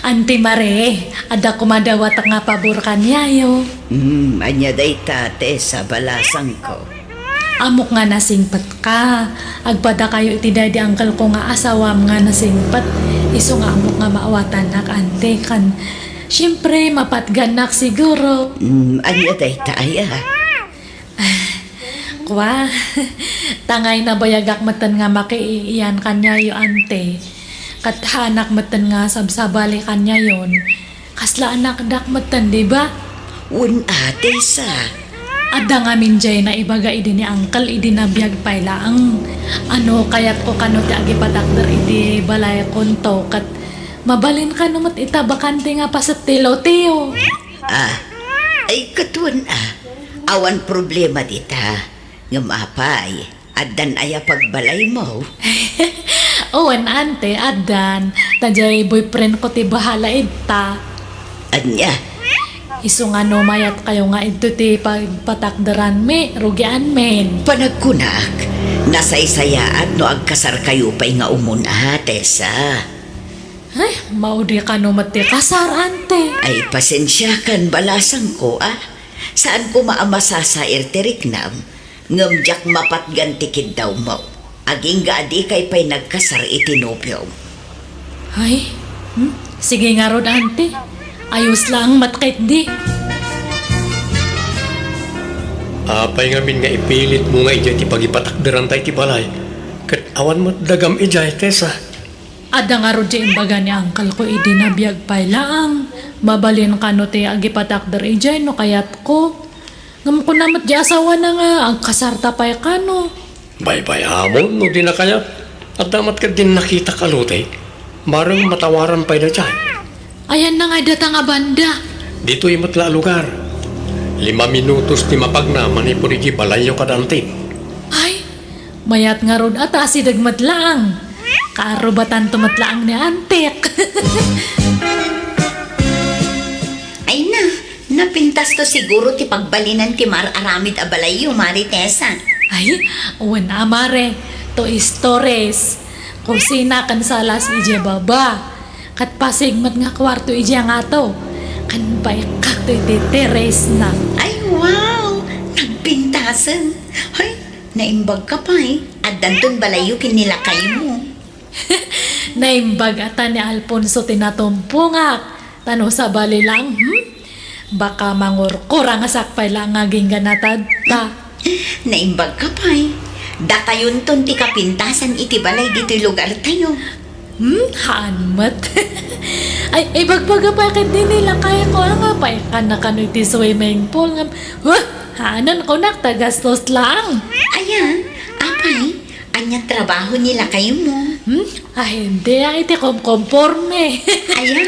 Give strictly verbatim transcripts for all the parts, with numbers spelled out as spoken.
Auntie Marie, adda koma dawatek nga pabor kaniayo. Hmm, ania dayta, Tessa, balasangko? Ammok nga nasingpetka. Agpadakayo iti daydi uncle ko nga asawam nga nasingpet. Isu nga ammok nga maawatannak, Auntie, kan, siempre, mapatgannak siguro. Hmm, ania dayta, aya? Kua, tangay nabayagak metten nga makiiyan kaniayo, Auntie. Ket haanak metten nga sabsabali kaniayon. Kasla anakdak metten, di ba? Wen a, Tessa. Adda ngamin diay naibaga idi ni uncle idi nabiag pay laeng. Ano, kayatko kano ti agipatakder iti balaykonto ket mabalin kano met ita bakante nga paset ti loteyo. Ah, ay, ket wen a. Awan problema dita. Ngem apay, addan aya pagbalaymo? Wen, Auntie, addan. Ta diay boyfriend ko ti bahala ita. Ania? Isu nga no mayatkayo nga idto ti pagpatakderanmi, rugianmin. Panagkunak, nasaysayaat no agkasarkayo pay nga umuna, Tessa. Ay, maudi kano met ti kasar, Auntie. Ay, pasensiakan, balasangko, a. Saan koma a masasair ti riknam, ngem diak mapatgan ti kiddawmo. Agingga a dikay pay nagkasar iti nobiom. Ay, hmm? Sige ngarud, Auntie. Ayos laeng met ketdi. Apay ngamin nga ipilitmo nga idiay ti pagipatakderanta iti balay, ket awan met dagam idiay, Tessa? Adda ngarud diay imbaga ni uncle ko idi nabiag pay laeng. Mabalin kano ti agipatakder idiay no kayatko. Ngem kuna met diay asawana nga agkasarta pay kano. Baybay-amon no dina kayat. Adda met ketdin nakitak a lote. Bareng matawaran pay daydiay. Ayanna ngay data nga banda? Ditoy met la a lugar. Lima minutos ti mapagna manipud idiay balayyo kad Auntie. Ay, mayat ngarud a ta asideg met laeng. Kaarubatanto met laeng ni Auntie. Ay na, napintasto siguro ti pagbalinan ti maar-aramid a balayyo, Mare Tessa. Ay, wen a, Mare. Two stories. Kusina ken salas idiay baba. Ket pasig met nga kuarto idiay ngato. Ken baikkato iti terrace na. Ay, wow! Nagpintasen. Hay, naimbag ka pay. Addanton balayyo ken ni lakaymo. Naimbag a ta ni Alfonso ti natumpongak. Ta no sabali lang, hmm? Baka mangurkura nga sakpay la nga agingga natadta. Naimbag ka pay. Datayonton ti kapintasan iti balay ditoy lugartayo. Hmm? Haan met. Ay, ibagbaga pay ket dini lakayko a nga pay kana kano iti swimming pool ngem, huh, haanen kunak ta gastos lang. Aya, apay, ania trabaho ni lakaymo? Hmm? Ay, hindi, ay, iti komkomporme. Aya?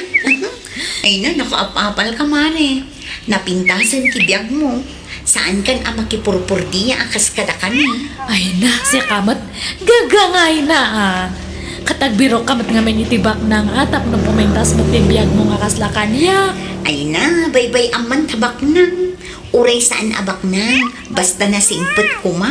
Ay na, nakaap-apal ka, Mare. Napintasen ti biagmo. Saankan a makipurpurdia a kas kadakami. Ay na, siaka met. Gagangayna, a. Ket agbirok ka met ngamin iti baknang, a, tapno pumintas met ti biagmo nga kasla kaniak. Ay na, baybay-am man ta baknang. Uray saan a baknang, basta nasingpet koma.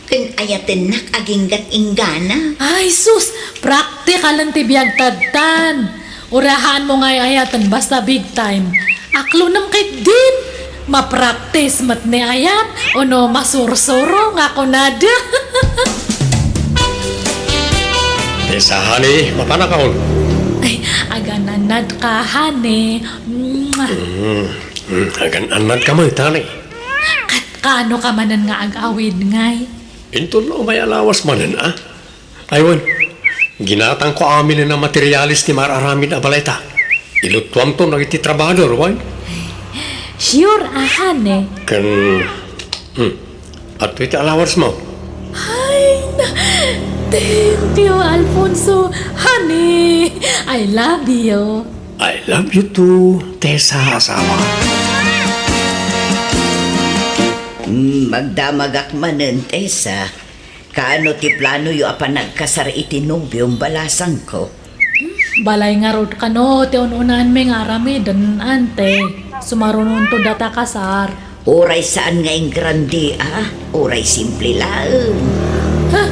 Ken ayatennak aginggat inggana. Ay, sus! Praktikalen ti biag tadtan! Urahanmo nga ay-ayaten basta big time. Aklonem ketdin! Mapraktis met ni ayat, ono masursuro nga kunada. Tessa, honey, mapanakon. Ay, agan-annad ka, honey. Mwah. Mm, mm, agan-annad ka met, honey. Kat kaano ka manen nga ag-awid, ngay? Inton no umay a lawas manen, a? Ay, wen. Ginatangko aminen a materialis ti maar-aramid a balayta. Ilutuamton dagiti trabahador, wen. Sure, a, honey. Ken, hmm, adtoy ti alawarsmo. Ay, na, thank you, Alfonso. Honey, I love you. I love you too, Tessa, asawa. Hmm, magdamagak manen, Tessa. Kaano ti planoyo a panagkasar iti nobiom, balasangko? Balay ngarud kano ti un-unaanmi nga aramiden, ante. Sumarunonto data kasar. Uray saan nga ingrandi, a? Uray simple laeng. Ha?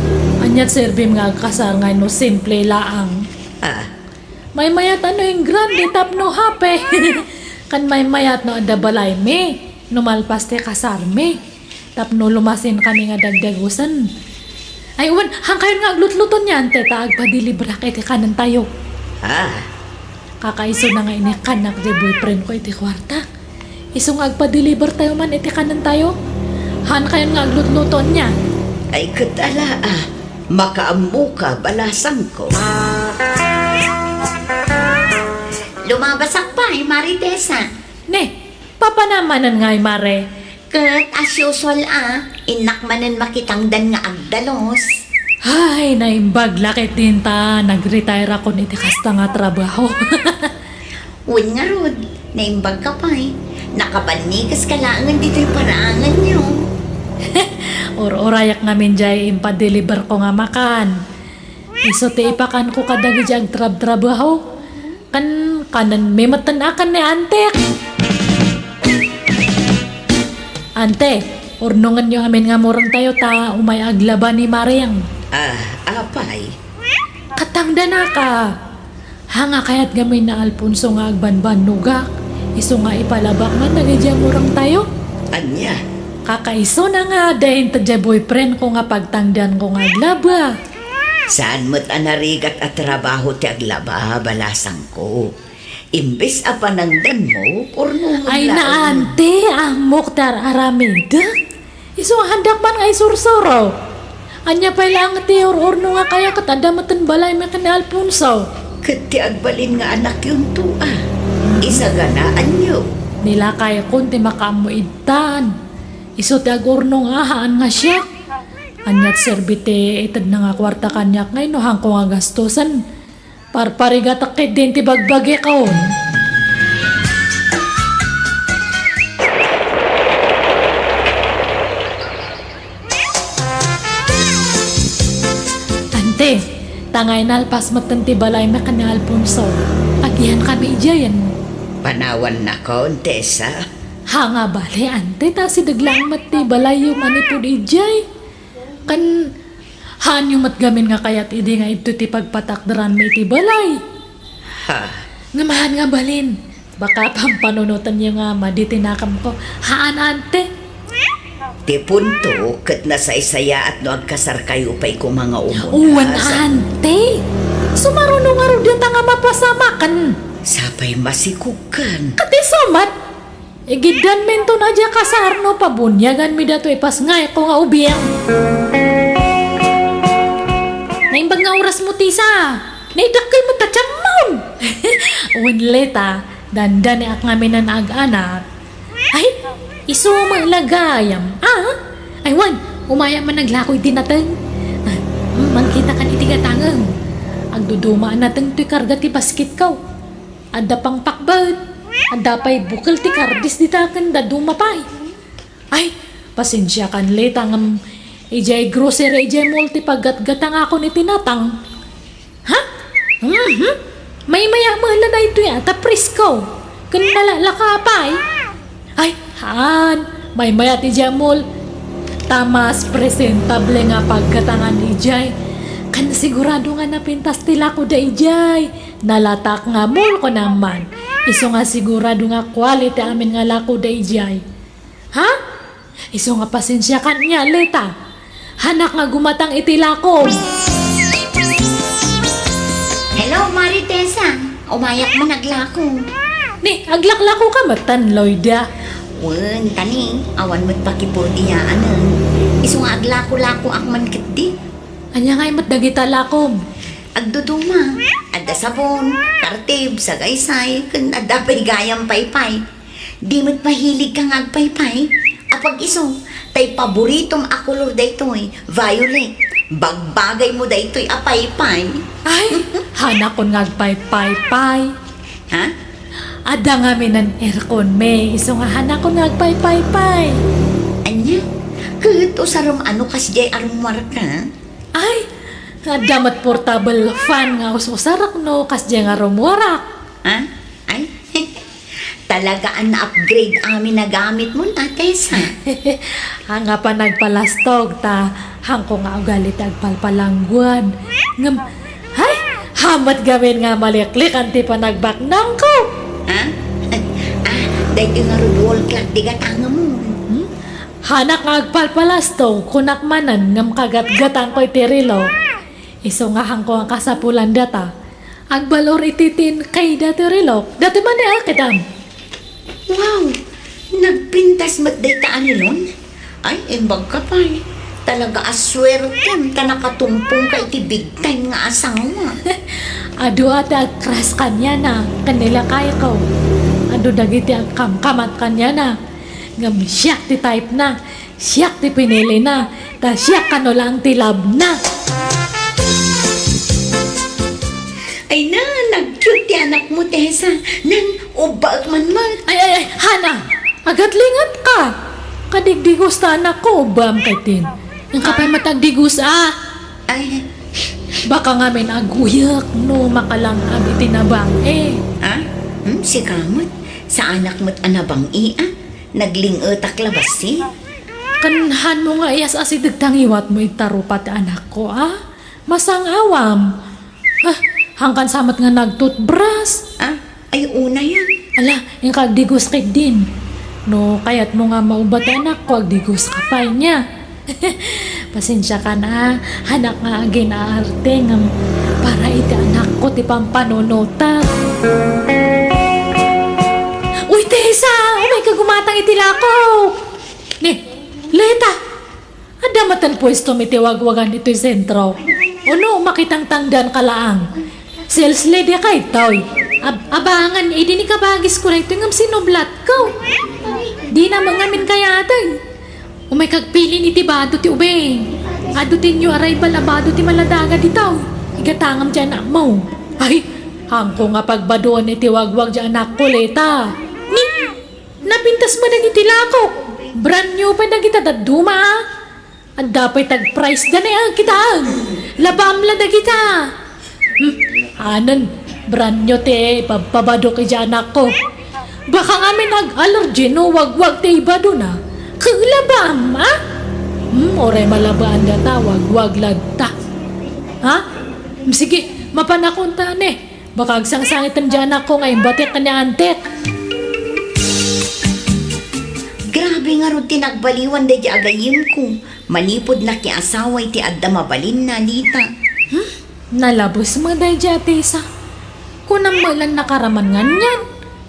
Aniat serbim nga agkasar nga no simple laang? A, Maymayat no ingrande tapno hape. Ken maymayat no adda balaymi, no malpas ti kasarmi. Tapno lumasinkami nga dagdagusen. Ay, wen, haankayon nga aglutluto nian, te, ta agpadeliverak iti kanentayo. Ah. Kakaisuna nga inikkannak ti boyfriend ko iti kuartak. Isu nga agpadeliver tayo man iti kanentayo. Haankayon nga aglutluto nian. Ay, ket ala, ah. Makaammoka, balasangko. Lumabasak pay, Mari Tessa. Ne, papanam manen ngay, Mare? Ket as usual a, innak manen makitangdan nga agdalos. Ay, naimbag la ketdin ta nag-retire akon iti kasta nga trabaho. Wen ngarud, naimbagka pay. Nakabannikeska laengen ditoy paraanganyo. Ur-urayak ngamin jay impadeliverko nga makan. Isu ti ipakanko kadagiti agtrabtrabaho. Ken kanenmi metten a ken ni antek. Ante, urnongenyo amin nga murengtayo ta umay aglaba ni Mariang. Ah, apay? Katangdanaka. Haanga kayat ngamin ni Alfonso nga agbanbannogak. Isu nga ipalabak man dagiti murengtayo. Ania? Kakaisuna nga adda inted jay boyfriend ko nga pagtangdanko nga aglaba. Saan met a narigat a trabaho ti aglaba, balasangko. Imbes a panangdanmo, urnongen laeng. Ay, naante, ammok ti ar-aramidek. Isu nga haandak man nga isursuro. Ania pay laeng ti ur-urno nga kaya ket adda metten balaymi ken ni Alfonso. Ket ti agbalin nga anakyonto a. Isaganaanyo. Nilakaykon ti makaammo idtan. Isu ti agurno nga haan nga siak. Aniat serbi ti itedna nga kuarta kaniak ngay no haanko nga gastusen? Parparigatak ketdin ti bagbagikon. Ante, ta nga inalpas metten ti balaymi ken ni Alfonso, agiankami idiayen. Panawannakon, Tessa? Haanga bale, ante, ta asideg laeng met ti balayyo manipud idiay. Ken haanyo met gamin nga kayat idi nga idto ti pagpatakderanmi iti balay. Ha? Ngem haan nga balin, baka pampanunotenyo nga madi ti nakemko. Haan, ante. Ti punto ket nasaysayaat no agkasarkayo pay koma nga umuna. Wen, ante. Sumaruno ngarud dayta nga mapasamaken. Sapay masikogkan. Ket isu met. Igiddanminton a diak kasar no pabuniaganmi datoy pasngayko nga ubing. Naimbag nga orasmo, Tessa. Naidakkel met ta tiammon. Wen, Leta, dandaniak ngamin a ag-anat. Ay, isu met la gayam. Ah? Ay, wen, umayak man aglako iti nateng. Ah, mm, mangkitakan iti gatangem. Agduduma a nateng toy karga ti basketko. Adda pangpakbet. Adda pay bukel ti kardis dita ken dadduma pay. Ay, pasensiakan, Leta, ngem idiay grocery, idiay mall ti paggatgatangakon iti natang. Ha? Mhm. Maymayat met la daytoy a, ta presko. Ken nalaklaka pay. Ay, haan. Maymayat idiay mall. Ta mas presentable nga paggatangan idiay. Ken sigurado nga napintas ti lakoda idiay. Nalatak nga mall, kunam man. Isu nga sigurado nga quality amin nga lakoda idiay. Ha? Isu nga pasensiakan ania, Leta. Haanak nga gumatang iti lakom. Hello, Mari Tessa. Umayak man aglako. Ni, aglaklakoka metten, Loida. Wen, ta ni, awan met pakipurdiyaanen. Isu nga aglako-lakoak man ketdi. Ania ngay met dagita lakom? Agduduma. Adda sabon, tartib, sagaysay, ken adda pay gayam paypay. Di met mahiligka nga agpaypay? Apag-isu, tay paboritom a kolor daytoy, violet. Bagbagaymo daytoy a paypay. Ay, haanakon nga agpaypaypay. Ha? Adda ngamin airconmi, isu nga haanakon nga agpaypaypay. Ania? Ket usarem a no kasdiay a rummuarka? Ay, adda met portable fan nga us-usarak no kasdiay nga rummuarak. Ha? Ay, talaga a na-upgrade amin a gamitmo, Tessa. Haan nga panagpalastog ta haanko nga ugali ti agpalpalangguad. Ngem, ay, Met ngamin nga maliklikan ti panagbaknangko. Ha? Ah, daytoy ngarud wall clock ti gatangamon. Hmm? Hanak nga agpalpalasto, kunak manen ngem kagatgatangko iti relo. Isu nga haanko nga kasapulan data. Agbalor iti tin kayda ti relo. Dati man ni akidam. Wow! Nagpintas met dayta a relon? Ay, imbag ka pay. Talaga a swertem ta nakatumpong ka iti big time nga asawa. Adu a ti agkras kaniana ken ni lakayko. Adu dagiti agkamkamat kaniana. Ngem siak ti type na. Siak ti pinili na. Ta siak kano lang ti love na. Ay na, nag-cute ti anakmo, Tessa. Nan, ubbaek man met. Ay, ay, ay, Hana! Agatlingat ka! Kadigdigus ta anakko, ubbaam kaytin. Ang kapay matagdigus, ah! Ay. Baka ngamin aguyek no makalang-ag iti nabang-i. Ah? Hmm, sika met. Saanak met a nabang-i, ah? Nagling-etak la bassit? Kanhan mo nga iyas-asideg ta ngiwat mo iti tarupa ti anakko, ah? Masang-awam. Ah, hangkan sa met nga nagtutbras. Ah, ay, una yan. Ala, inka agdigus ketdin. No kayat mo nga maubba ti anakko, agdigus ka pay nia. Pasensia ka na, hanak nga agin-aarte ngem para iti anakko ti pampanunotak. Uy, Tessa! Umayka gumatang iti lako! Ni, Leta! Adda met ti puestom iti wagwagan itoy sentro. Uno, makitangtangdan ka laang. Sales lady ka itoy. Ab-, abangan, idi ni kabagisko daytoy ngem sinublatko. Dina met ngamin kayateg. Umayka agpili iti bado ti ubing. Adu ti new arrival a bado ti maladaga ditoy. Igatangam ti anakmo. Ay, haanko nga pagbadoen iti wagwag ti anakko, Leta. Ni, napintas met dagiti lakok. Brand new pay dagita dadduma, ah. Adda pay tag-price da ni, ah, kitaen. Labaam la dagita. Hmm, anen, brand new ti ipabpabadok iti anakko. Baka ngamin ag-allergy no wagwag ti ibadona. Ket labaam, ah? Hmm, uray malabaan data, wagwag latta. Ha? Hmm, sige, mapanakon ta ni. Baka agsangsangiten ti anakko nga imbatik ken ni antik. Grabe ngarud ti nagbaliwan daydi a gayyemko. Manipud nakiasawa iti adda mabalinna, Leta. Hmm? Nalabes met daydi a Tessa. Kunam met lan nakaraman nganyan.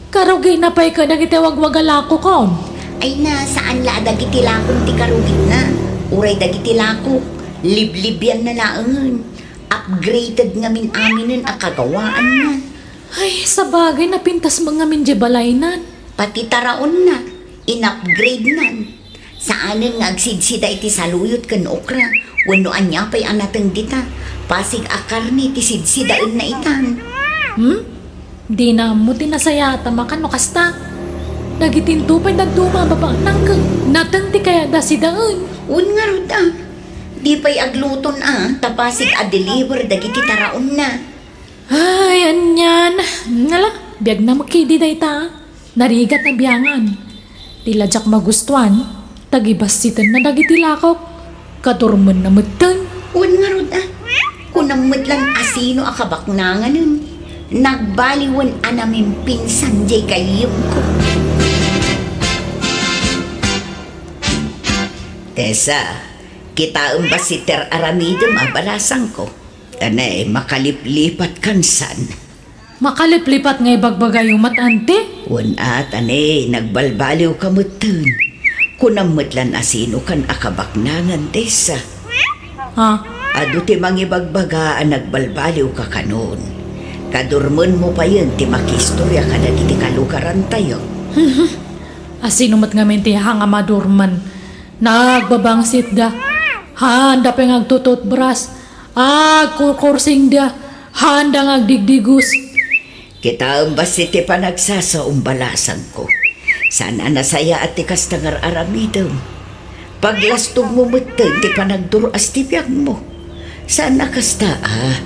Karugina pay kadagiti wagwaga lakokon. Ay na, saan la a dagiti lakon ti karugitna. Uray dagiti lakok, liblibianna laengen. Upgraded ngamin aminen a kagawaanna. Ay, sabagay, napintas met ngamin diay balaynan. Pati taraonna, in-upgradenan. Saanen nga agsidsida iti saluyot ken okra, wenno ania pay a nateng dita. Pasig a karne ti sidsidaenna itan. Hmm? Dina ammo ti nasayaat a makan no kasta. Dagitinto pay dadduma a babaenna ket nateng ti kayatda sidaen. Wen ngarud a, di pay agluton a, ta pasig a deliver dagiti taraonna. Ay, anian. Ngala, biagna met ketdi dayta. Narigat a biangan. Dila diak magustuan, ta gibassitenna dagiti lakok. Kadurmenna metten. Wen ngarud a, kunam met lan asino a kabaknanganen. Nagbaliwen a namimpinsan diay gayyemko. Tessa, kitaem bassit ti ar-aramidem a balasangko. Anay, makaliplipatkan san. Makaliplipat nga ibagbagayo met, Auntie? Wen a, anay, nagbalbaliwka metten. Kunam met lan asinokan a kabaknangan, Tessa. Ha? Adu ti mangibagbaga a nagbalbaliwka kanon. Kadurmenmo payen ti makiistorya kadagiti kalugarantayo. Asino met ngamin ti haan nga madurmen? Nagbabangsitda. Haanda pay nga agtututbras. Agkurkursingda. Haanda nga agdigdigus. Kitaem bassit ti panagsasao, balasangko. Saan a nasayaat ti kasta nga ar-aramidem. Paglastogmo metten ti panagdur-as ti biagmo. Saan a kasta a,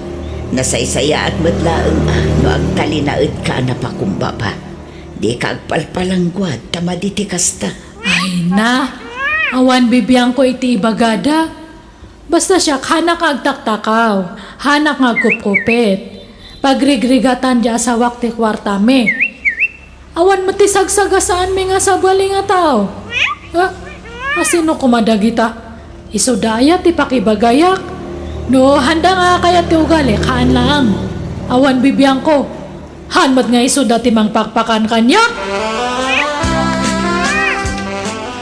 nasaysayaat met laeng a no agtalinaedka a napakumbaba. Dika agpalpalangguad ta madi ti kasta. Ay na, awan bibiangko iti ibagada. Basta siak, hanak nga agtaktakaw, hanak nga agkupkupit. Pagrigrigatan ti asawak ti kuartami. Awan met ti sagsagasaanmi nga sabali nga tao. Ah, asino koma dagita? Isuda aya ti pakibagayak? No, haanda nga kayat ti ugalik, haan laeng. Awan bibiangko. Haan met nga isuda ti mangpakpakan kaniak?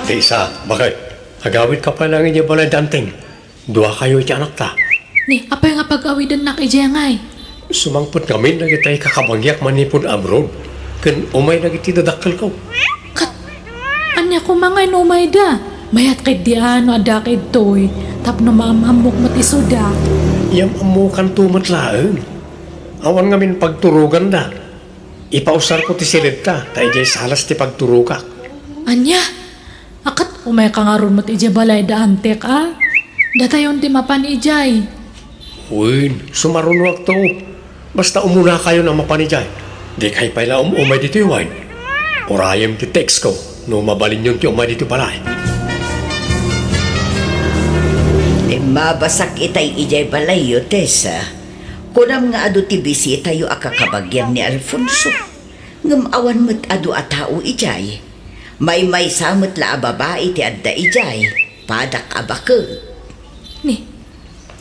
Tessa, bakit? Agawidka pay laeng idiay balay da Anteng. Duakayo iti anakta. Ni, apay nga pag-awidennak idiay ngay? Sumangpet ngamin dagiti kakabagiak manipud abroad, ken umay dagiti dadakkelko. Ket, ania koma ngay no umayda? Mayat ketdi a no adda ketdi, tapno maam-ammok met isuda. Yam-ammokanto met laeng. Awan ngamin pagturoganda. Ipausarko ti siledta, ta idiay salas ti pagturogak. Ania? A ket umayka ngarud met idiay balay da Antek a? Datayon ti mapan idiay. Wen, sumarunoakto. Basta umunakayon a mapan idiay. Dikay pay la um-umay ditoy wen. Urayem ti textko no mabalinyon ti umay ditoy balay. Immabasak itay idiay balayyo, Tessa. Kunam nga adu ti bisitayo a kakabagian ni Alfonso. Ngem awan met adu a tao idiay. Maymaysa met la a babai ti adda idiay. Padak a baket. Ni,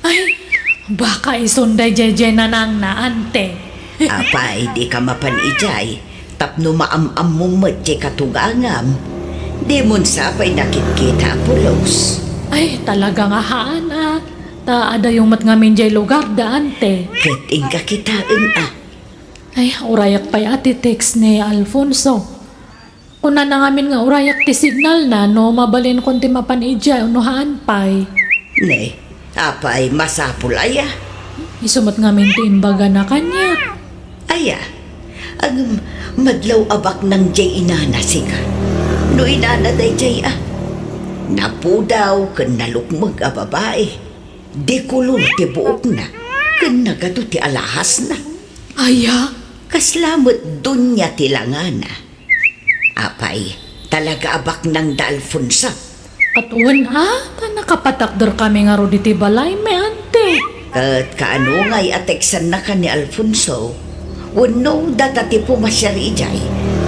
ay, baka isun daydiay nanangna, ante. Apay, dika mapan idiay, tapno maam-ammom met ti katungangam. Dimon sa pay nakitkita a pulos. Ay, talaga nga haan a. Ta adayo met ngamin diay lugar da, ante. Ket inka kitaen a. Ay, urayak pay a ti text ni Alfonso. Kunana ngamin nga urayak ti signalna no mabalinkon ti mapan idiay wenno haan pay. Ne, apay, masapul aya? Isu met ngamin ti imbagana kaniak. Aya? Ngem madlaw a baknang diay inana sika. No inana daydiay a, napudaw ken nalukmeg a babai. Dikolor ti buokna ken nagadu ti alahasna. Aya? Kasla met Doña ti langana. Apay, talaga a baknang da Alfonso? Ket wen a, ta nakapatakderkami ngarud iti balaymi, ante. Ket kaano ngay a teksanna ken ni Alfonso? Wenno data ti pumasiar idiay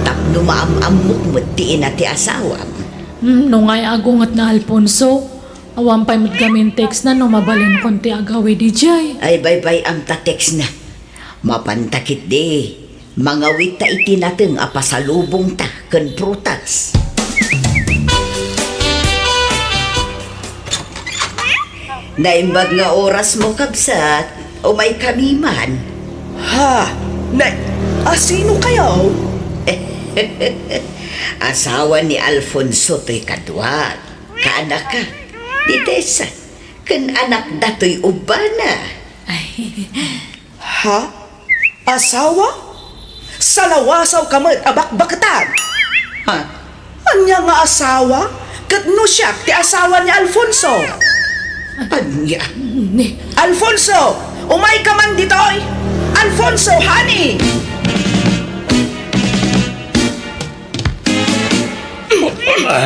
tapno maam-ammok met ti ina ti asawam? Hmm, no ngay agunget na Alfonso, awan pay met ngamin tekstna no mabalinkon ti agawid idiay. Ay, baybay-am ta tekstna. Mapanta ketdi, mangawitta iti nateng a pasalubongta ken prutas. Naimbag nga orasmo, kabsat. Umaykami man. Ha? Na, asino kayo? Asawa ni Alfonso toy kaduak. Kaanakka, ni Tessa, ken anakda toy ubbana. Ay. Ha? Asawa? Salawasawka met a bakbaketan! Ha? Ania nga asawa? Ket no siak ti asawa ni Alfonso? Ania? Ni Alfonso! Umayka man ditoy! Alfonso, honey!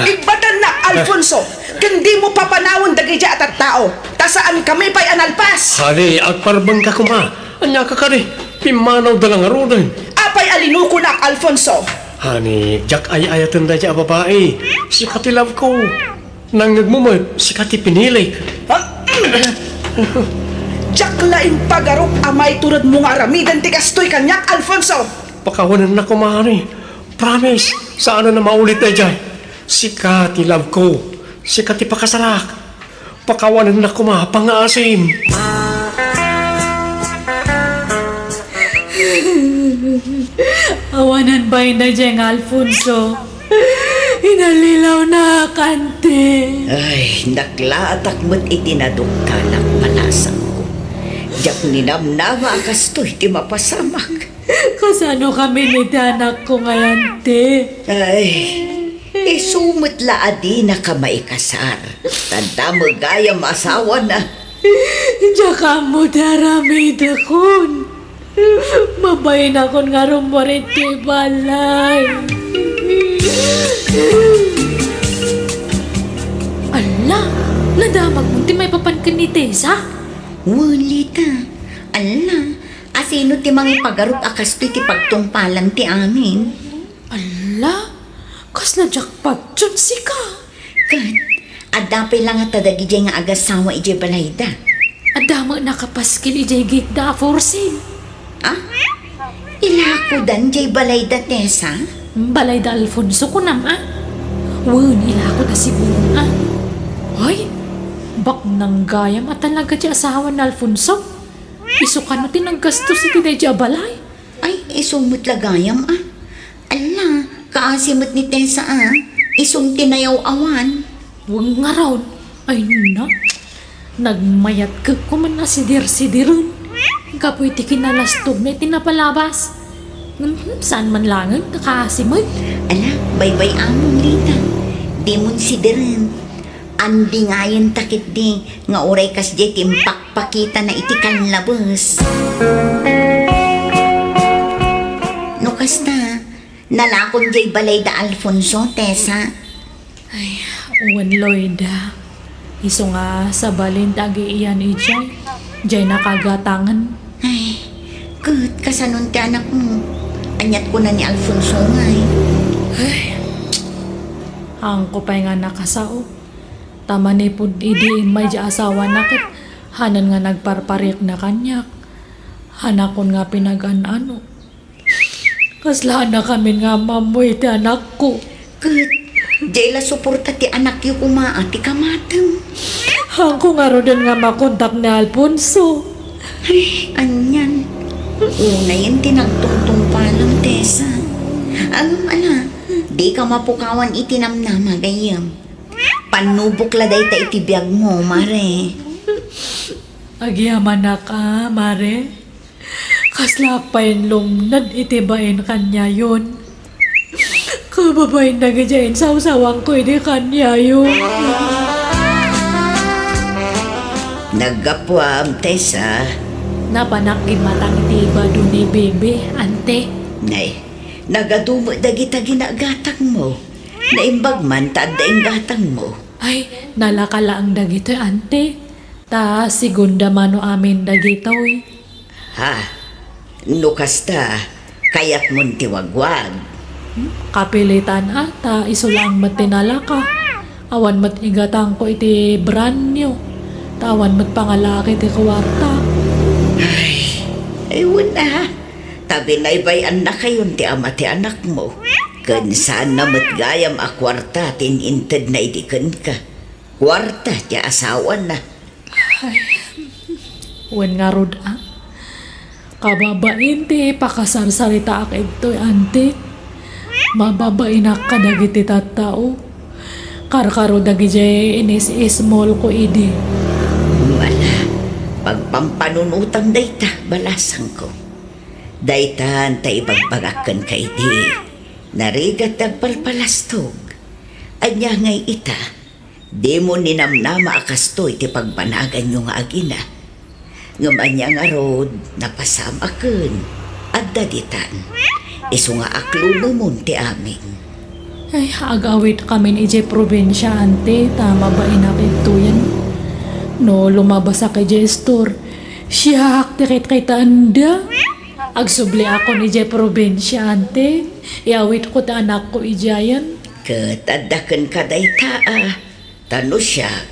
Ibbatannak, Alfonso, ken dimo papanawen dagiti a tattao, ta saankami pay a nalpas. Honey, agparbengka koma. Ania ka kadi? Pimmanawda la ngaruden. Apay a linukonak, Alfonso? Honey, diak ay-ayaten dayta a babai. Sika ti love ko. Nangngegmo met, sika ti pinilik. Ah, diak la impagarok a maituredmo nga aramiden ti kastoy kaniak, Alfonso. Pakawanennak koma, honey. Promise, saanen a maulit daydiay. Sika ti love ko. Sika ti pakasarak. Pakawanennak koma, pangngaasim. Awanan bain daydiay nga Alfonso. Inallilaw na, ante. Ay, naklaatak met iti naduktanak, palasangko. Diak ninamnama a kastoy ti mapasamak. Kasano kami ni ti anakko ngay, ante? Ay, isu met la a dinaka maikasar. Tadda gayam asawana. Diak ammo ti aramidakon. Mabainakon nga rummuar iti balay. Alla, nadamagmo ti maipapan ken ni Tessa? Wen, Lita. Alla, a Sino ti mangipagarup a kastoy ti pagtungpalan ti amin? Alla, kasla jackpot yon sika. Ket, adda pay la ngata dagidiay nga agasawa idiay balayda. Adda met nakapaskil idiay gate da a for sale. Ah? Ilakodan diay balayda, Tessa? Balayda Alfonso, kunam, a? Wen, ilako da siguro, a? Ay, baknang gayam a talaga ti asawa ni Alfonso. Isu kano ti naggastos iti daydiay a balay? Ay, isu met la gayam, a? Alla, kaasi met ni Tessa, a? Isum ti nayaw-awan. Wen ngarud. Ay, na. Nagmayat ket kuman a sidir-sidiren. Gapu iti kinalastogna iti napalabas. Mhm, saan man laeng, nakaasi met. Ala, baybay-amon, Lita. Dimon sidiren. Andingayen ta ketdi nga uray kasdiay ti impakpakitana iti kanlabes. No kasta, nalakon diay balay da Alfonso, Tessa. Ay, wen, Loida. Isu nga sabali ti agiian idiay. Diay nakagatangen. Ay, ket kasanon ti anakmo? Aniat kuna ni Alfonso ngay? Ay, haanko pay nga nakasao. Ta manipud idi immay diay asawana ket hanen nga nagparparikna kaniak. Hanakon nga pinagan-ano. Kasla haankamin nga ammoammo iti anakko. Ket, diay la suporta ti anakyo koma a ti kamatem. Haanko ngaruden nga makontak ni Alfonso. Ay, anian. Unayen ti nagtungtungpalam, Tessa. Ngem ala, dika mapukawan iti namnama gayyem. Pannubok la dayta iti biagmo, Mare. Agyamanak a, Mare. Kasla pay lumned iti bain kaniayon. Kababain dagidiay insawsawanko idi kaniayo. Naggapuam, Tessa. Napanak gimmatang iti bado ni Bibi, ante. Nay, nagadu met dagita ginagatangmo. Naimbag man ta adda inggatangmo. Ay, nalaka laeng dagitoy, ante. Ta segunda mano amin dagitoy. Ha? No kasta, kayatmon ti wagwag? Hmm? Kapilitan a, ta isu laeng met ti nalaka. Awan met igatangko iti brand new. Ta awan met pangalaak iti kuarta. Ay, ay, wen a. Ta binaybay-annakayon ti ama ti anakmo. Ken saanna met gayam a kuarta ti in-intedna idi kenka. Kuarta ti asawana. Ay, wen ngarud a. Kababain ti pakasarsaritaak idtoy, ante. Mababainak kadagiti tattao. Karkaro dagidiay inis-ismolko idi. Ala, pagpampanunotam dayta, balasangko. Dayta anta ibagbagak kenka idi. Narigat ti agpalpalastog. Ania ngay ita? Dimo ninamnama a kastoy ti pagbanaganyo nga agina. Ngem ania ngarud, napasamaken, adda ditan. Isu nga aklomemon ti amin. Ay, agawidkamin idiay probinsia, ante, ta mabainak idtoyen. No lumabasak idiay store, siak ti kitkitaenda. Agsubliakon idiay probinsia, ante. Iawidko ti anakko idiayen. Ket adda kenka dayta a. Ta no siak,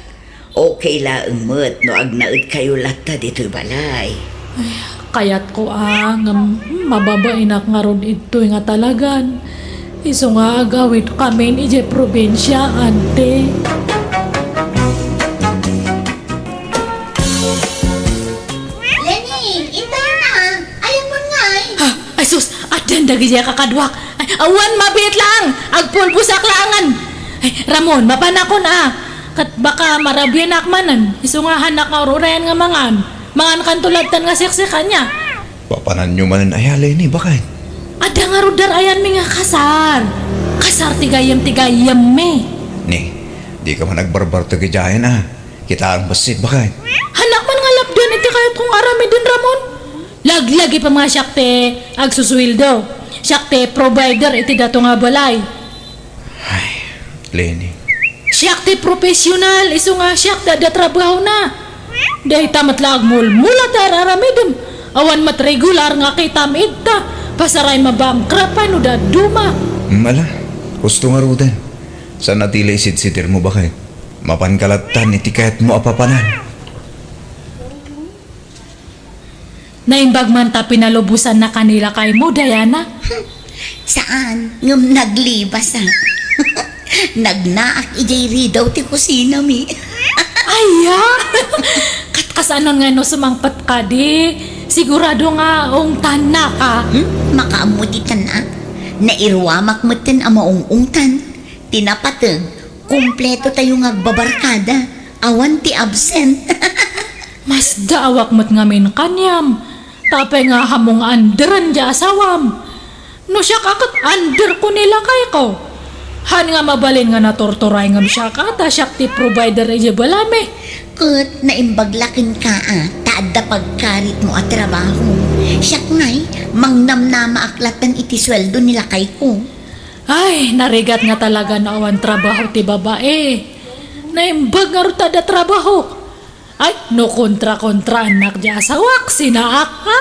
okay laeng met no agnaedkayo latta ditoy balay. Ay, kayatko a, ngem mababainak ngarud idtoy nga talagan. Isu nga agawidkamin idiay probinsia, ante. Lenny, intayon na. Ayanmon ngay. Ha? Ay sus, addan dagidiay a kakaduak. Ay, awan, mabiit laeng. Agpulbosak laengen. Ay, Ramon, mapanakon a. Ket baka marabianak manen. Isu nga hanak nga ur-urayan nga mangan. Mangankanto lattan nga siksik, ania? Papananyo manen aya, Lenny, baket? Adda ngarud dar-ayanmi nga kasar. Kasar ti gayyem ti gayyemmi. Ni, dika man agbarbartek idiayen a. Kitaem bassit, baket? Hanak man nga lapdan iti kayatko nga aramiden, Ramon. Laglagi pay nga siak ti agsusueldo. Siak ti provider iti dato nga balay. Ay, Lenny. Siak ti professional, isu nga siak ti adda trabahona. Dayta met la agmulmula ti ar-aramidem. Awan met regular nga kitam ita. Pasaray mabankrupt pay no dadduma. Mm, ala, husto ngaruden. Saan a ti la isidsidirmo baket. Mapanka lattan iti kayatmo a papanan. Naimbag man ta pinalubosannaka ni lakaymo, Diana? Saan, ngem naglibas, a. Nagnaak idiay ridaw ti kusinami. Aya! Kat-, kasano nga no sumangpet kadi? Sigurado nga ungtannaka. Hmm? Makaammo ti tan-ak. Nairuamak metten a maung-ungtan. Ti napateg, kumpleto tayo nga agbabarkada. Awan ti absent. Masdaawak met ngamin kaniam. Tapay nga ammom nga underen ti asawam. No siak a ket underko ni lakayko. Haan nga mabalin nga naturturay ngem siak a ta siak ti provider idiay balaymi. Ket naimbag la kenka a ta adda pagkaritmo a trabaho. Siak ngay, mangnamnamaak lattan iti sueldo ni lakayko. Ay, narigat nga talaga no awan trabaho ti babai. Naimbag ngarud ta adda trabaho. Ay, no kontra-kontraannak ti asawak, sinaak, ha?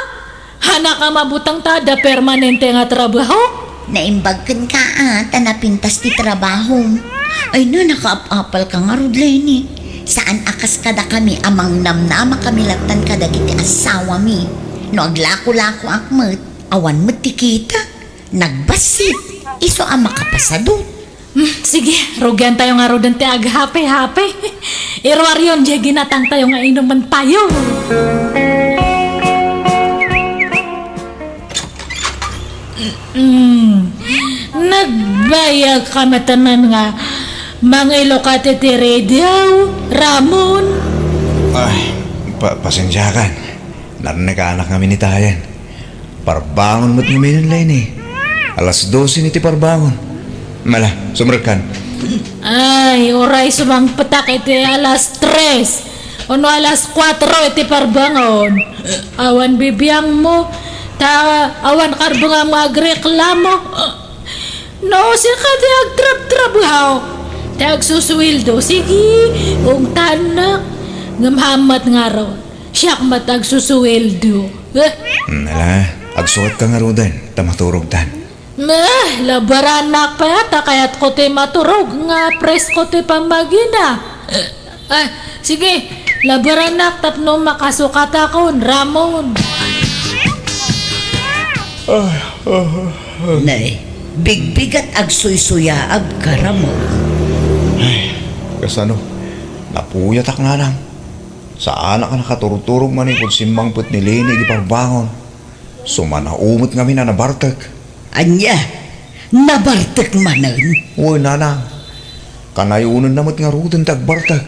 Haanak a mabuteng ta adda permanente nga trabaho? Naimbag kenka a ta napintas ti trabahom. Ay na, nakaap-apalka ngarud, Leni. Saan a kas kadakami a mangnamnamakami lattan kadagiti asawami. No aglako-lakoak met, awan met ti kita. Nagbassit. Isu a makapasadut. Hmm, sige, rugiantayo ngaruden ti aghape-hape. Iruaryon diay ginatangtayo nga inumentayo. Mm. Nagbayagka met man nga mangilukat iti radio, Ramon. Ay, pa-, pasensiakan. Narnekanak ngamin itayen. Parbangon met ngamin, Leni. Alas dose ni ti parbangon. Mala, sumrekkan. Ay, uray sumangpetak iti alas tres. Ono alas kuatro iti parbangon. Awan bibiangmo. Ta awan karbengam nga agreklamo. No, sika ti agtrabtrabaho. Ti agsusueldo. Sige, ungtannak. Ngem haan met ngarud. Siak met agsusueldo. Eh? Hmm, ala, agsukatka ngaruden, ta maturogtan. Meh, labaranak pay a, ta kayatko ti maturog nga presko ti pammagina. Eh, ah, sige, labaranak tapno makasukatakon, Ramon. Nay, bigbigat agsuysuyaabka, Ramon. Ay, kasano? Napuyatak, nanang. Saanak a nakaturturog manipud simmangpet ni Leni idi parbangon. Sumanaw met ngamin a nabartek. Ania? Nabartek manen? Wen, nanang. Kanayonenna met ngaruden ti agbartek.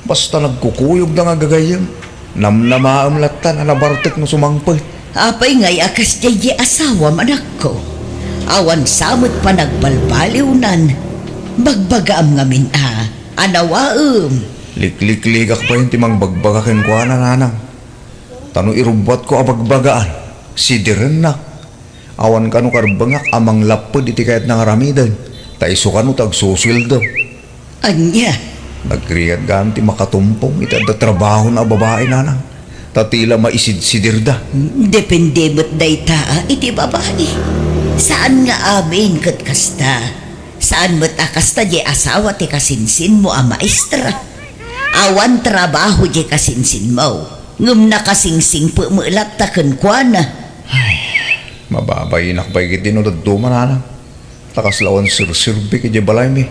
Basta nagkukuyogda nga gagayyem, namnamaem lattan a nabartek no sumangpet. Apay ngay a kasdiay ti asawam, anakko? Awan sa met panagbalbaliwnan. Bagbagaam ngamin a, anawaem. Liklikligak pay ti mangbagbaga kenkuana, nanang. Ta no irubbuatko a bagbagaan, sidirennak. Awan kano karbengak a manglapped iti kayatna nga aramiden, ta isu kano ti agsusueldo. Ania? Nagrigat gayam ti makatumpong iti adda trabahona a babai, nanang, ta ti la maisidsidirda. Depende met dayta iti babai. Saan nga amin ket kasta. Saan met a kasta diay asawa ti kasinsinmo a maestra. Awan trabaho diay kasinsinmo, ngem nakasingsingpetmo latta kenkuana. Ay, mababainak pay ketdi no dadduma, nanang. Ta kasla awan serserbik idiay balaymi.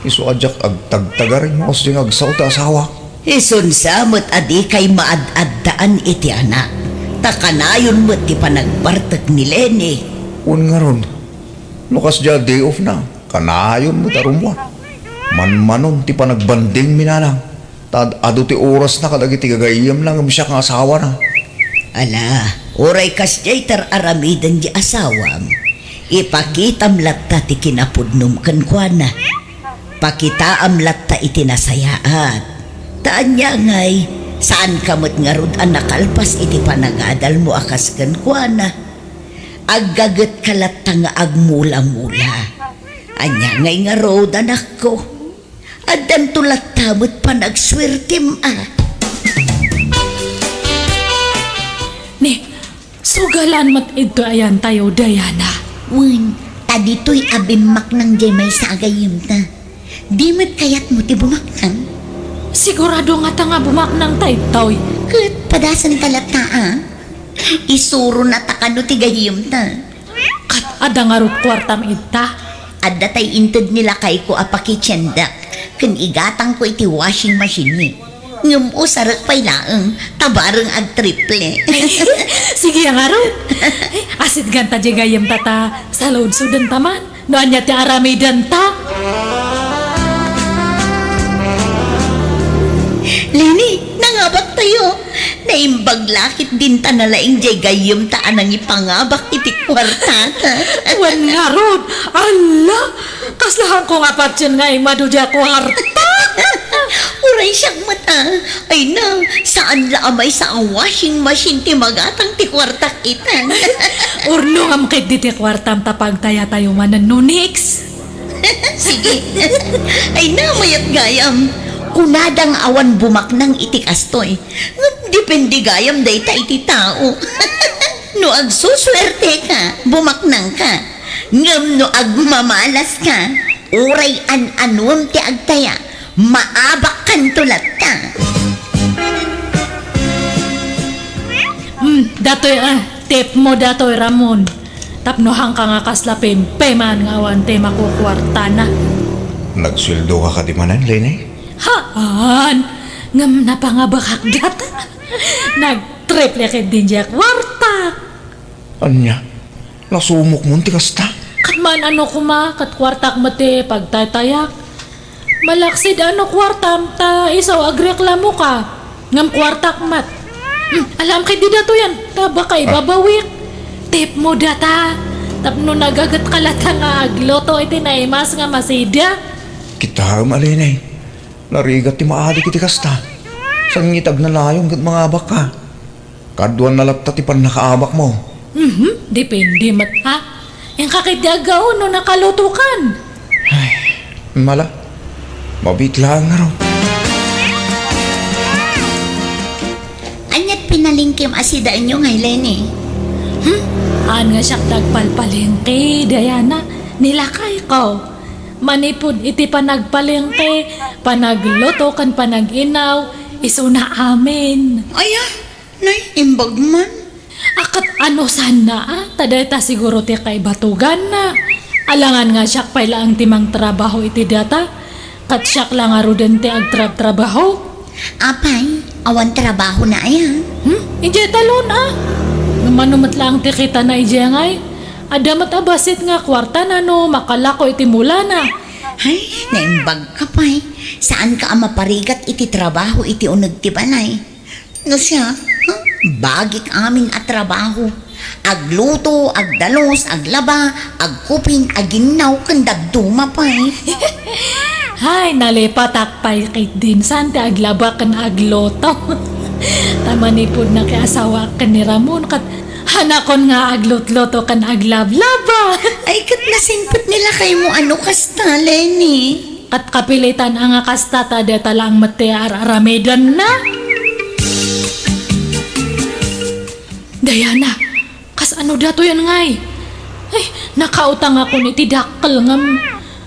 Isu a diak agtagtagaring no kasdiay nga agsao ti asawak. Isun sa met a dikay maad-addaan iti anak, ta kanayon met ti panagbartek ni Leni. Wen ngarud, no kasdiay a day off na, kanayon met a rummuar. Manmanon ti panagbandingmi, nanang. Ta ad-adu ti orasna kadagiti gagayyemna ngem siak nga asawana. Ala, uray kasdiay ti ar-aramiden ti asawam, ipakitam latta ti kinapudnom kenkuana. Pakitaam latta iti nasayaat. Ta ania ngay, saanka met ngarud a nakalpas iti panagadalmo a kas kenkuana. Aggagetka latta nga agmula-mula. Ania ngay ngarud, anakko? Addanto latta met panagsuertem a. Ni, sugalan met idtoy ayantayo, Diana. Wen, ta ditoy a bimmaknang diay maysa a gayyemta. Di met kayatmo ti bumaknang? Sigurado ngata nga bumaknangta idtoy. Ket padasenta latta, a? Isurona ta kano ti gayyemta. Ket adda ngarud kuartam idta? Adda tay inted ni lakayko a pakitchendek ken igatangko iti washing machine-mi. Ngem usarek pay laeng, ta bareng agtriple. Sige a ngarud. Ay, asitganta diay gayyemta ta saludsodenta man no ania ti aramidenta. Leni, nangabaktayo. Naimbag la ketdin ta nalaing diay gayyemta a nangipangabak iti kuartata. Wen ngarud, alla, kasla haanko nga patien nga immadu diay kuarta. Uray siak met, a. Ay na, saan la a maysa a washing machine ti magatang ti kuartak itan. Urnongam ketdi ti kuartam ta pagtayatayo manen no next. Sige. Ay na, mayat gayam. Kunada nga awan bumaknang iti kastoy. Ngem depende gayam dayta iti tao. No agsusuerteka, bumaknangka. Ngem no agmamalaska, uray an-anuem ti agtaya, maabakkanto latta. Hmm, datoy, a, tipmo datoy, Ramon. Tapno haanka nga kasla pempeman nga awan ti makukuartana. Nagsueldoka kadi manen, Leni? Haan, ngem napangabakak data. Nagtriple ketdin diay kuarta. Ania? Nasumokmon ti kasta? Ket maan-ano koma, ket kuartak met ti pagtaytayak. Malaksid a no kuartam ta isu agreklamoka. Ngem kuartak met. Hmm, alaem ketdi datoyen, ta baka, ah, ibabawik. Tipmo data. Tapno nagagetka latta nga agluto iti naimas nga masida. Kitaem a, Leni. Narigat ti maadik iti kasta. Saan nga iti agnanayon ket mangabakka? Kaduana latta ti pannakaabakmo. Mhm, depende met, a. Inka ketdi aggaw no nakalutokan. Ay, mala. Mabiit laeng ngarud. Aniat pinalengkem a sidaenyo ngay, Leni? Hmm? Haan nga siak ti agpalpalengke, Diana. Ni lakayko. Manipud iti panagpalengke, panagluto, ken panag-inaw, isuna amin. Aya, naimbag man. A, ket ano sanna, a? Ta dayta siguro ti kaibatuganna. Alangan nga siak pay laeng ti mangtrabaho iti data. Ket siak la ngaruden ti agtrabtrabaho. Apay, awan trabahona aya? Hmm? Idiay talon, a? Ngem mano met laeng ti kitana idiay ngay? Adda met a bassit nga kuartana no makalako iti mulana. Ay, naimbagka pay. Saanka a maparigat iti trabaho iti uneg ti balay. No siak, ha? Bagik amin a trabaho. Agluto, agdalus, aglaba, agkupin, aginnaw, ken dadduma pay. Hay, nalipatak pay ketdin saan ti aglaba ken agluto. Ta manipud nakiasawaak ken ni Ramon, ket hanakon nga aglutluto ken aglablaba. Ay, ket nasimpet ni lakaymo a no kasta, Leni. Ket kapilitan a nga kasta ta dayta laeng met ti ar-aramidenna. Diana, kasano datoyen ngay? Ay, nakautangakon iti dakkel ngem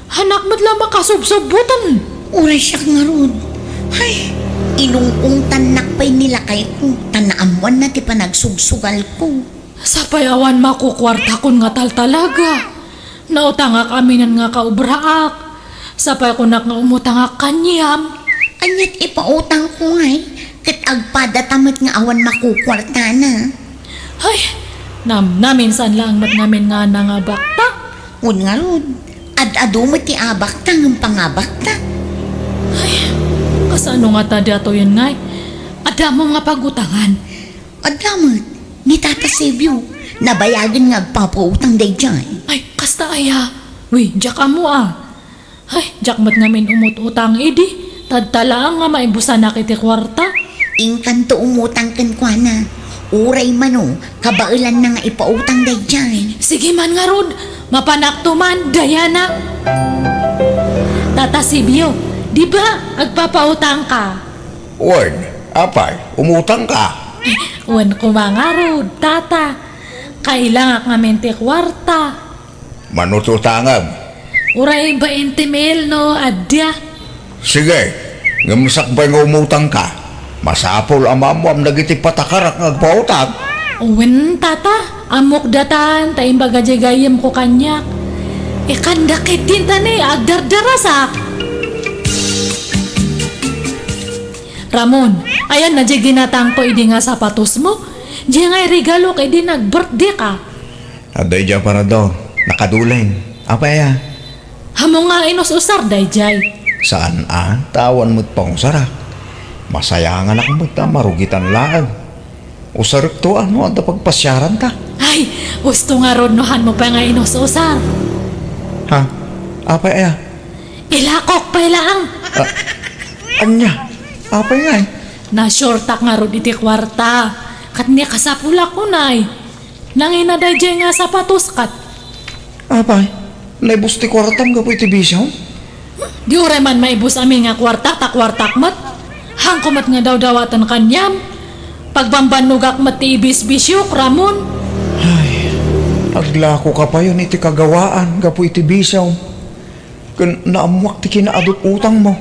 hanak met la makasubsubboten. Uray siak ngarud. Ay, inung-ungtannak pay ni lakayko, ta naammoanna ti panagsugsugalko. Sapay awan makukuartakon nga taltalaga. Nautangak aminen nga kaobraak. Sapay kunak nga umutangak kaniam. Aniat ipautangko ngay, ket agpadata met nga awan makukuartana. Hay, namnamin saan laeng met ngamin nga nangabakta. Wen ngarud, ad-adu met ti abakta ngem pangabakta. Hay, kasano ngata datoyen ngay? Adda mo nga pagutangan? Adda met, ni Tata Sebio, nabayagen nga agpapautang daydiay. Ay, kasta aya? Wi, diak ammo a. Ay, diak met ngamin umut-utang idi, tadta laeng nga maibusanak iti kuarta. Inkanto umutang kenkuana. Uray mano, kabaelanna nga ipautang daydiay. Sige man ngarud, mapanakto man, Diana. Tata Sebio, di ba agpapautangka? Wen, apay, umutangka? Wen koma ngarud, tata. Kailangak ngamin ti kuarta. Mano ti utangem? Uray bainte mil no adda. Sige, ngem sakbay nga umutangka, masapul a maammuam dagiti patakarak nga agpautang. Wen, tata, ammok datan, ta imbaga diay gayyemko kaniak. Ikanda ketdin ta ni agdardarasak. Ramon, ayanna diay ginatangko idi nga sapatosmo? Diay nga iregalok idi nag-birthday ka. Adda idiay aparador. Nakadulin. Apay aya? Ammom nga inus-usar daydiay. Saan a, ta awan met pangusarak. Masayanganak met a marugitan laeng. Usarekto a no adda pagpasiaranta. Ay, usto ngarud no hanmo pay nga inus-usar. Ha? Apay aya? Ilakok pay laeng. Ah, ania? Apay ngay? Na-shortak ngarud iti kuarta. Ket ni kasapulak unay. Nangina daydiay nga sapatos ket. Apay, naibus ti kuartam gapu iti bisiom? Di uray man maibus amin nga kuartak ta kuartak met. Hanko met nga dawdawaten kaniam. Pagbambannogak met ti ibisbisiok, Ramon. Ay, aglakoka payen iti kagawaan gapu iti bisiom. Ken naammoak ti kinaadut utangmo.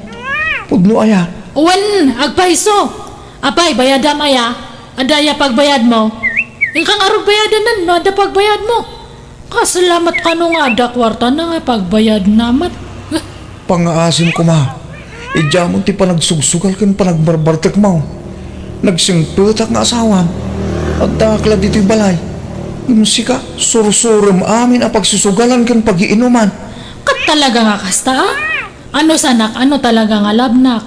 Pudno aya? Wen, agpayso. Apay, bayadam aya? Adda aya pagbayadmo? Inka ngarud bayaden no adda pagbayadmo. Kasla met kano nga adda kuartana nga pagbayadna met. Pangngaasim koma. Idiamon ti panagsugsugal ken panagbarbartekmo. Nagsingpetak nga asawam. Addaak la ditoy balay. Ngem sika, sursurem amin a pagsusugalan ken pagiinuman. Ket talaga nga kasta, a? Ano sanak, ano talaga nga labnak?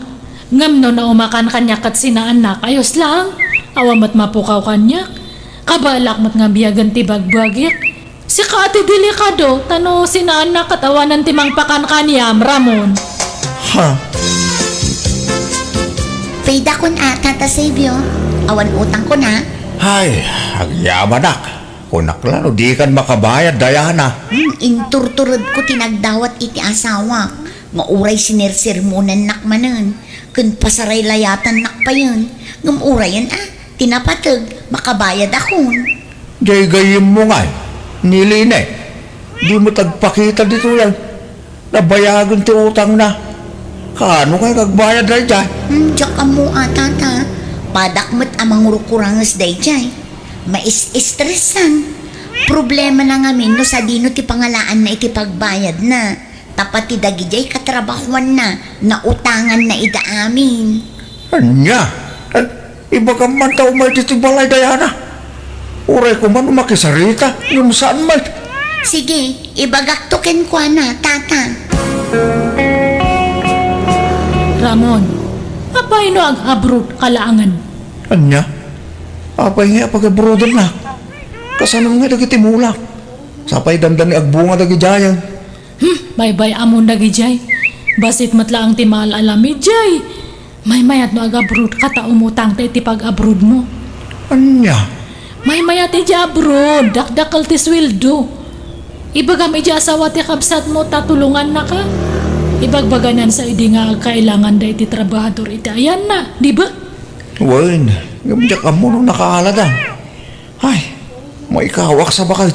Ngem no naumakan kaniak ket sinaannak, ayos lang. Awan met mapukaw kaniak. Kabaelak met nga biagen ti bagbagik. Sika a ti delikado, ta no sinaannak ket awanen ti mangpakan kaniam, Ramon. Ha? Payda kun a, Tata Savio. Awan utang kun a. Hay, agyamanak. Kunak la no dikan makabayad, Diana. Hmm, inturturedko ti nagdawat iti asawak, nga uray sinersermonannak manen, ken pasaraylayatannak payen, ngem urayen a, ti napateg, makabayadakon. Diay gayyemmo ngay, ni Lene, di met agpakita ditoy, ay. Nabayagen ti utangna. Kaano ngay nga agbayad daydiay? Hmm, diak ammo a, Tata. Padak met a mangurkuranges daydiay. Mais-estresan. Problemana ngamin no sadino ti pangalaanna iti pagbayadna. Ta pati dagidiay katrabahuanna, nautanganna ida amin. Ania? Eh, ibagam man ta umay ditoy balay, Diana. Uray koma no makisarita, ngem saan met. Sige, ibagakto kenkuana, Tata. Ramon, apay no ag-abroad ka laengen? Ania? Apay nga pag-abroadennak? Kasano nga dagiti mulak? Sapay dandani agbunga dagidiayen. Hmm, baybay-amon dagidiay. Bassit met laeng ti maal-alamiddiay. Maymayat no ag-abroad ka ta umutang ta iti pag-abroadmo. Ania? Maymayat idiay abroad, dakdakkel ti sueldo. Ibagam idiay asawa ti kabsatmo ta tulongannaka. Ibagbaganan sa idi nga agkailanganda iti trabahador iti ayanna, di ba? Wen, ngem diak ammo no nakaaladan. Ay, maikawak sa baket.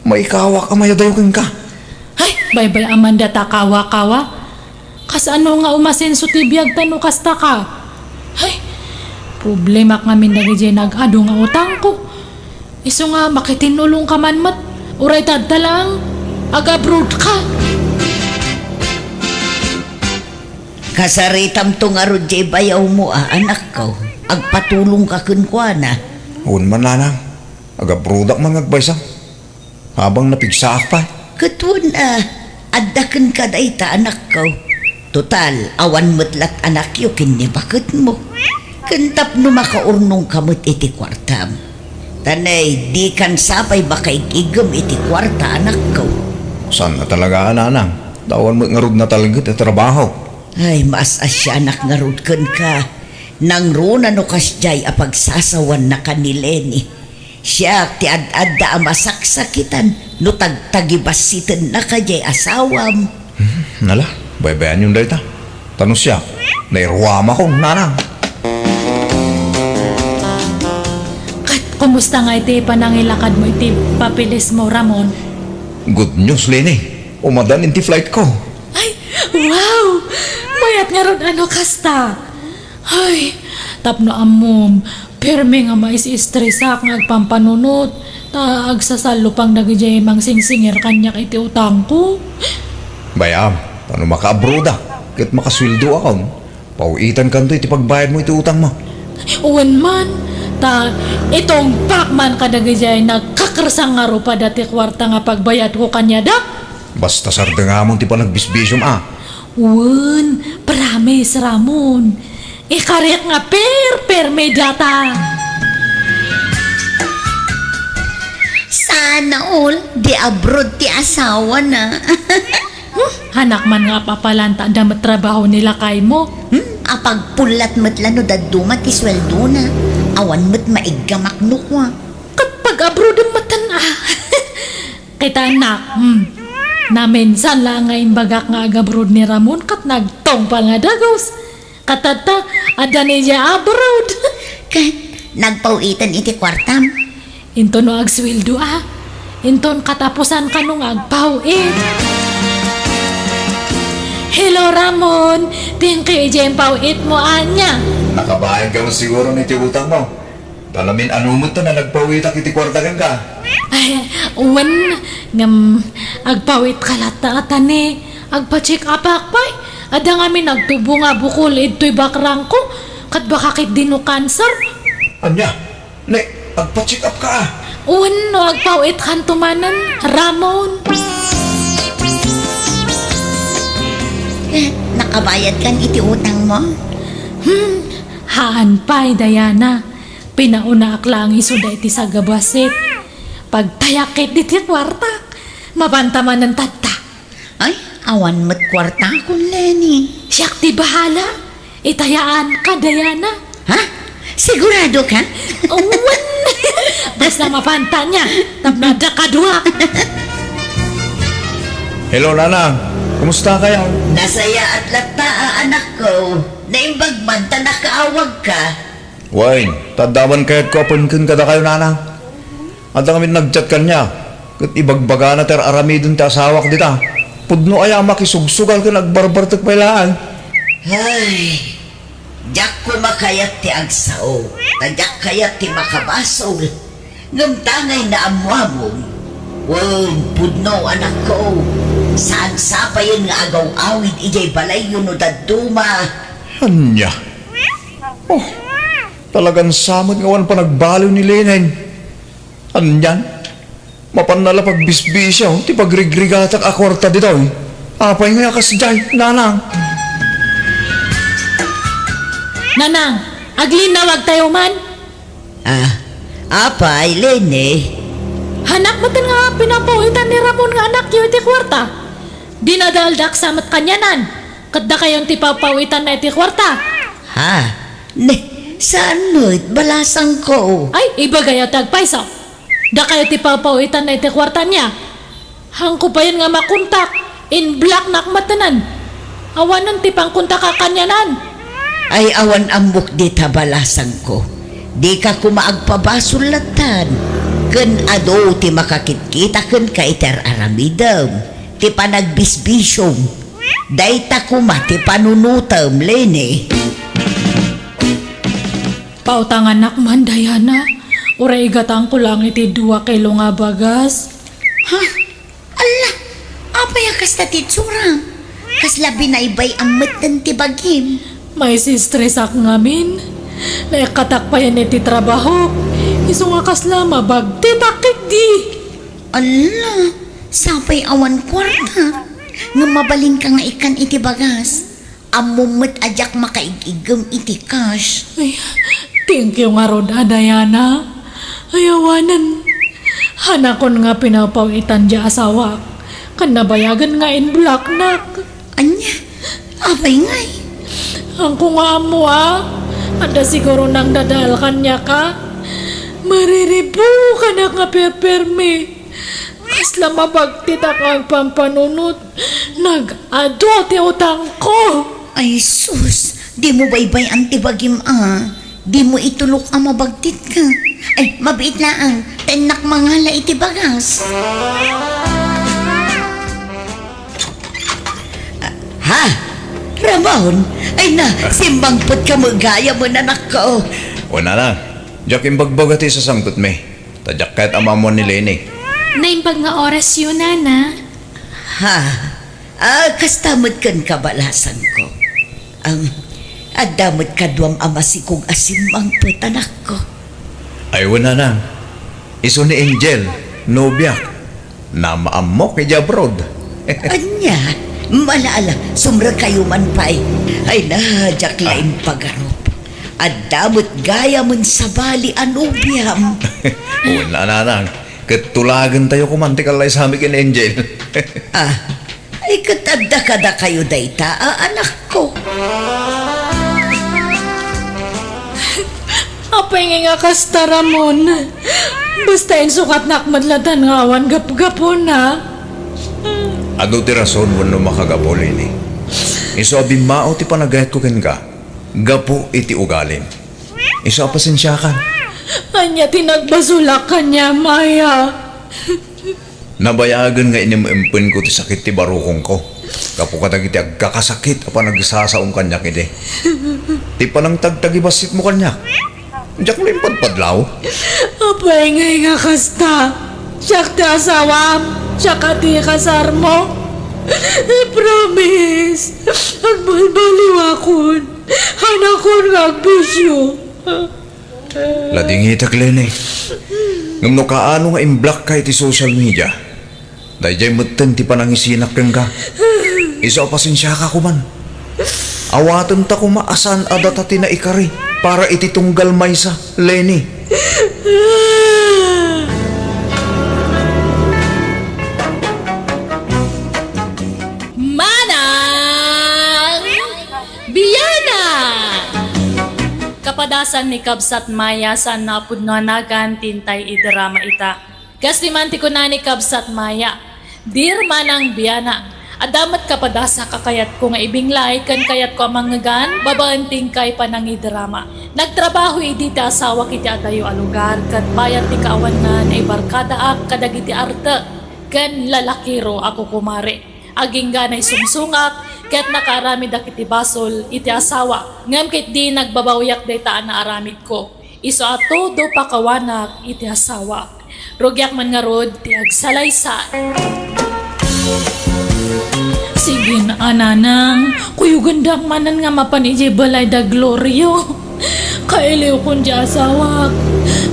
Maikawak a mayadayo kenka. Ay, baybay-amanda ta kawa-kawa. Kasano nga umasenso ti biag ta no kasta ka? Ay, problemak ngamin dagidiay nag-adu nga utangko. Isu nga makitin-ulong ka man met, uray ta adda laeng ag-abroad ka. Kasaritamto ngarud diay bayawmo a, anakko. Agpatulongka kenkuana. Wen man, nanang. Ag-abroadak man nga agbaysa. Habang napigsaak pay. Ket wen a, adda kenka dayta, anakko. Total, awan met lat anakyo ken ni baketmo. Ken tapno makaurnongka met iti kuartam. Ta nay, dikan sa pay makaig-iggem iti kuarta, anakko. Saan a talaga, nanang? Ta awan met ngarud natalget a trabaho. Ay, maas-asianak ngarud kenka. Nangruna no kasdiay a pagsasawaannaka ni Leni. Siak ti ad-adda a masaksakitan no tagtagibassitennaka diay asawam. Hmm, nala, baybayanyon dayta. Ta no siak, nairuamakon, nanang. Kumusta ngay ti panangilakadmo iti papeles mo, Ramon? Good news, Leni. Umadan iti flight ko. Ay, wow! Mayat ngarud a no kasta. Ay, tapno ammom, permi nga maisistresak nga agpampanunot, ta agsasallupang dagidiay mangsingsingir kaniak iti utangko. Bay-am, ta no makaabroad a, ket makasueldoakon, paw-itankanto iti pagbayadmo iti utangmo. Wen man, ta itungpak man kadagidiay nagkakersang nga rupada ti kuarta nga pagbayadko kaniada. Basta sardengamon ti panagbisbisiom a. Wen, promise, Ramon. Ikarik nga perpermi data. Sana all, di abroad ti asawana. Hmm, anak man nga apapalanta da met trabaho ni lakaymo. Hmm, apagpullat met la no dadduma ti sueldona. Awan met maiggamak no kua. Ket pag-abroad metten a. Kita, anak, hmm. Naminsan la nga imbagak nga ag-abroad ni Ramon ket nagtungpal nga dagus. Ket tatta, adda ni dia abroad. Ket nagpaw-itan iti kuartam? Inton no agsueldo a. Inton katapusan kano nga agpaw-it. Hello, Ramon. Thank you iti impaw-itmo ania. Nakabayad ka man siguro iti utangmo. Talamin ano met ta nagpawitak iti kuarta kenka? Ay, wen, ngem agpawitka latta a tani. Agpa-check up-ak pay. Adda ngamin nagtubo nga bukol idtoy bakrangko, ket baka ketdi no cancer. Ania? Ne, agpa-check up ka a? Wen, no agpawitkanto manen, Ramon. Eh, nakabayadkan iti utangmo? Hmm, haan pay, Diana. Pinaonaak laeng isuda iti sagabasit. Pagtayak ketdi ti kuartak. Mapanta manen tatta. Ay, awan met kuartakon, Leni. Siak ti bahala. Itayaanka, Diana. Ha? Sigurado ka? Wen. Basta mapanta nia, tapno adda kaduak. Hello, Nanang. Kumusta kayo? Nasayaat latta a anakko. Naimbag man ta nakaawagka. Wen, ta adda man kayatko a pengken kadakayo, Nanang. Adda ngamin nag-chat kaniak, ket ibagbagana ti ar-aramiden ti asawak dita. Pudno aya a makisugsugal ken agbarbartek pay laeng. Ay, diak koma kayat ti agsao, ta diak kayat ti makabasol. Ngem ta ngay naammoamon, wen, pudno, anakko, saan sapayen nga agaw-awid idiay balayyo no dadduma. Ania? Oh, talagan sa met nga awan panagbaliw ni Leni. Anian? Mapanna la pagbisbisio ti pagrigrigatak a kuarta ditoy. Apay nga a kasdiay, Nanang? Nanang, aglinnawagtayo man. Ah, apay, Leni? Hanak metten nga pinapawitan ni Ramon nga anakyo iti kuarta. Dinadaaldak sa met kanianan. Ket dakayon ti papawitanna iti kuarta. Ha? Ne, saan met, balasangko. Ay, ibagayo ti agpayso. Dakayo ti papawitanna iti kuarta nia. Haanko payen nga makontak, in-blocknak metten. Awanen ti pangkontakak kanianan. Ay, awan ammok dita, balasangko. Dika koma agpabasol lattan. Ken adu ti makakitkita kenka iti ar-aramidem. Ti panagbisbisiom. Dayta koma ti panunotem, Leni. Pautanganak man, Diana. Uray igatangko lang iti dua kilo nga bagas. Ha? Alla, apay a kasta ti itsuram? Kasla binaybay-am metten ti bagim. Maisistresak ngamin. Naikkatak payen iti trabahok. Isu nga kasla mabagtitak ketdi. Alla, sapay awan kuarta. Ngem mabalinka nga ikkan iti bagas. Ammom met a diak makaig-iggem iti cash. Ay, thank you ngarud a, Diana. Ay, awanen. Hanakon nga pinapawitan dia asawak. Ken nabayagen nga in-blocknak. Ania? Apay ngay? Haanko nga ammo a. Adda siguro nangdadaal kaniak a. Mariribukanak nga perpermi. Kasla mabagtitak nga agpampanunot. Nag-adu ti utangko. Ay sus, dimo baybay-an ti bagim a. Dimo itulok a mabagtitka. Ay, mabiit laeng, ta innak mangala iti bagas. Ha? Ramon? Ay na, simmangpetka met gayam, anakko. O, nana, diak imbagbaga ti sasangpetmi. Ta diak kayat a maammuan ni Leni. Naimbag nga orasyo, nana. Ha? Ah, kasta met kenka, balasangko. Am, adda met kaduam a masikog a simmangpet, anakko. Ay, wen, nanang. Isu ni Angel, nobiak. Namaammok idiay abroad. Ania? Ala, ala, sumrekkayo man pay. Ay na, diak la impagarup. Adda met gayamen sabali a nobiam. Wen, nanang. Ket tulagentayo koman ti kallaysami ken Angel. Ah, ay, ket adda kadakayo dayta a anakko. Apay ngay nga kasta, Ramon? Basta insukatnak met latta nga awan gapgapuna. Adu ti rason wenno makagapu, Leni. Isu a bimmao ti panagayatko kenka, gapu iti ugalim. Isu a pasensiakan. Ania ti nagbasolak kaniam, aya? Nabayagen nga inim-impenko ti sakit ti barukongko gapu kadagiti agkakasakit a panagsasaom kaniak idi. Ti panangtagtagibasitmo kaniak, diak la impadpadlaw. Apay ngay nga kasta? Siak ti asawam, siak a ti kasarmo. I-promise, agbalbaliwakon. Hanakon nga agbisio. Ladingitek, Leni. Ngem no kaano nga imblock ka iti social media, daydiay metten ti panangisinak kenka. Isu a pasensiaka koman. Awaten ta koma a saan a data ti naikari para iti tunggal maysa, Leni. Manang Biana! Kapadasan ni Kabsat Maya, saan a pudno a nagan ti intay idrama ita. Kas di man ti kuna ni Kabsat Maya, "Dear Manang Biana, adda met kapadasak a kayatko nga ibinglay ken kayatko a mangngegan babaen ti inkay panangidrama. Nagtrabaho idi ti asawak iti adayo a lugar ket bayat ti kaawanna naibarkadaak kadagiti arte ken lalakiro a kukumare. Agingga naisungsongak ket nakaaramidak iti basol iti asawa, ngem ket di nagbabawiak dayta a naaramidko. Isu a todo pakawanak iti asawa. Rugiak man ngarud ti agsalaysay." Sige, a nanang, kuyogendak manen nga mapan idiay balay da Glorio. Kailiwkon ti asawak.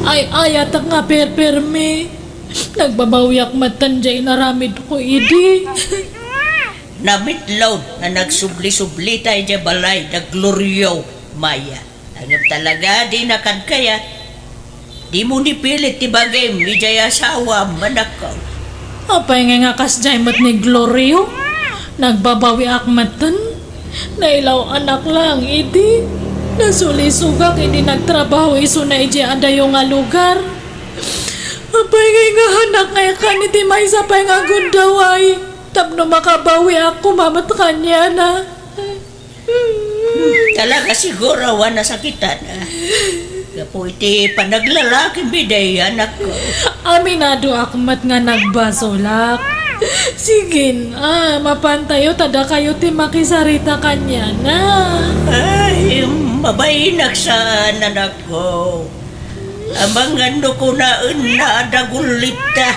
Ay-ayatek nga perpermi. Nagbabawiak metten diay inaramidko idi. Namitlaw nga nagsubli-sublita idiay balay da Glorio, Maya. Ngem talaga, dina kad kayat. Dimo ni pilit ti bagim idiay asawam, anakko. Apay ngay nga kasdiay met ni Glorio? Nagbabawiak metten. Nailaw-anak laeng idi. Nasulisogak idi nagtrabaho isuna idiay adayo nga lugar. Apay ngay nga hanak nga ikan iti maysa pay nga gundaway tapno makabawiak koma met kaniana. Talaga siguro a nasakitan, ah. Gapu iti panaglalaki mi day, anakko. Aminadoak met nga nagbasolak. Sige, ah, mapantayo ta dakayo ti makisarita kaniana. Ay, mabainak saan, anakko. Amangan no kunaenna a dagullitta.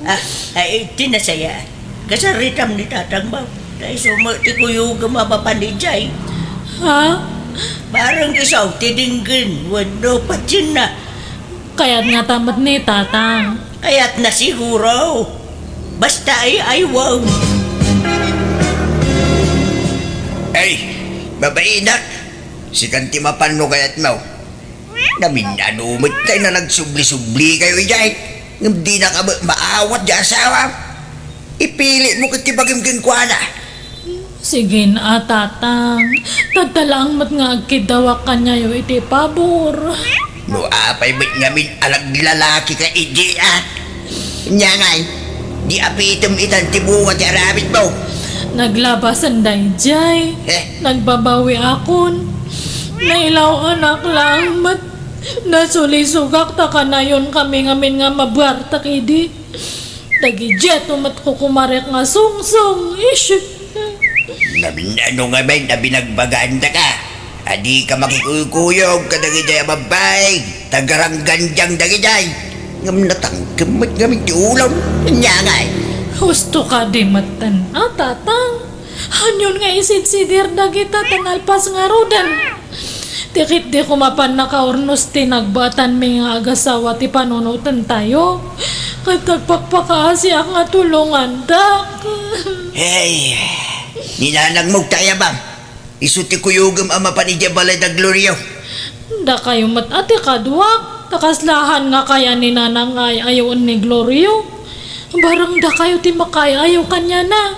Ah, ay, ti nasaya. Kasaritam ni tatang mo. Tay sumo ti kuyogem a mapan idiay. Ha? Barang isu ti dinggen wenno patienna. Kayat ngata met ni tatang. Kayatna siguro. Basta ay aywaw. Ay, mabainak. Sikan ti mapan no kayatmo. Namin-ano met tay nga nagsubli-sublikayo idiay, ngem dinaka met maawat ti asawam. Ipilitmo ket ti bagim kenkuana. Sige, a tatang. Tatta laeng met nga agkiddawak kaniayo iti pabor. No apay met ngamin a naglalakika idi, a? Ania ngay, di apitem itan ti bunga ti aramidmo? Naglabasan daydiay. Eh? Nagbabawiakon. Nailaw-anak laeng met. Nasulisogak ta kanayon kami ngamin nga mabuartek idi. Dagidiay met kukumarek nga sungsong. Ish! Namin-ano ngamin a binagbagaandaka? A dika makikuyog kadagiti a babbai, ta garanggandiang dagiti. Ngem natangkem met ngamin ti ulom. Ania ngay? Husto kadi metten a, Tatang. Anion nga isidsidir dagita ta nalpas ngaruden? Ti ketdi koma mapan nakaurnos ti nagbatanmi nga agasawa ti panunotentayo, ket agpakpakaasiak nga tulongandak. Hey, ni nanangmo ti ayabam. Isu ti kuyogem a mapan idiay balay da Glorio. Dakayo met a ti kaduak, ta kaslahan nga kayan ni Nanang nga ay-ayoen ni Glorio. Barang dakayo ti makaay-ayo kaniana.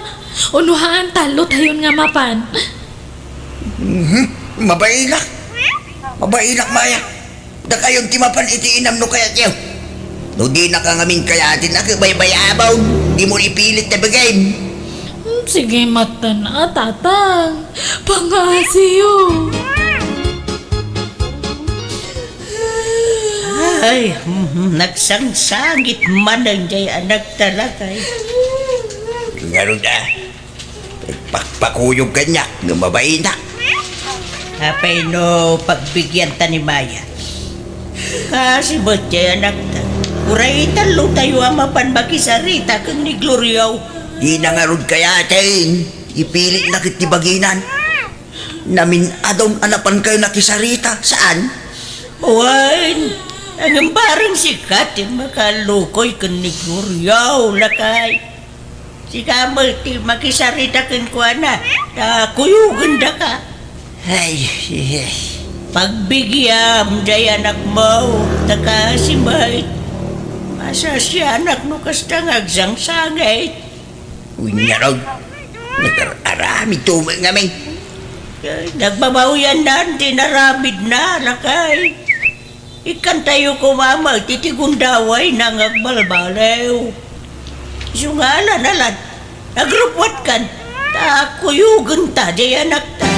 Uno haan, tallotayon nga mapan. Mhm. Mabailak. Mabailak, Maya. Dakayon ti mapan iti inam no kayatyo. No dinaka ngamin kayaten a, ket baybayabon, dimo ipilit ta bagim. Hmm, sige, metten a, Tatang. Pangaasiyo. Ay, mhm, nagsangsangit manen jay anakta, lakay. Ngarud a, pakpakuyog kaniak no mabainak. Apay no pagbigianta ni Maya? Kaasi met jay anakta. Uray tallotayo a mapan makisarita ken ni Glorio. Dina ngarud kayaten. Ipilitna ket ti baginan. Namin-adon a napankayo nakisarita, saan? Wen, ngem bareng sika ti makalukoy ken ni Glorio, lakay. Sika met ti makisarita kenkuana, ta kuyogendaka. Ay, ay. Pagbigiam jay anakmo, ta kaasi met. Masasianak no kasta nga agsangsangit. Uy, ngarud, nagar-aramid to met ngamin. Nagbabawiannan ti inaramidna, lakay. Ikkantayo koma met iti gundawayna nga agbalbaliw. Isu nga alan-alan, agrupwatkan, ta kuyogenta jay anakta.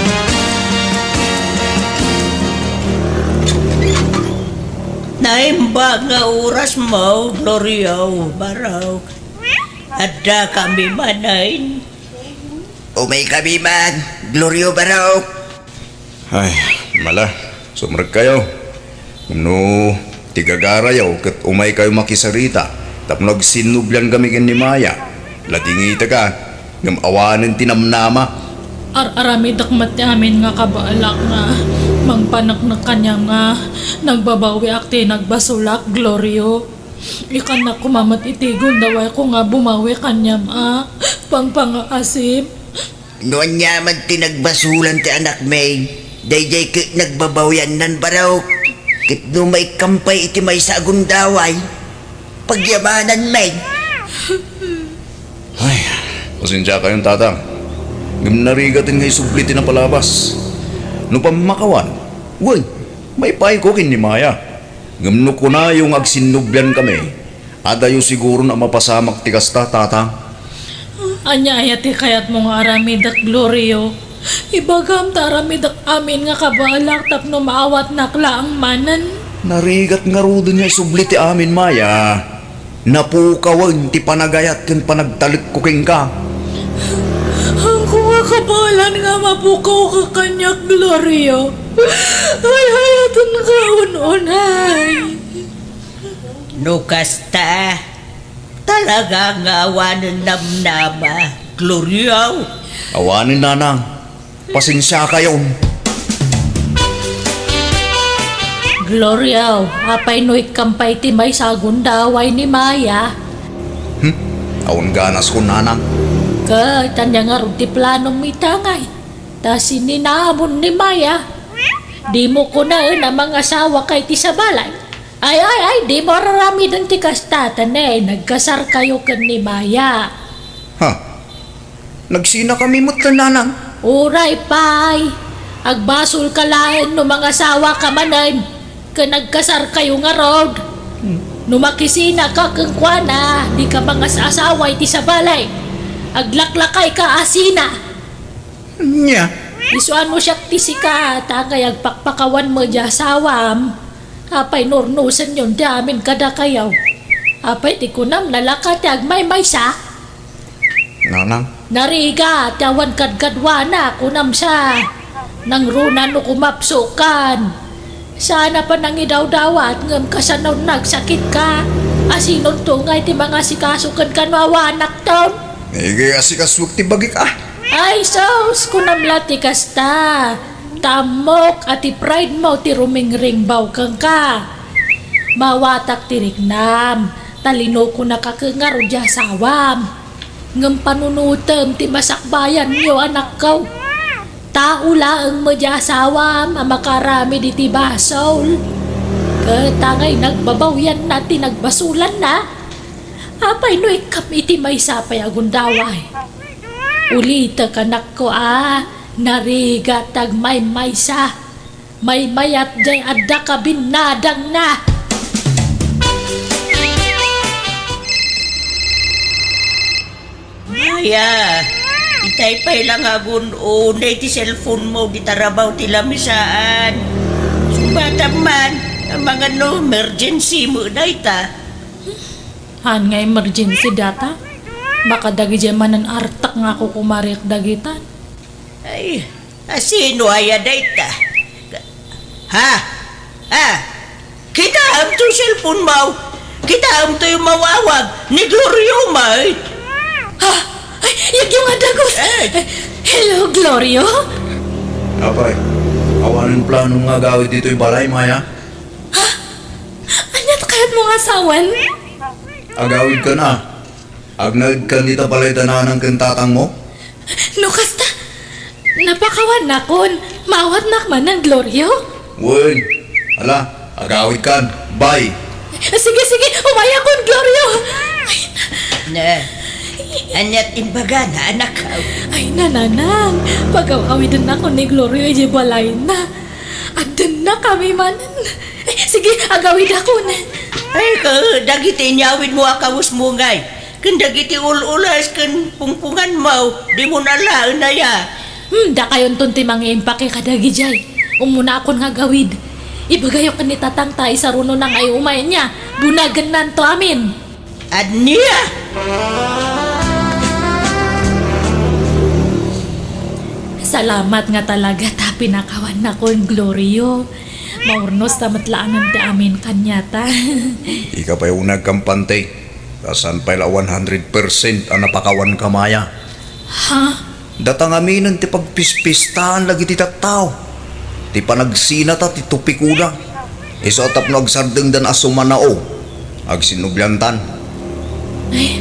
Naimbag nga orasmo, Glorio, Barok. Addakami manen. Umaykami man, Glorio, Barok. Ay, mala, sumrekkayo. No ti gagarayo ket umaykayo makisarita tapno agsinnubliankami ken ni Maya, ladingitaka, ngem awanen ti namnama. Ar-aramidek met ti amin nga kabaelak nga mangpaneknek kaniam nga nagbabawiak ti nagbasolak, Glorio. Ikkannak koma met iti gundawayko nga bumawi kaniam a pangpangaasim. No aniaman ti nagbasolan ti anakmi, daydiay ket nagbabawiannan, Barok. Ket no maikkan pay iti maysa a gundaway, pagyamananmi. Ay, pasensiakayon, Tatang. Ngem narigaten nga isubli ti napalabas. No pammakawan, wen, maipayko ken ni Maya. Ngem no kunayo nga agsinnubliankami, adayo siguron a mapasamak ti kasta, Tatang. Ania aya ti kayatmo nga aramidek, Glorio? Ibagam ta aramidek amin nga kabaelak tapno maawatnak laeng manen. Narigat ngaruden nga isubli ti amin, Maya. Napukawen ti panagayat ken panagtalekko kenka. Haanko nga kabaelan nga mapukawka kaniak, Glorio. Ay, hayatenka un-unay. No kasta, talaga nga awanen namnama, Glorio. Awanen, Nanang. Pasensiakayon. Glorio, apay no ikkan pay ti maysa a gundaway ni Maya? Hmm? Awan ganaskon, Nanang. Ket ania ngarud ti planom ita ngay? Ta sininamon ni Maya. Dimo kunaen a mangasawaka iti sabali? Ay, ay, ay, dimo ar-aramiden ti kasta, ta ne, nagkasarkayo ken ni Maya. Ha? Nagsinakami met, Nanang. Uray pay, agbasolka laeng no mangasawaka manen ken agkasarkayo ngarud. Hmm. No makisinaka kenkuana, dika mangas-asawa iti sabali. Aglaklakayka a sina. Nia? Isu a no siak ti sika, ta ngay agpakpakawan met diay asawam. Apay nurnusenyon ti amin kadakayo? Apay ti kunam, nalaka ti agmaymaysa? Nanang. Narigat ti awan kadkaduana, kunam sa. Nangruna no kumapsukan. Saan a panangidawdawat ngem kasano nagsakitka? Asinonto ngay ti mangasikaso kenka no awanakton? Iga asikasuek ti bagik a. Ay sus, kunam la ti kasta. Ta ammok a ti pride mo ti rumingringbaw kenka. Mawatak ti riknam, ta linukonaka ken ngarud ti asawam. Ngem panunotem ti masakbayanyo, anakko. Tao laeng met ti asawam a makaaramid iti basol. Ket angay nagbabawianna ti nagbasolanna. Apay no ikkam iti maysa pay a gundaway? Ulitek, anakko, a narigat ti agmaymaysa. Maymayat jay adda kabinnadangna. Maya, itay pay la nga agun-unay ti cellphone mo, di tarabaw ti lamisaan. Subatam man, amangan no emergency mo dayta. Haan nga emergency data? Baka dagidiay manen artek nga kukumarik dagitan. Ay, asino aya dayta? Ha? Ha? Kitaem toy cellphone mo? Kitaem toy umawawag ni Glorio may? Ha? Ay, yagyo nga dagus! Eh. Hello, Glorio? Apay, awanen plano nga agawid ditoy balay, Maya? Ha? Ania ti kayat mo nga asawan? Agawid ka na. Agnaed kan dita balay da nanang ken tatang mo? No kasta, napakawannakon, maawatnak manen, Glorio? Wen, ala, agawid kan. Bye. Sige, sige, umayakon, Glorio! Ay, na, ania ti imbagana, anak? Ay, nanang, pagaw-awidennakon ni Glorio idiay balayna. Addennakami manen. Ay, sige, agawidakon. Ay, ka, dagiti inyawid mo a kawes mo ngay. Ken dagiti ul-ulas ken pungpungan mo, dimo na laen aya. Hmm, dakayonton ti mangiimpake kadagidiay. Umuna akon nga agawid. Ibagayo ken ni tatang ta isarunona nga ay umay ania. Bunagennanto amin. Ania? Salamat nga talaga ta pinakawannakon, Glorio. Maurnos ta met laangen ti amin kaniata. Ika pay unay agkampante. Ta saan pay la one hundred percent a napakawanka, Maya. Ha? Data ngaminen ti pagpispistaen dagiti tattao. Ti panagsinata ti tupikona. Isu a tapno agsardengdan a sumanao. Agsinnubliantan. Ay,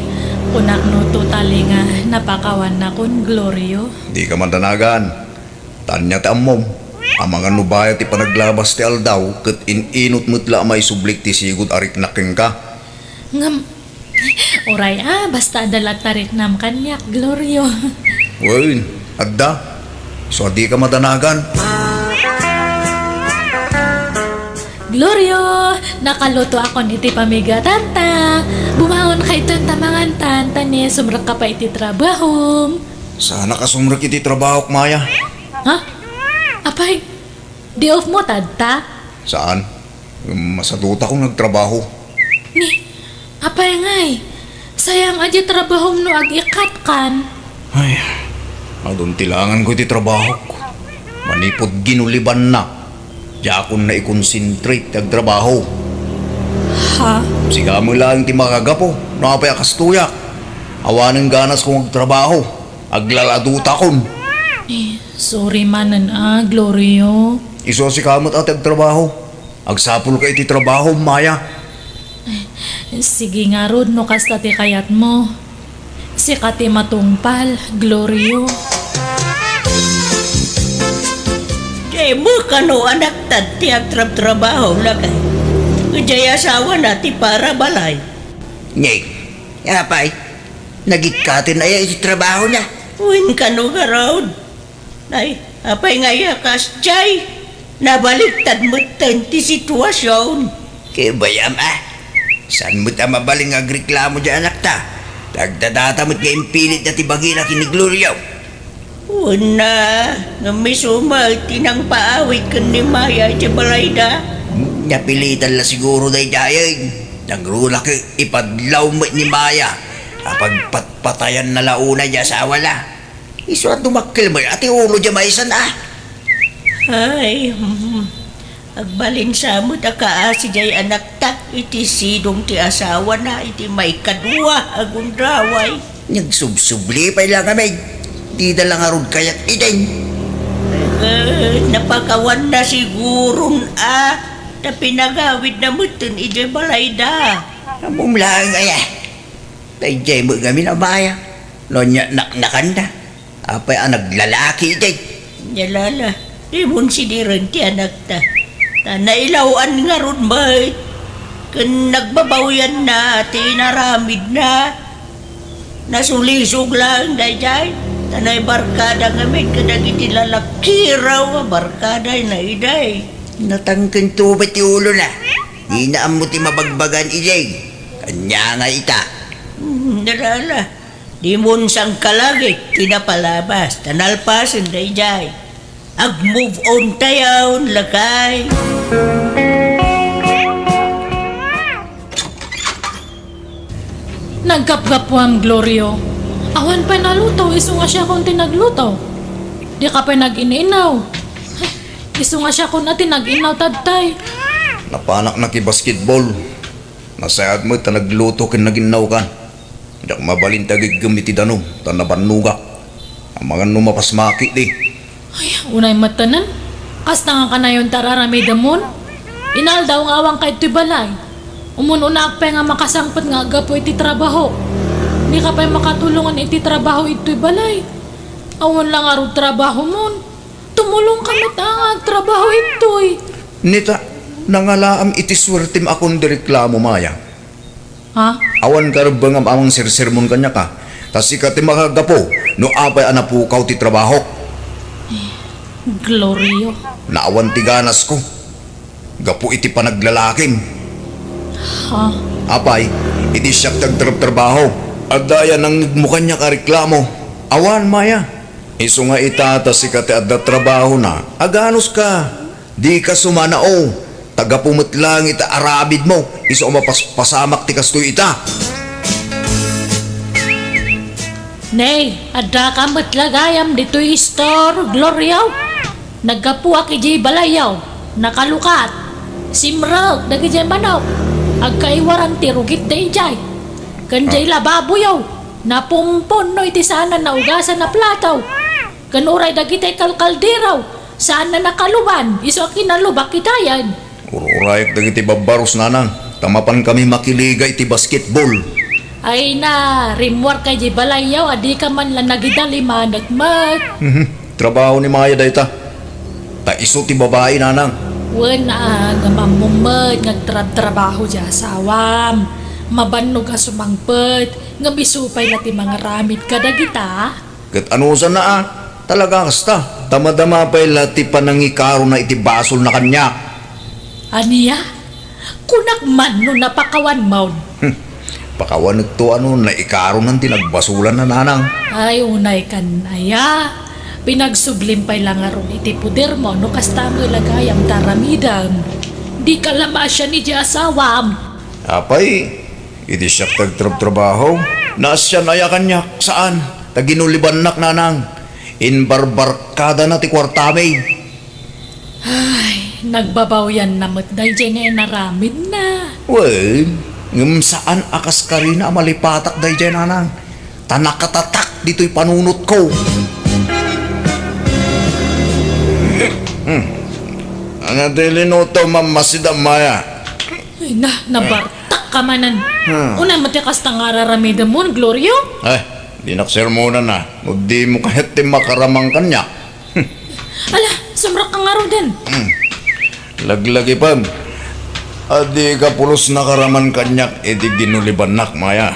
kunakno totally nga napakawannakon, Glorio. Dika madanagan. Ta ania ti ammom, amangan no bayat ti panaglabas ti aldaw ket in-inut met la a maisublik ti sigud a riknak kenka. Ngem, uray a, basta adda latta riknam kaniak, Glorio. Wen, adda. Isu a dika madanagan. Glorio, nakalutoakon iti pamigatan ta. Bumaonka itan ta mangantan, ta ni sumrekka pay iti trabahom. Saanak a sumrek iti trabahok, Maya. Ha? Apay, day off mo tatta? Saan? Masadutakon nga agtrabaho. Ni, apay ngay? Sayang a di trabahom no ag-ikatkan. Ay, adun ti laanganko iti trabahok. Manipud ginulibanna, diakon naikonsentrate ti agtrabaho. Ha? Sika met laeng ti makagapu no apay a kastoyak. Awanen ganasko nga agtrabaho. Aglaladutakon. Eh, sorry manen a, Glorio. Isu a sika met a ti agtrabaho. Agsapulka iti trabahom, Maya. Eh, sige ngarud no kasta ti kayatmo. Sika ti matungpal, Glorio. Dimo kano anakta ti agtrabtrabaho, lakay. Idiay asawana ti para balay. Ngem, apay, nagikkaten aya iti trabahona? Wen kano ngarud. Nay, apay nga aya kasdiay? Nabaliktad metten ti situasion. Ket bayam a, saan met a mabalin nga agreklamo diay anakta? Tagdadata met nga impilitda ti bagina ken ni Glorio. Wen a, ngem isu met ti nangpaawid ken ni Maya iti balayda. Hmm, Napilitan la siguro daydiay. Nagruna ket ipadlaw met ni Maya. Apagpatpatayan na la unay ti asawana. Isu a dumakkel met a ti ulo diay maysan a. Ay, hmm. Agbalin sa met a kaasi diay anakta iti sidong ti asawana iti maikadua a gundaway. Nagsubsubli pay la ngamin. Dida la ngarud kayat idin. Eh, napakawanna siguron a ta pinagawidna metten idiay balayda. Ammom laeng aya. Daydiay met ngamin a Maya. No ania naknakanda. Apay a naglalaki idi. Nia la, dimon sidiren ti anakta. Ta nailaw-an ngarud met. Ken nagbabawyanna ti inaramidna. Nasulisog laeng daydiay. Ta naibarkada ngamin kadagiti lalakiraw a barkadayna idi. Natangkentuba ti ulona. Dina ammo ti mabagbagan idi. Ania nga ita? Hmm, ala, ala. Dimon sangkalagik ti napalabas, ta nalpasen daydiay. Ag-move on tayon, lakay. Naggapgapuam, Glorio. Awan pay naluto, isu nga siakon ti nagluto. Dika pay nag-in-inaw. Isu nga siakon a ti nag-inaw, tatay. Napanak nakibasketball. Nasayaat met ta nagluto ken nag-innaw kan. Diak mabalin ti agiggem iti danum, ta nabannogak. Amangan no mapasmaki di. Ay, unay met tanan. Kasta nga kanayon ti ar-aramidemon? Inaldaw nga awanka itoy balay. Umun-unaak pay nga makasangpet nga aggapu iti trabaho. Dika pay makatulongan iti trabaho itoy balay. Awan la ngarud trabahomon. Tumulongka met a nga agtrabaho itoy. Nita, nangalaam iti suertem a kundi reklamo, Maya. Ha? Awan karebbengam a mangsersermon kaniak a, ta sika ti makagapu no apay a napukaw ti trabahok. Glorio. Naawan ti ganasko. Gapu iti panaglalakim. Ha? Apay, idi siak ti agtrabtrabaho, adda aya nangngegmo kaniak a reklamo? Awan, Maya. Isu nga ita ta sika ti adda trabahona, aganuska. Dika sumanao, ta gapu met laeng iti aramidmo, isu a mapaspasamak ti kastoy ita. Nay, addaka met la gayam ditoy istor, Glorio. Naggapuak idiay balayyo, nakalukat, simrek dagidiay manok, agkaiwaran ti rugit daydiay. Ken diay lababoyo, napumpunno iti saan a naugasan a plato. Ken uray dagiti kalkaldero, saan a nakaluban, isu a kinalubak itayen. Ur-urayak dagiti babbaros, nanang, ta mapankami makiliga iti basketball. Ay na, rimmuarka idiay balayyo a dika man la nagidalimanek met. Mhm. Trabaho ni Maya dayta. Ta isu ti babai, nanang. Wen a, ngem ammom met nga agtrabtrabaho diay asawam. Mabannog a sumangpet, ngem isu pay la ti mangaramid kadagita. Ket anusanna a, talaga kasta, ta madama pay la ti panangikarona iti basolna kaniak. Ania? Kunak man no napakawanmon. Hmm. Pakawanekto a no naikaronan ti nagbasolanna, nanang. Ay, unay kan aya. Pinagsublim pay la ngarud iti podermo no kasta met la gayam ti aramidem. Dika la maasian idiay asawam. Apay, idi siak ti agtrabtrabaho, naasian aya kaniak? Saan, ta ginulibannak, nanang. Imbarbarkadana ti kuartami. Ay, nagbabawianna met daydiay nga inaramidna. Wen, ngem saan a kas karina a malipatak daydiay, nanang. Ta nakatatak ditoy panunotko. Hmm. Ania ti linutom a masida, Maya? Ay na, nabartak ka manen. Hmm. Unay met ti kasta nga ar-aramidemon, Glorio? Ay, dinak sermonan a. No dimo kayat ti makaraman kaniak. Hmm. Ala, sumrekka ngaruden. Hmm. Laglagipem. A dika pulos nakaraman kaniak iti ginulibannak, Maya.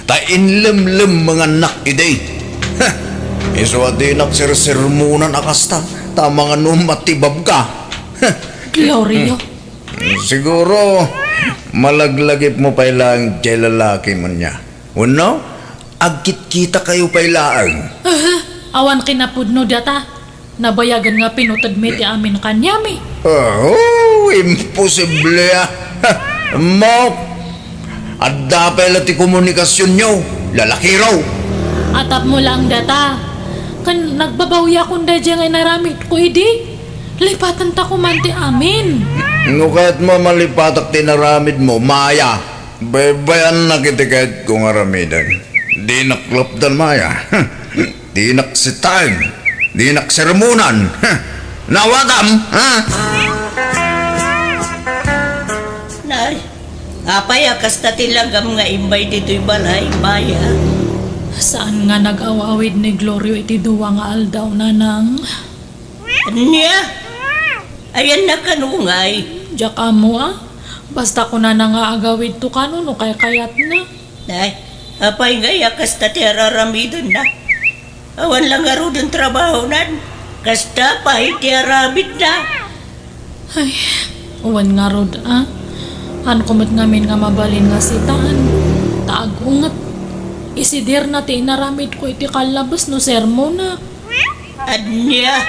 Ta inlemlemmengannak idi. Heh. Isu a dinak sersermonan a kasta, ta amangan no matibabka. Heh. Glorio. Hmm. Siguro, malaglagipmo pay laeng diay lalaki, ania? Wenno, agkitkitakayo pay laeng? Aha, awan kinapudno data. Nabayagen nga pinuted mi ti amin kaniami. Oh, imposible, ah. Mo, adda pay la ti komunikasionyo, lalakiro. Atapmo lang data. Kan nagbabawiakon daydiay nga inaramidko idi. Lipatenta koman ti amin. No kayatmo a malipatak ti inaramidmo, Maya, baybayannak iti kayatko nga aramiden. Dinak lapdan, Maya. Dinak sitaen. Dinak sermonan. Nawatam, ha? Nay, apay a kasta ti langam nga imbay ditoy balay, Maya? Saan nga nag-aw-awid ni Glorio iti dua nga aldaw, Nanang? Ania? Ayanna kano ngay? Diak ammo, a. Basta kunana nga agawidto kano no kaykayatna. Ay, apay ngay a kasta ti araramidenna? Awan la ngaruden trabahonan. Kasta pay ti aramidna. Ay, wen ngarud, a. Haanko met ngamin nga mabalin nga sitaen. Ta agunget. Isidirna ti inaramidko iti kallabes no sermonak. Ania?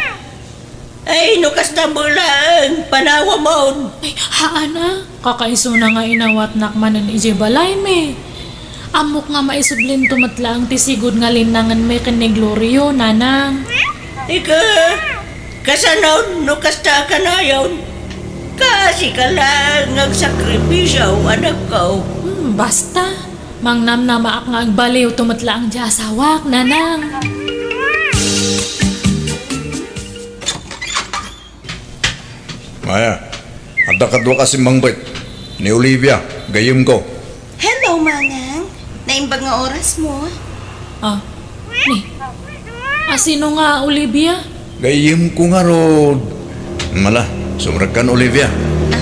Ay, no kasta met laeng, panawamon. Ay, haan a. Kakaisuna nga inawatnak manen idiay balaymi. Ammok nga maisublinto met laeng ti sigud nga linnangenmi ken ni Glorio, Nanang. Ika, kasano no kasta a kanayon? Kaasika laeng nga agsakripisio, anakko. Hmm, basta. Mangnamnamaak nga agbaliwto met laeng ti asawak, Nanang. Maya, adda kaduak a simmangbet. Ni Olivia, gayyemko. Hello, Manang. Naimbag nga orasmo? Ah, ni. A, sino nga Olivia? Gayyemko ngarud. Mala, sumrekkan, Olivia. Ah.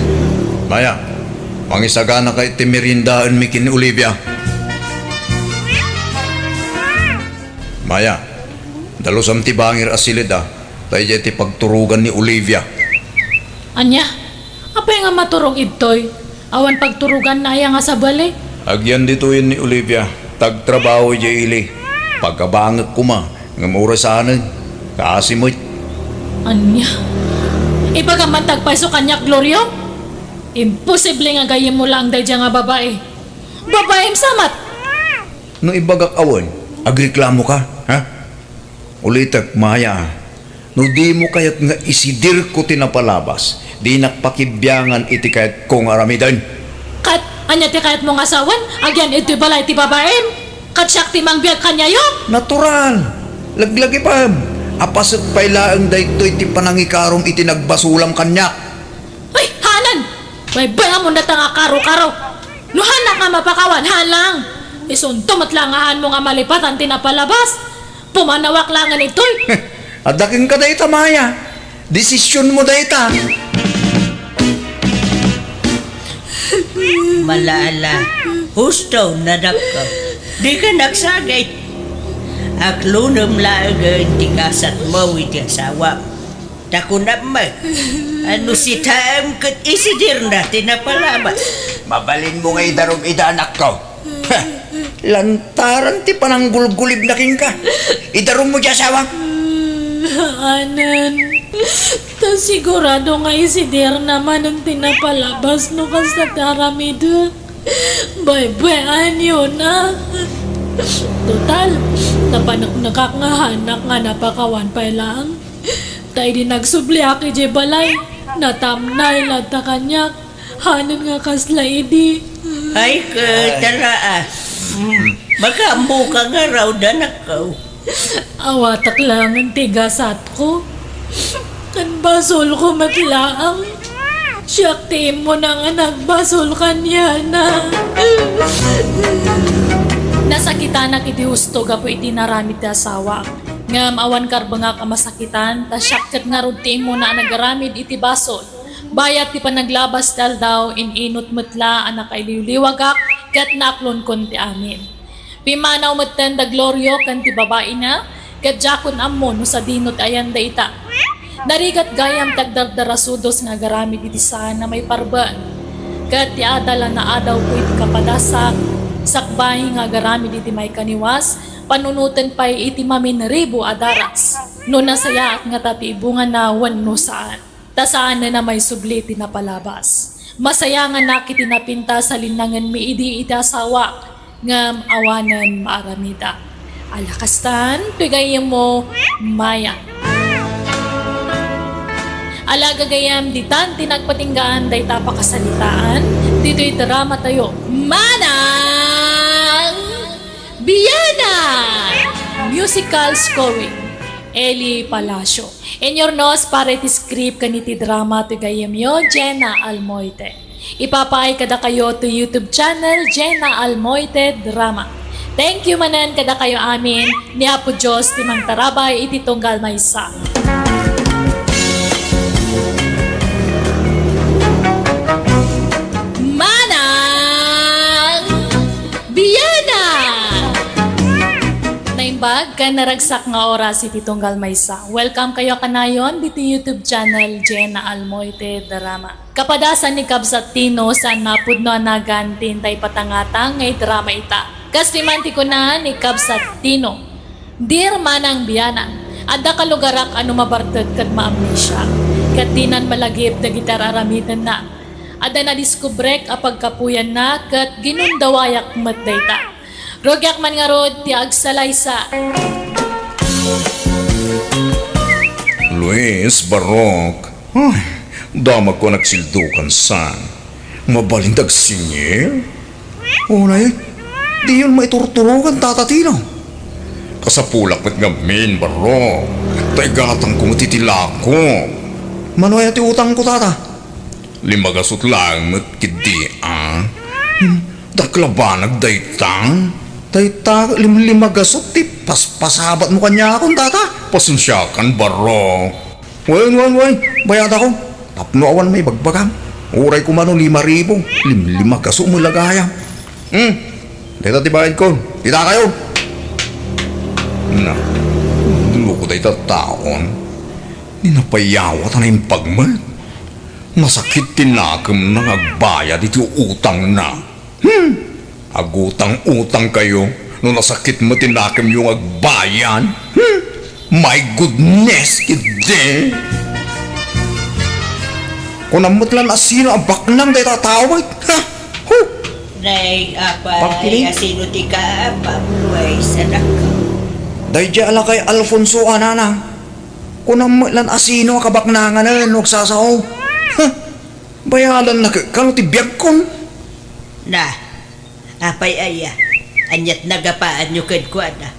Maya, mangisaganaka iti meriendaenmi ken ni Olivia. Maya, dalusam ti bangir a siled a. Daydiay ti pagturogan ni Olivia. Ania? Apay nga maturog idtoy? Awan pagturoganna aya nga sabali? Agyan ditoyen ni Olivia, ta agtrabaho idiay ili. Pagabangek koma, ngem orasanen, kaasi met. Ania? Ibagam man ti agpayso kaniak, Glorio? Imposible nga gayyemmo laeng daydiay nga babai. Babaim sa met! No ibagak a wen, agreklamoka, ha? Ulitek, Maya, no dimo kayat nga isidirko ti napalabas, dinak pakibiangan iti kayatko nga aramiden. Ket ania ti kayatmo nga sawen? Agyan iti balay ti babaim? Ket siak ti mangbiag kaniayo? Natural! Laglagipem! A paset pay laeng daytoy ti panangikarom iti nagbasolam kaniak. Ay, haanen! Baybay-amon dayta nga karo-karo! No haanak nga mapakawan, haan lang! Isunto met la nga haanmo nga malipatan ti napalabas! Pumanawak laengen itoy! Adda kenka dayta, Maya. Desisionmo dayta. Mala-ala. Husto, nadakko. Dika nagsagit. Aklonem laengen ti gasatmo iti asawam. Ta kunam met, a no sitaem ket isidirna ti napalabas. Mabalinmo nga idarum ida, anakko. Ha! Lantaran ti pananggulgulibna kenka. Idarummo ti asawam. Anen, ta sigurado nga isidirna manen ti napalabas no kasta ti aramidek. Baybay-anyona. Total, napaneknekak nga haanak nga napakawan pay laeng. Ta idi nagsubliak idiay balay, natamnay latta kaniak. Haanen nga kasla idi. Ay, ket, tara, a. Mm. Makaammoka ngarud, anakko. Awatak laengen ti gasatko. Ken basolko met laeng. Siak ti immuna nga nagbasol kaniana. Nasakitanak iti husto gapu iti inaramid ti asawak. Ngem awan karbengak a masakitan, ta siak ket ngarud ti immuna a nagaramid iti basol. Bayat ti panaglabas ti aldaw, in-inut met la a nakailiwliwagak ket naaklonkon ti amin. Pimmanaw metten da Glorio ken ti babaina, ket diakon ammo no sadino ti ayan dayta. Narigat gayam ti agdardarasudos nga agaramid iti saan a maiparbeng. Ket ti adal a naadawko iti kapadasak, sakbay nga agaramid iti maikaniwas, panunoten pay iti maminribo a daras. No nasayaat ngata ti ibungana wenno saan, ta saanen a maisubli ti napalabas. Masayanganak iti napintas a linnangenmi idi iti asawak, ngem awanen maaramida. Ala kastan, toy gayyemmo, Maya. Ala gagayyem, ditan ti nagpatinggaan dayta pakasaritaan, ditoy dramatayo, Manang Biana! Musical scoring, Eli Palacio. Inyurnos para iti script ken iti drama ti gayyemyo, Jenna Almoite. Ipapaay kadakayo ti YouTube channel, Jenna Almoite Drama. Thank you manen kadakayo amin, ni Apo Dios ti mangtarabay iti tunggal maysa. Manang Biana! Naimbag ken naragsak nga oras iti tunggal maysa. Welcome kayo kanayon diti YouTube channel Jenna Almoite Drama. Kapadasan ni Kabsat Tino, saan mapudno a nagan ti intay patangatang nga idrama ita. Kas ti man ti kuna ni Kabsat Tino, Dear Manang Biana, adda kalugarak a no mabartek ket maamnesia, ket dinan malagip dagiti ar-aramidenna. Adda nadiskubrek a pagkapuyanna ket ginundawayak met dayta. Rugiak man ngarud ti agsalaysa. Luis, Barok. Ay, damagko a nagsildukan san. Mabalin dagsingir? Unay, diyon maiturturogan, Tata Tino. Kasapulak met ngamin, Barok. Ta igatangko met iti lako. Mano aya ti utangko, Tata? Lima gasut laeng met ketdi, a? Hmm, dakkel a banag dayta. Dayta, lim-, lima gasut ti paspasabatmo kaniakon, Tata? Pasensiakan, Barok. Wen, wen, wen, bayadakon. Tapno awan maibagbagam. Uray koma no lima ribu. Lim-, lima gasut met la gayam. Hmm, dayta ti bayadko. Kitakayo. Na, loko dayta taon. Ni napayawat a naimbag met. Nasakit ti nakemna nga agbayad iti utangna. Hmm! Agutang-utang kayo no nasakit met ti nakemyo nga agbayad. Hmm! My goodness, ketdi! Kunam met lan a sino a baknang dayta a tao met. Ha? Hu! Nay, apay, Pagpili? Asino ti kaapam, Luis, anak? Daydiay a lakay Alfonso a nanang. Kunam met lan a sino a kabaknanganen no agsasao. Ha? Bayadanna ket kano ti biagkon? Na, apay aya? Aniat nagapaanyo kenkuana?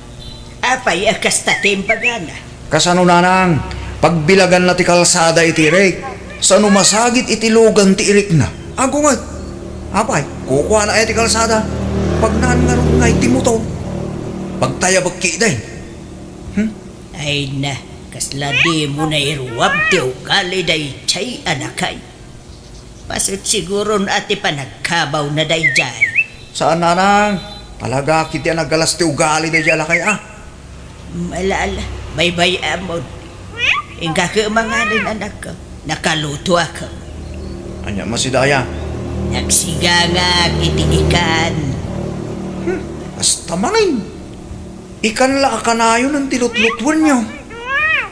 Apay a kasta ti imbagana? Kasano, nanang? Pagbilaganna ti kalsada iti irik. Sano masagid iti lugan ti irikna? Agunget. Apay, kukuana aya ti kalsada? Pagnaan ngarud ngay ti motor. Pagtayabek ketdi. Hmm? Ay na, kasla dimo nairuab ti ugali daydiay a lakay. Paset siguron a ti panagkabawna daydiay. Saan, nanang. Talaga ketdi a nagalas ti ugali daydiay a lakay, a. Ala, ala, baybay-amon. Inka ket manganen, anakko. Nakalutoak. Ania met dayta? Nagsigangak iti ikan. Hmm, kasta manen. Ikan la a kanayon ti lutlutuenyo.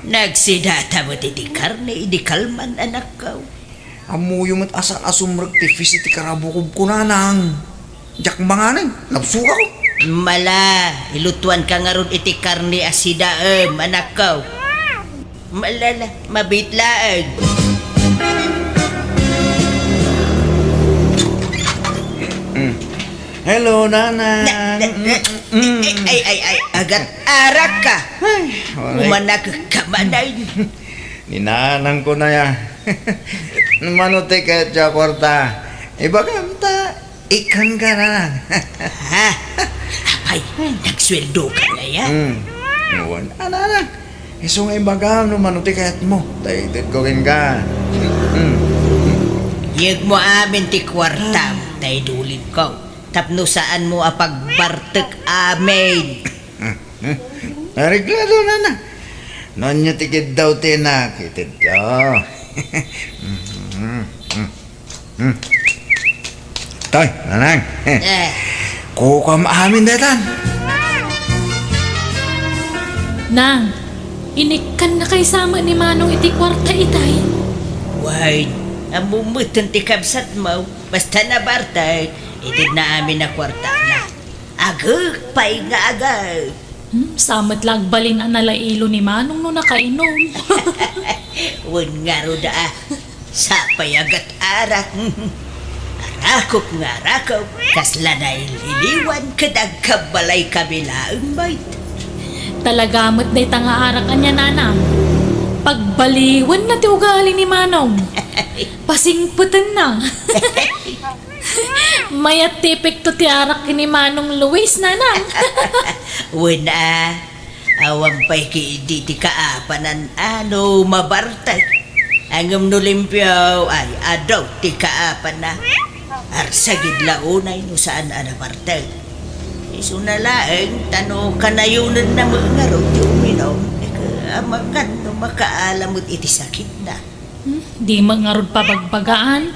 Nagsidata met iti karne idi kalman, anakko. Ammoyo met a saan a sumrek ti fish iti karabukobko, nanang. Diak manganen, nabsogak. Ala, ilutuanka ngarud iti karne a sidaem, anakko. Ala, ala, mabiit laeng. Mm. Hello, nanang. Na, na, na, Mm. Ay, ay, ay, agat arak ka. Ay, wala. Umanak ka manay. Ni nanangko na ya. Mano ti kayat a kwarta? Ibagam ta, ikan ka, nanang. Ha? Apay, nagsueldo ka na ya? Hmm. Awan. Ana, ana. Isu nga ibagam no mano ti kayatmo. Ta itedko kenka. Hmm. Yegmo amin ti kwartam, ta idulinko. Tapno saanmo a pagbartek amin. Areglado, nana. No ania ti kiddaw ti inak, itedko. Toy, nanang. Eh. Kukam amin daytan. Nang, Inikkannakay sa met ni Manong iti kuarta itay. Wen, ammom metten ti kabsatmo, basta nabartek, itedna amin a kuartana. Agek pay nga agek. Hmm, sa met la agbalin a nalailo ni Manong no nakainom. Wen ngarud a, sapay a gat-arak. Arakop nga arakop, kasla naililiwan ket agkabbalay kami laeng met. Talaga met dayta nga arak ania, Nanang. Pagbaliwenna ti ugali ni Manong. Pasingpetenna. Mayat ti epekto ti arak ni Manong Luis, Nanang. Wen a, awan pay ketdi ti kaapanan a no mabartek. Ngem no limpio, ay, adu ti kaapanna. Arsagid la unay no saan a nabartek. Isuna laeng, ta no kanayonenna met ngarud ti uminom, ket amangan no makaala met iti sakitna. Hmm, di met ngarud pabagbagaan.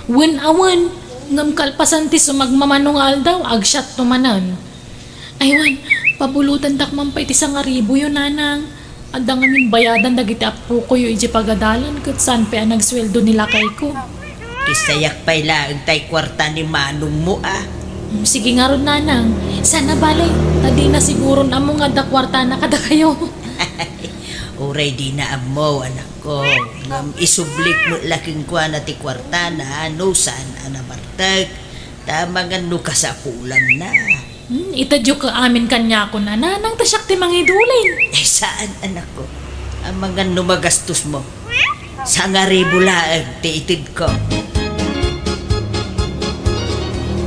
Wen a wen, ngem kalpasan ti sumagmamano nga aldaw, agsiatto manen. Ay wen, pabulotendak man pay ti sangaribuyo, Nanang. Adda ngamin bayadan dagiti appokoyo idiay pagadalan ket saan pay a nagsueldo ni lakayko. Ti sayak pay laeng tay kuarta ni manongmo a. Hmm, sige ngarud, Nanang. Saan a bale, ta dina siguron ammo nga adda kuartana kadakayo. Uray dina ammo, anak ko, ngem isublik met la kenkuana ti kuartana no saan a nabartek, ta amangan no kasapulanna. Hmm, itedyo ket amin kaniakon a, Nanang, ta siak ti mangidulin. Eh, saan, anak ko? Amangan no magastos mo. Sangaribu laeng ti itedko.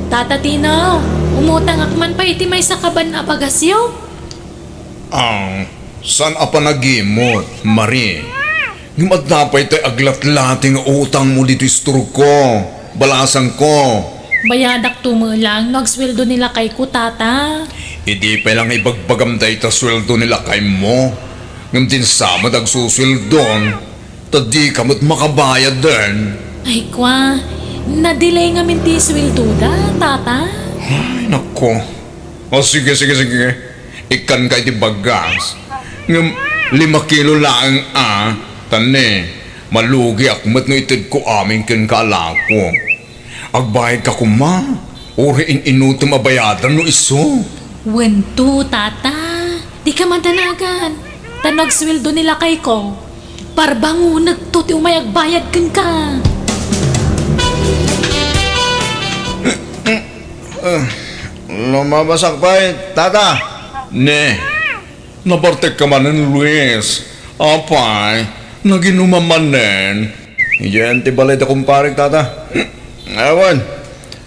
Tata Tino, umutangak man pay iti maysa kaban a bagasyo. Ang saan a panagimot, Marie? Ngem adda pay tay aglatlati nga utangmo ditoy istorko, balasangko. Bayadakto met laeng no agsueldo ni lakayko, Tata. Idi pay la nga ibagbagam dayta sueldo ni lakaymo, ngem dinsa met agsusueldon, ta dika met makabayaden. Ay, kua, na-delay ngamin ti sueldoda, Tata. Ay, nako. O, sige, sige, sige. Ikkanka iti bagas. Ngem lima kilo laeng a, ta ne, malugiak met no itedko amin kenka a lako. Agbayadka koma, uray in-inutom a bayadan no isu. Wen to, Tata. Dika madanagan. Ta no agsueldo ni lakayko, parbangonekto ti umay agbayad kenka. Eh, lumabasak pay, Tata. Ne, nabartekka manen, Luis. Apay, naginumam manen. Idiayen ti balay da kumparek, Tata. Awan,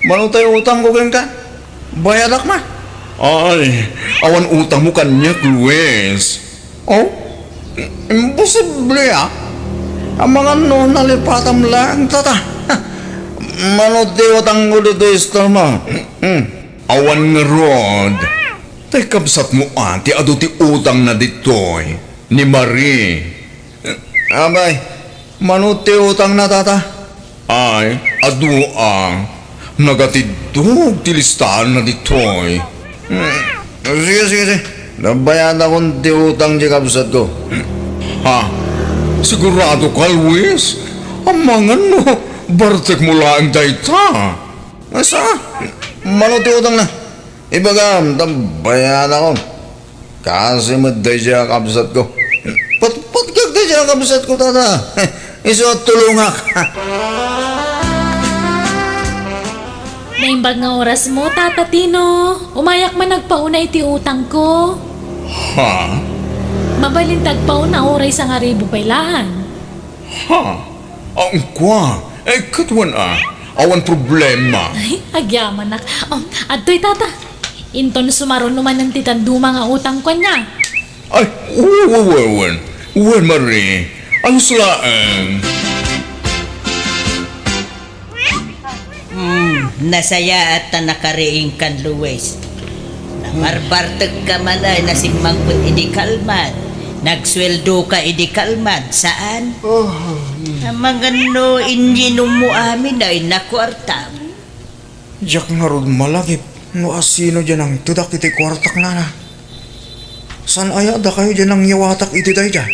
mano tay utangko kenka? Bayadak man. Ay, awan utangmo kaniak, Luis. Oh? Imposible, ah. Amangan no nalipatam laeng, Tata. Mano ti utangko ditoy istormo? Hmm. Awan ngarud. Tay kabsatmo a ti adu ti utangna ditoy, ni Marie. Abay, mano ti utangna, Tata? Ay, adu a. Nagatiddog ti listaanna ditoy. Hmm, sige, sige, sige. Nabayadakon ti utang ti kabsatko. Ha? Sigurado ka, Luis? Amangan no bartekmo laeng dayta. Asa? Mano ti utangna? Ibagam, ta bayadakon. Kasi met daydiay a kabsatko. Patpatkak daydiay a kabsatko, Tata. Isu a tulongak. Naimbag nga orasmo, Tata Tino. Umayak man agpauna iti utangko. Ha? Mabalin ti agpauna uray sangaribu pay laeng. Ha? Ang kua, eh, ket wen a, awan problema. Ay, agyamanak. Um, adtoy, Tata. Inton sumaruno manen ti dadduma nga utangko ania. Ay, wen, wen, wen, wen. Wen, Marie. Ayos laeng. Hmm, nasayaat ta nakariingkan, Luis. Nabarbartekka man a nasimmangpet idi kalman. Nagsueldoka idi kalman, saan? Oh, hmm. Amangan no inyinommo amin a kuartam. Diak ngarud malagip no asino diay nangtedak iti kuartak, Nana. Saan aya dakayo diay nangyawatak iti dayta?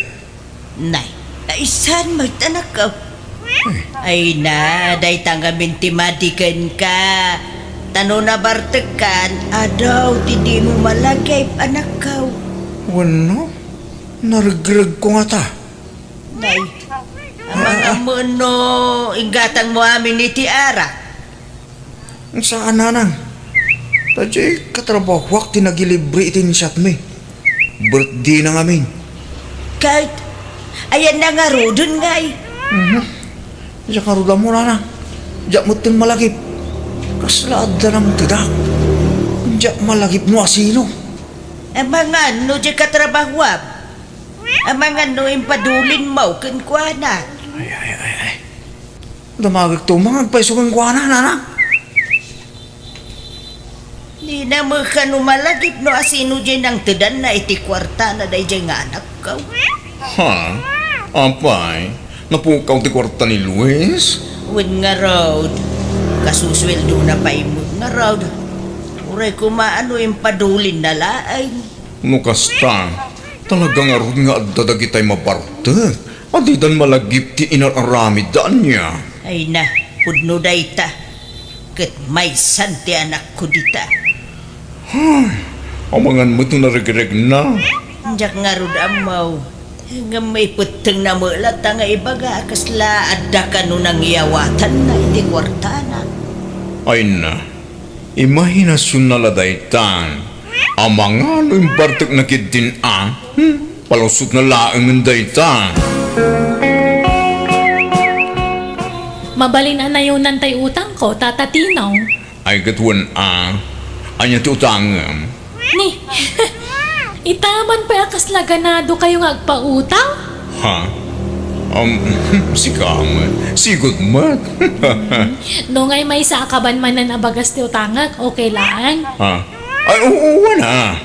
Nay, ay saan met, anakko? Ay na, dayta ngamin ti madi kenka. Ta no nabartekkan, adu ti dimo malagip, anakko. Wenno, naregregko ngata. Nay, amangan no inggatangmo amin iti arak. Saan, nanang. Ta diay katrabahoak ti nagilibre iti insiatmi. Birthday na ngamin. Ket, ayanna ngaruden, ngay? Mhm. Diak ngarud ammo, nanang. Diak metten malagip. Kasla adda nangtedak. Diak malagip no asino. Amangan no diay katrabahoam. Amangan no impadulinmo kenkuana. Ay, ay, ay, ay. Damagekto man nga agpayso kenkuana, nanang. Dina met kano malagip no asino diay nangtedanna iti kuartana daydiay nga anakko. Ha? Apay, napukaw ti kuarta ni Luis? Wen ngarud, kasusueldona pay met ngarud. Uray koma no impadulinna laeng. No kasta, talaga ngarud nga adda dagitay mabartek a didan malagip ti inar-aramidda ania. Ay na, pudno dayta. Ket maysan ti anakko dita. Ay, amangan met no naregregna. Diak ngarud ammo. Ngem maipettengna met latta nga ibaga a kasla adda kano nangyawatanna iti kuartana. Ay na. Imahinasionna la daytan. Amangan no imbartekna ketdin a, hmm, palusotna laengen dayta. Mabalin a nayonan tay utangko, Tata Tino. Ay, ket wen a. Ania ti utangem? Ni, ita man pay a kasla ganadokayo nga agpautang? Ha? Um, sika met. Sigud met. No ngay maysa a kaban manen a bagas ti utangek, okay laeng? Ha? Ay, oo, wen a.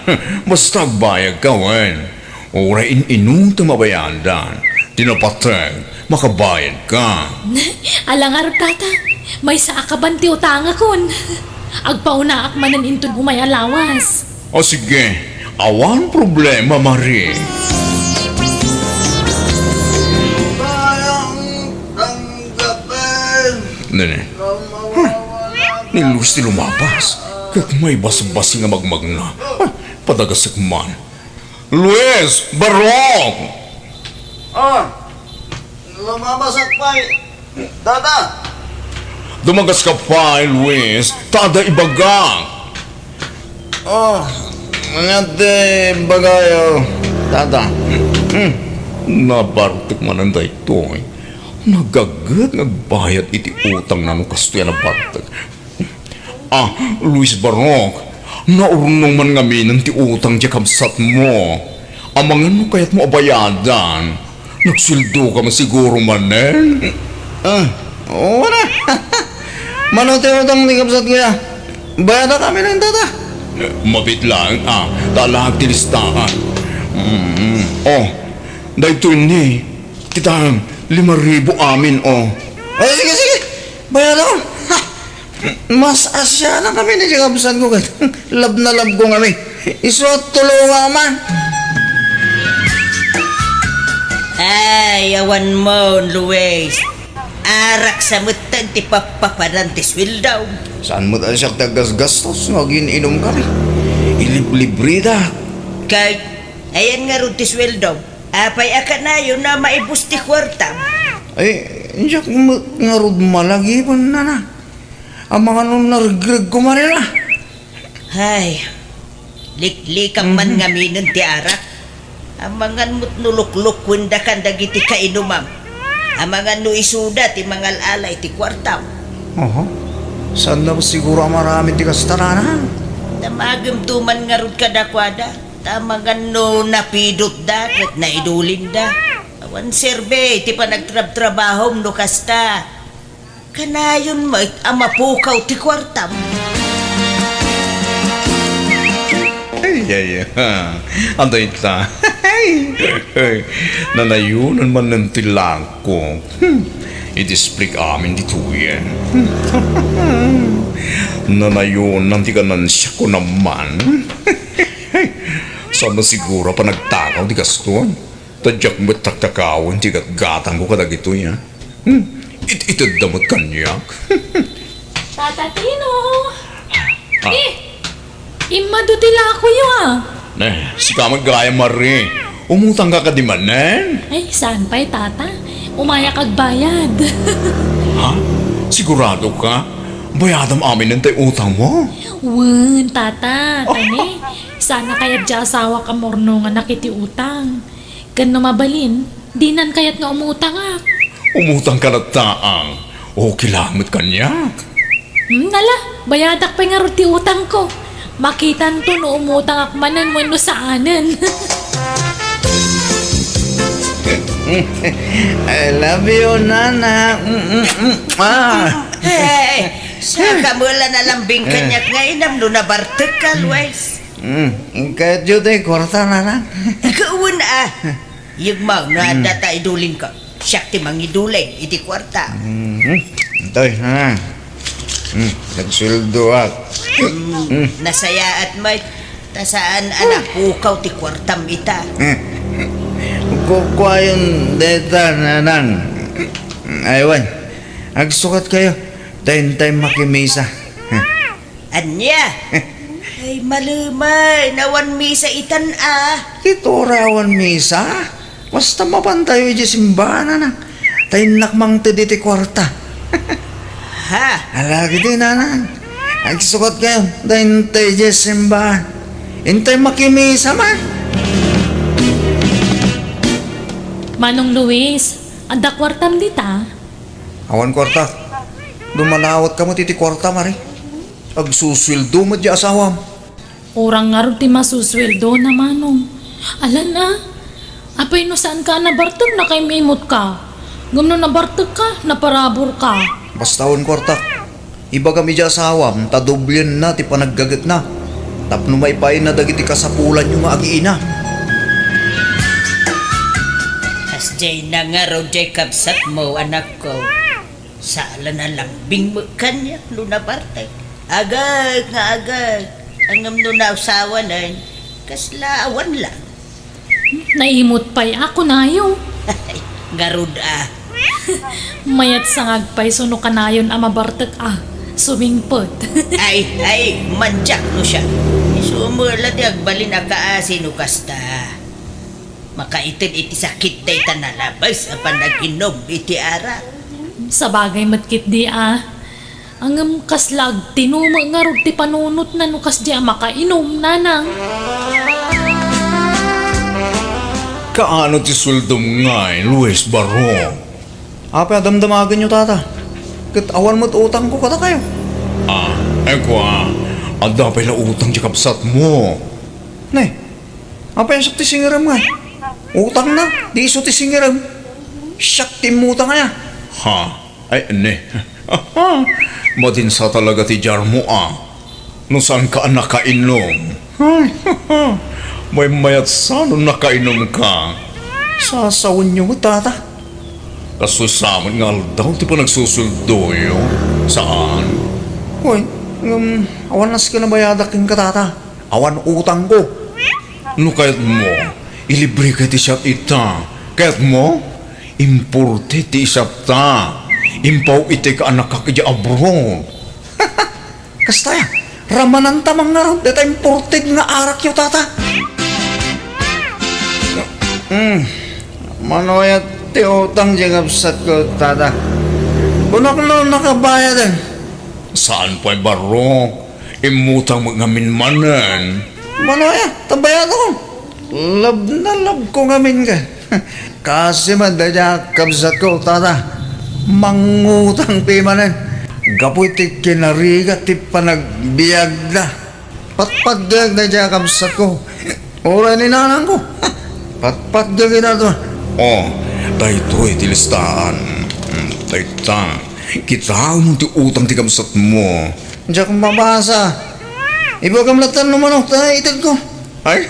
Basta agbayadka, wen. Uray in-inutem a bayadan. Ti napateg, makabayadka. Ala ngarud, Tata. Maysa a kaban ti utangekon. Agpaunaak manen inton umay a lawas. O sige, awan problema, Mari. Nene. Huh. Ni Luis ti lumapas. Ket maibasbasing a magmagna. Ay, padagasek man. Luis! Barok! Ah, lumabasak pay, Tata! Dumagaska pay, Luis, ta adda ibagak. Oh, ania ti ibagayo, Tata? Hmm, nabartek manen daytoy. Nagaget nga agbayad iti utangna no kastoy a nabartek. Ah, Luis Barok, naurnong man ngaminen ti utang ti kabsatmo. Amangan no kayatmo a bayadan. Nagsueldoka man siguro manen? Ah, oo na. Mano ti utang ti kabsatko a? Bayadak amin, Tata. Mabiit laeng, ah, ta alaek ti listaan. Mm, oh, daytoy ni, kitaem, lima ribu amin, oh. Ay, sige, sige. Bayadak. Ha! Mas asianakami ni kabsatko ket love na love ko ngamin. Isu a tulonga man. Ay, awan mo, Luis. Arak sa metten ti pappapanan ti sueldo. Saan met a siak ti aggasgastos no agin-inumkami? Iliblibrida. Ket, ayan ngarud ti sueldo. Apay a kanayon a maibus ti kuartam? Ay, diak met ngarud malagipen, nana. Amangan no naregregko manen a. Hay, liklikam man Mhm. ngaminen ti arak. Amangan met no luklukuendakan dagiti kainumam. Amangan no isuda ti mangal-ala iti kuartam. Oho. Saanna siguro a maaramid ti kasta, nana? Damagemto man ngarud kadakuada. Ta amangan no napidotda ket naidulinda. Awan serbi ti panagtrabtrabahom no kasta. Kanayon met a mapukaw ti kuartam. Ay, ay, ha. Adda ita. Ay, ay. Nanayonan manen ti langkok. Hmm. Iti split amin ditoyen. Hmm. Nanayonan ti ganansiak ko naman. Saan a siguro a panagtakaw ti kastoy? Ta diak met taktakawen ti gatgatangko kadagitoy, a. Hmm, it-itedda met kaniak. Tata Tino! Ah. Eh! Immadu ti lakoyo, a. Ne, sika met gayam, Mari. Umutangka kadi manen? Ay, saan pay, Tata. Umayak agbayad. Ha? Sigurado ka? Bayadam aminen tay utangmo? Wen, Tata. Tani, saan a kayat ti asawak a murnonganak iti utang. Ken no mabalin, dinan kayat nga umutangak. Umutangka latta, a. Okay la met kaniak. Hmm, ala, bayadak pay ngarud ti utangko. Makitanto no umutangak manen wenno saanen. I love you, Nana. Mm, mm, mm. Ah. Hey, saka mo la nalambing kaniak nga inam no nabartekka, Luis. Mm, kayatyo ti kwarta, Nana? Ikaw, a. Yegmaw, no adda ta idulingko. Siak ti mangiduling iti kuarta. Mhm. Intoy, ha? Hmm, nagsueldoak. Hmm, nasayaat met. Ta saan a napukaw ti kuartam ita. Hmm. Kukuayon dayta, Nanang. Ay, wen. Agsukat kayo. Ta intay makimisa. Hmm. Ania? Ay, malemay, awan misa itan a. Ket uray awan misa, basta mapantayo idiay simbahan, Nanang. Ta innak mangted iti kuarta. Ha? Ala, kiti, Nanang. Agsukat kayo, ta intay idiay simbahan. Intay makimisa man. Manong Luis, adda kuartam dita? Awan kuarta. Dumalawat ka met iti kuarta, Mari. Agsusueldo met ti asawam. Urang ngarud ti masusueldona, Manong. Alan a, apay no saanka a nabartek, nakaim-imutka. Ngem no nabartekka, naparaburka. Basta awan kuartak. Ibagam iti asawam ta doblienna ti panaggagetna tapno maipaayna dagiti kasapulanyo nga agiina. Kasdiay na ngarud diay kabsatmo, anakko. Saan a nalambing met kaniak no nabartek. Agek nga agek. Ngem no nausawanen, kasla awan la. Naimut pay a kunayo. Ngarud a. Mayat sangag pay suno kanayon a mabartek a sumingpet. Ay, ay, mandiak no siak. Isu met la ti agbalin a kaasi no kasta. Makaited iti sakit dayta nalabes a panag-inum iti arak. Sabagay met ketdi a. Ngem kasla agtinumek ngarud ti panunotna no kasdi a makainom, Nanang. Kaano ti sueldom ngay, Luis Barong? Apay a damdamagenyo, Tata? Ket awan met utangko kadakayo. Ah, ay kua, adda pay la utang ti kabsatmo. Ne, apay a siak ti singirem ngay? Utangna, di isu ti singirem. Siak ti immutang aya. Ha? Ay, ne. Madinsa talaga ti diarmo a. No saanka a nakainom. Ay, maymayat sa no nakainomka. Sasawenyo met, Tata. Kastoy sa met nga aldaw ti panagsusueldoyo. Saan? Hoy, ngem, awan nasken a bayadak kenka, Tata. Awan utangko. No kayatmo, ilibreka iti siak ita. Kayatmo, imported ti isapta. Impaw iti kaanakak idiay abroad. Kasta, ramananta man ngarud dayta imported nga arakyo, Tata. Hmm. Mano aya ti utang ti kabsatko, Tata? Kunak no nakabayaden. Saan pay, Barok? Immutang met ngamin manen. Mano aya, ta bayadakon. Love na love ko ngamin ka. Kasi man, dayta kabsatko, Tata, mangutang pay manen. Gapu iti kinarigat ti panagbiagda. Patpatgek dayta kabsatko. Uray ni nanangko. Patpatgek ida to. Oh, daytoy ti listaan. Hmm, dayta. Kitaem ti utang ti kabsatmo. Diak mabasa. Ibagam latta no mano ta itedko. Ay,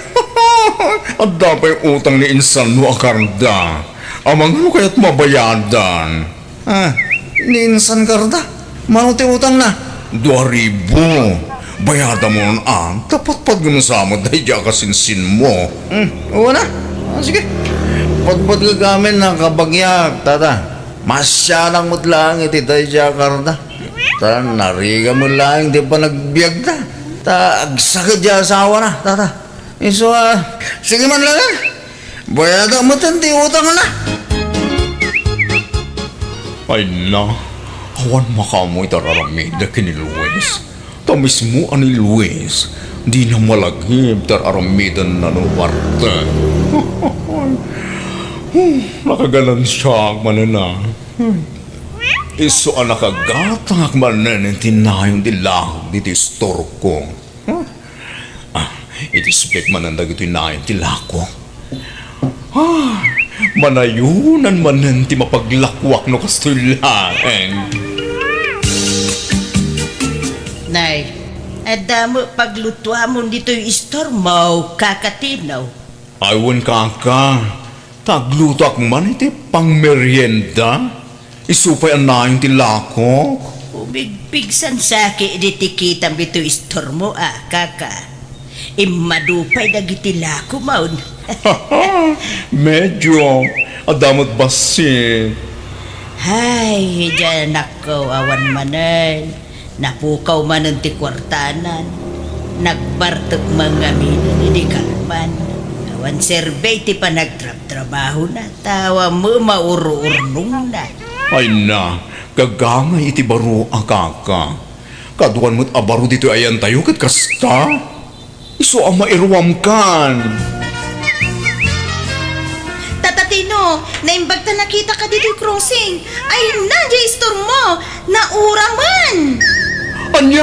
adda pay utang ni insanmo a karda. Amangan no kayat mabayadan. Ah, ni insan karda? Mano ti utangna? Dua ribu. Bayadamon, a, ta patpatgem sa met daydiay a kasinsinmo. Hmm, wen a. A, sige. Patpatgek amin a kabagiak, tata. Masianak met laeng iti daydiay a karta. Ta narigat met laeng ti panagbiagta. Ta agsakit ti asawana, tata. Isu a, sige man laeng. Bayadak met ti utangna. Ay na, awan makaammo iti ar-aramidek ken ni Luis. Ta mismo a ni Luis, dina malagip ti ar-aramidenna no parte. Hmm, nakaganansiak manen a. Hmm. Isu a nakagatangak manen iti nayon ti lahok ditoy istorko. Hmm? A, iti sipek manen dagitoy nayon ti lako. A, manayonan manen ti mapaglakoak no kastoy laeng. Nay, adda met paglutuamon ditoy istormo, Kaka Tino? Ay wen, kaka, ta aglutoak man iti pangmerienda. Isu pay a nayon ti lakok. Umigpigsansakit idi ti kitam ditoy istormo a, kaka. Immadu pay dagiti lakomon. Medyo, adda met bassit. Hay, diay anakko, awan manen. Napukaw manen ti kuartana. Nagbartek man ngamin idi kalman. Awan serbi ti panagtrabtrabahona. Tawa met maururnongna. Ay na, gagangay iti baro a kaka. Kaduan met a baro ditoy ayantayo ket kasta. Isu a mairuamkan. Tata Tino, naimbag ta nakitaka ditoy crossing. Ay na, diay istormo. Nauramen! Ania?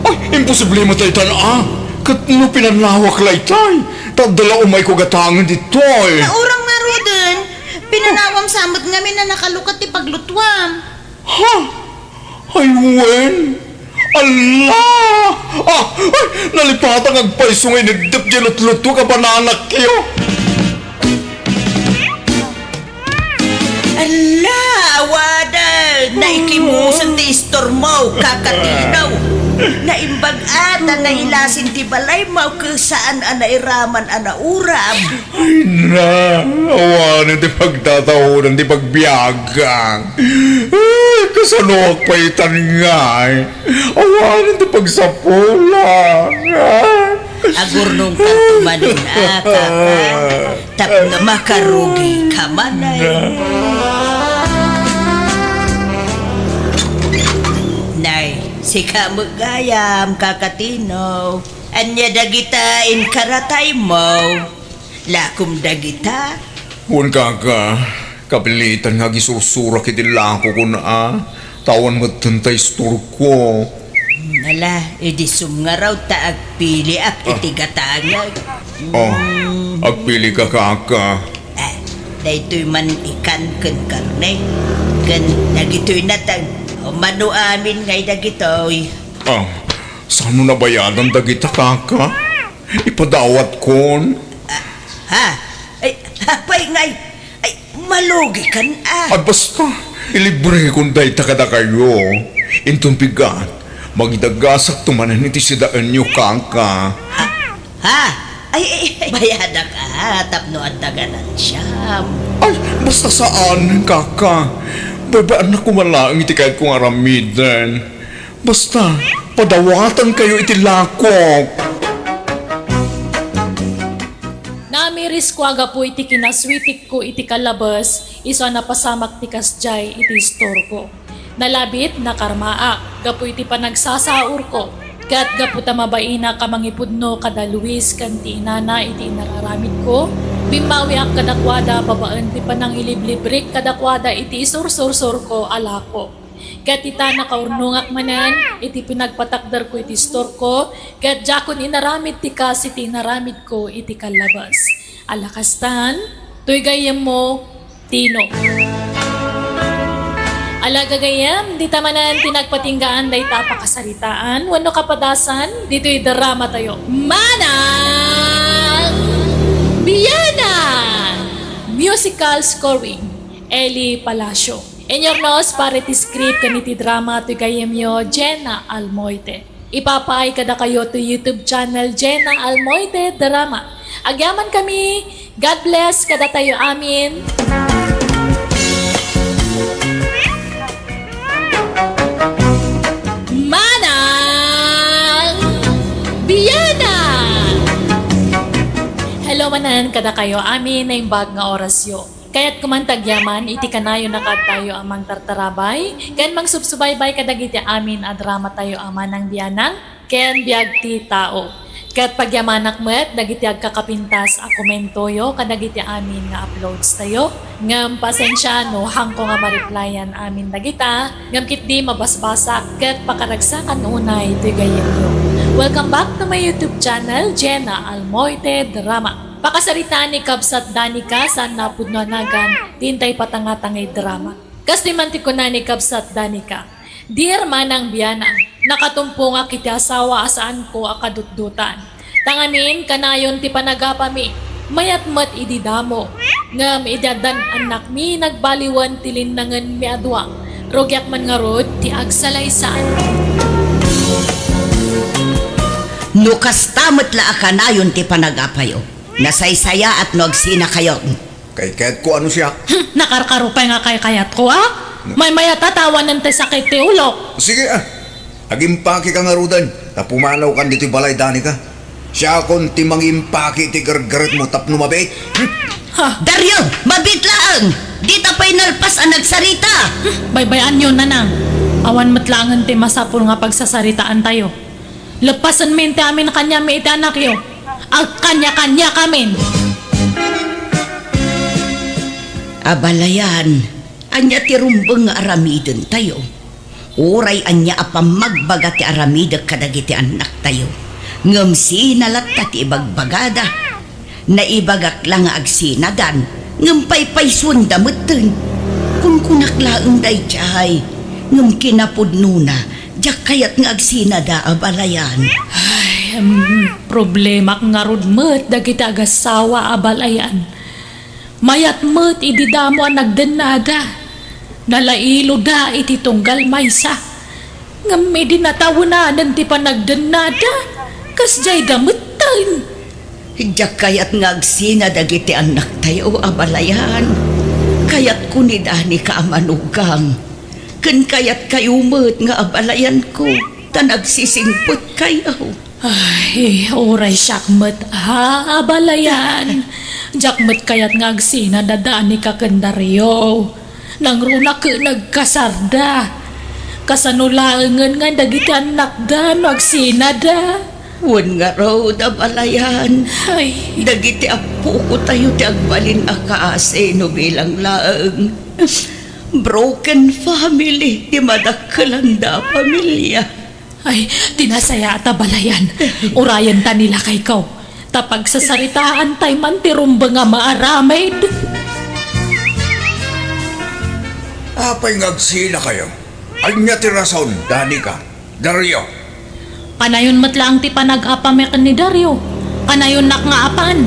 Ay, imposible met daytan a. Ket no pinanawak laytay, ta adda la umayko gatangen ditoy. Nauram ngaruden, pinanawam sa met ngamin a nakalukat ti paglutuam. Ha? Ay, wen? Ala! Ah, ay, nalipatak agpayso nga inigdep diay lutlutuak a bananakyo. Ala, awanen, naikimusen ti istormo, Kaka Tino. Naimbag a ta nailasin ti balaymo ket saan a nairaman a nauram. Ay na, awanen ti pagtataodan ti pagbiagak. Ay, kasanoak pay itan ngay? Awanen ti pagsapulan. Agurnongkanto manen a, kaka, tapno makarugika manen. Nay, sika met gayam, Kaka Tino. Ania dagita inkarataymo? Lakom dagita? Wen, kaka, kapilitan nga agisursurak iti lakokon a, ta awan metten ta istorko. Ala, idi sumngarud ta agpiliak iti gatangek. Oh, agpilika, kaka. Ah, daytoy man ikan ken karne, ken dagitoy nateng. O, mano amin ngay dagitoy. Ah, sano nabayadan dagita, kaka? Ipadawatkon. Ah, ha? Ay, apay ngay? Ay, malugikan a. Ay, basta, ilibrekon dayta kadakayo. Inton bigat, mangidagasakto manen iti sidaenyo, kaka. Ha? Ha? Ay, ay, ay, bayadak a, tapno adda ganansiam. Ay, basta saan, kaka. Baybay-annak koma laeng iti kayatko nga aramiden. Basta, padawatankayo iti lakok. Namirisko a gapu iti kinaswitikko iti kallabes, isu a napasamak ti kasdiay iti istorko. Nalabit, nakarmaak gapu iti panagsasaurko. Ket gapu ta mabainak a mangipudno kada Luis ken ti inana iti inararamidko, bimmawiak kadakuada babaen ti panangiliblibrik kadakuada iti isursursurko a lako. Ket ita, nakaurnongak manen iti pinagpatakderko iti istorko, ket diakon inaramid ti kas iti inaramidko iti kallabes. Ala kastan, toy gayyemmo, Tino. Ala gagayyem, dita manen ti nagpatinggaan dayta a pakasaritaan wenno kapadasan ditoy dramatayo. Manang Bianan! Musical scoring, Eli Palacio. Inyurnos para iti script ken iti drama toy gayyemyo, Jenna Almoite. Ipapaay kadakayo to YouTube channel Jenna Almoite Drama. Agyamankami, God bless kadatayo amin. Manang Biana! Hello manen kadakayo amin, naimbag nga orasyo. Kayatko man ti agyaman iti kanayon a kaadtayo a mangtartarabay ken mangsubsubaybay kadagiti amin a dramatayo a Manang Bianang ken Biag ti Tao. Ket pagyamanak met dagiti agkakapintas a komentoyo kadagiti amin nga uploadstayo. Ngem pasensia no haanko nga ma-replyan amin dagita, ngem ketdi mabasbasak ket pakaragsakan unay toy gayyemyo. Welcome back to my YouTube channel, Jenna Almoite Drama. Pakasaritaan ni Kabsat Danica saan napudno a nagan ti intay patanga-tangay drama. Kas di man ti kuna ni Kabsat Danica, "Dear Manang Biana, nakatumpongak iti asawa a saanko a kadutdutan. Tangamin, kanayon ti panagapami, mayat met idi damo. Ngem idi addan annakmi, nagbaliwen ti linnangenmi a dua. Rugiak man ngarud ti agsalaysay." No kasta met la a kanayon ti panagapayo, nasaysayaat no agsinakayo. Kaykayatko a no siak. Hmm, nakarkaro pay nga kaykayatko, a? Maymayat a ta awanen ti sakit ti ulok. Sige, a. Agimpakika ngaruden, ta pumanawkan ditoy balay, Danica. Siakon ti mangimpaki iti gargaretmo tapno mabiit. Hmm? Ha? Dario, mabiit laeng! Dita pay nalpas a nagsarita! Hmm, baybay-anyo, Nanang. Awan met laengen ti masapul nga pagsasaritaantayo. Leppasenmin ti amin a kaniami iti anakyo. Agkaniakaniakamin. Abalayan, ania ti rumbeng nga aramidentayo? Uray ania a pammagbaga ti aramidek kadagiti annaktayo, ngem sina latta ti ibagbagada. Naibagak la nga agsinadan, ngem paypaysuenda metten. Kunkunak laeng daydiay, ngem kinapudnona, diak kayat nga agsinada, abalayan. Ay, em, problemak ngarud met dagiti agassawa, abalayan. Mayat met idi damo a nagdennada. Nalailoda iti tunggal maysa. Ngem idi natawenaden ti panagdennada, kasdiayda metten. Diak kayat nga agsina dagiti annaktayo, abalayan. Kayatko ni Danica a manugang. Ken kayatkayo met nga abalayanko, ta nagsisingpetkayo. Ay, uray siak met a, abalayan. Diak met kayat nga agsina da Danica ken Dario. Nangruna ket nagkasarda. Kasano laengen nga dagiti annakda no agsinada? Wen ngarud, abalayan. Ay. Dagiti appokotayo ti agbalin a kaasi no bilang laeng. Broken family ti madakkelanda a pamilia. Ay, ti nasayaat, abalayan. Urayenta ni lakayko. Ta pagsasaritaantay man ti rumbeng a maaramid. Apay nga agsinakayo? Ania ti rason, Danica, Dario? Kanayon met laeng ti panagapami ken ni Dario. Kanayonnak nga apan.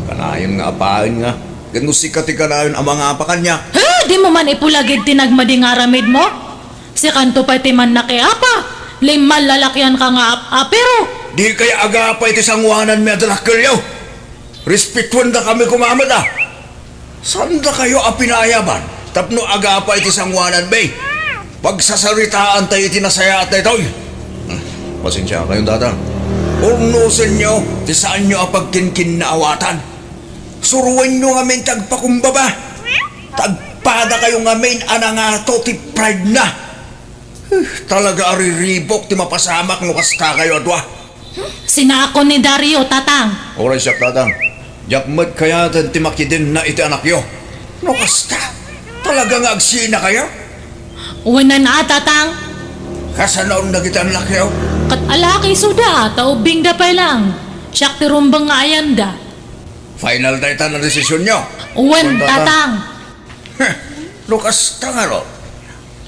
Kanayon nga apaen nga. Ken no sika ti kanayon a mangapa kaniak. He, dimo man ipulagid ti nagmadi nga aramidmo? Sikanto pay ti mannakiapa, limman lalakianka nga ap-apiro. Dikay agapa iti sangoananmi a dakkelyo. Respetuendakami koma met a. Saandakayo a pinayaban tapno agapa iti sangoananmi. Pagsasaritaantay iti nasayaat daytoy. Hmm, pasensiakayon, Tatang. Urnosenyo ti saanyo a pagkinkinnaawatan. Suroenyo ngamin ti agpakumbaba. Ta agpadakayo ngamin a nangato ti pride na. Huh, talaga a riribuk ti mapasamak no kastakayo a dua. Sinaakon ni Dario, Tatang. Uray siak, Tatang. Diak met kayaten ti makidenna iti anakyo. No kasta, talaga nga agsinakayo? Wen a, Tatang. Kasanoon dagiti annakyo? Ket alaki isuda, ta ubbingda pay laeng. Siak ti rumbeng nga ayanda. Final dayta a desisionyo? Wen, Tatang. Heh, no kasta ngarud,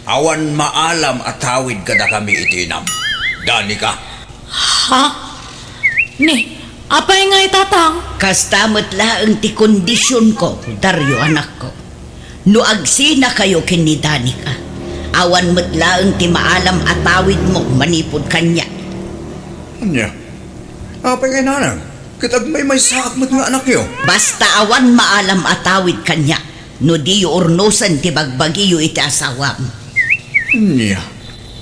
awan maalam a tawid kadakami iti inam. Danica. Ha? Ni, apay ngay, Tatang? Kasta met laeng ti kondisionko, Dario, anakko. No agsinakayo ken ni Danica, awan met laeng ti maalam a tawidmo manipud kaniak. Ania? Apay ngay, nanang? Ket agmaymaysaak met nga anakyo. Basta awan maalam a tawid kaniak no diyo urnosen ti bagbagiyo iti asawam. Ania?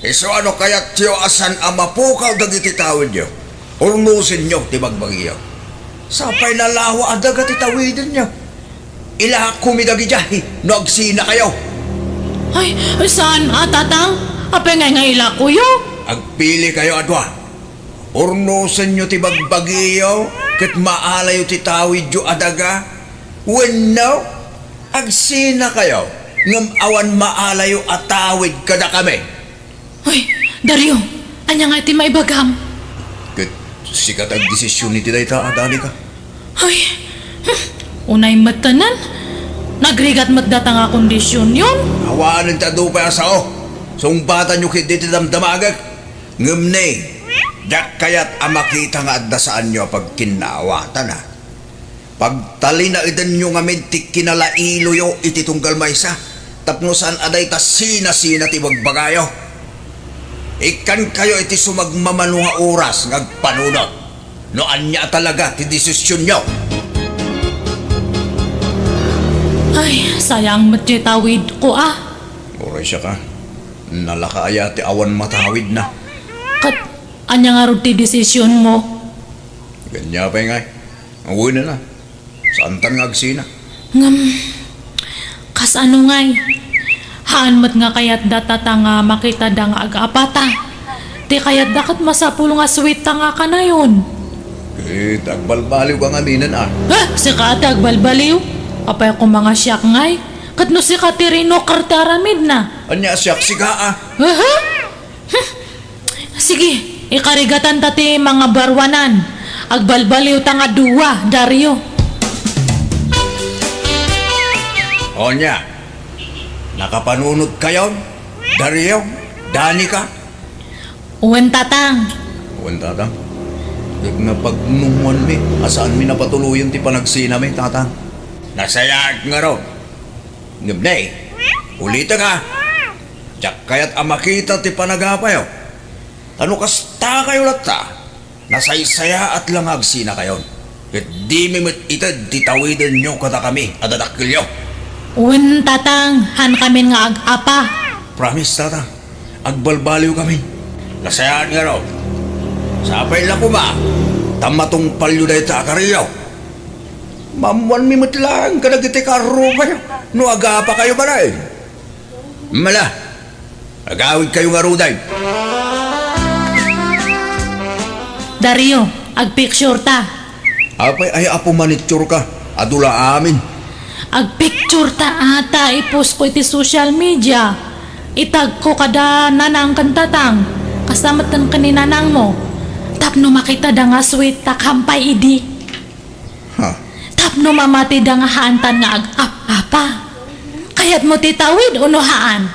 Isu a no kayatyo a saan a mapukaw dagiti tawidyo, urnosenyo ti bagbagiyo. Sapay nalawa a daga ti tawidenyo. Ilakomi dagidiay no agsinakayo. Ay, saan a, Tatang? Apay ngay nga ilakoyo? Agpilikayo a dua. Urnosenyo ti bagbagiyo ket maalayo ti tawidyo a daga, wenno agsinakayo ngem awan maalayo a tawid kadakami. Ay, Dario, ania ngay ti maibagam? Ket sika ti agdesision iti dayta, Danica. Ay, hmm, unay met tanan. Nagrigat met data nga kondisionyon. Awanen ti adu pay a sao. Sungbatanyo ketdi ti damdamagek. Ngem ne, diak kayat a makita nga adda saanyo a pagkinnaawatan, a. Pagtalinaedanyo ngamin ti kinalailoyo iti tunggal maysa, tapno saan a dayta sinasina ti bagbagayo. Ikkankayo iti sumagmamano nga oras nga agpanunot no ania a talaga ti desisionyo. Ay, sayang met ti tawidko, a. Uray siak, a. Nalaka aya ti awan matawidna? Ket ania ngarud ti desisionmo? Ania pay ngay? Awanen a. Saantan nga agsina. Ngem, kasano ngay? Haan met nga kayatda, Tatang, a makitada nga ag-apata. Ti kayatda ket masapul nga sweet ta nga kanayon. Ket agbalbaliwka ngaminen, a. Eh, sika ti agbalbaliw? Apay koma nga siak ngay? Ket no sika ti rinoker ti aramidna? Ania, siak sika, a? Aha? Hmm. Sige, ikarigatanta ti mangabaruanan. Agbalbaliwta nga dua, Dario. Ania, nakapanunotkayon, Dario, Danica? Wen, Tatang. Wen, Tatang. Ket napagnumoanmi a saanmi napatuloyen ti panagsinami, Tatang. Nasayaat ngarud. Ngem ne, ulitek, a. Diak kayat a makita ti panagapayo. Ta no kastakayo latta, nasaysayaat la nga agsinakayon. Ket dimi met ited ti tawidenyo kadakami a dadakkelyo. Wen, Tatang, haankamin nga ag-apa. Promise, Tatang. Agbalbaliwkami. Nasayaat ngarud. Sapay la koma ta matungpalyo dayta a kariyo. Maammoanmi met laeng kadagiti karrubayo no agapakayo manen. Mala, agawidkayo ngaruden. Dario, agpicture ta. Apay, ay, apo, manicture ka. Adu la amin. Agpicture ta a ta i-post ko iti social media. Itag ko kada nanang ken tatang. Kasta met ken ni nanangmo. Tapno makitada nga sweet ta kampay idi. Ha? Tapno mamatida nga haantan nga ag-ap-apa. Kayatmo ti tawid ono haan?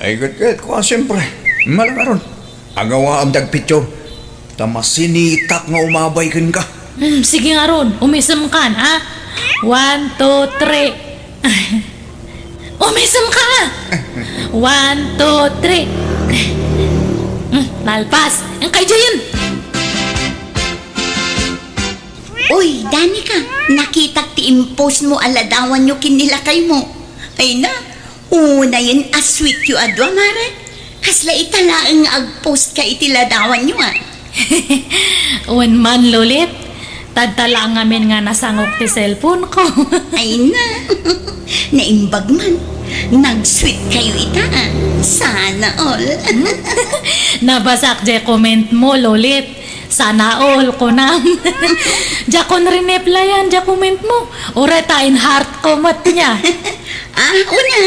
Ay, ket, ket, kua, siempre. Mala ngarud. Agawaam ti agpicture. Ta masinitak nga umabay kenka. Hmm, sige ngarud, umisemkan, a? One, two, three. Umisemka! One, two, three. Hmm, nalpas. Ang kay Jayan. Uy, Danica, nakitak ti impost mo a ladawanyo ken ni lakaymo. Ay na, unayen a sweet yo a dua, mare. Kasla ita laeng nga agpost ka iti ladawanyo, a. Wen man, Lolit, tadta la ngamin nga nasangok ti cellphone ko. Ay na, naimbag man. Nag-sweet kayo ita, a. Sana all. Nabasak jay comment mo, Lolit. Sana all, kunam. Diakon rineplyan, diay comment mo. Uray ta in-heart ko met nia. Ah, una.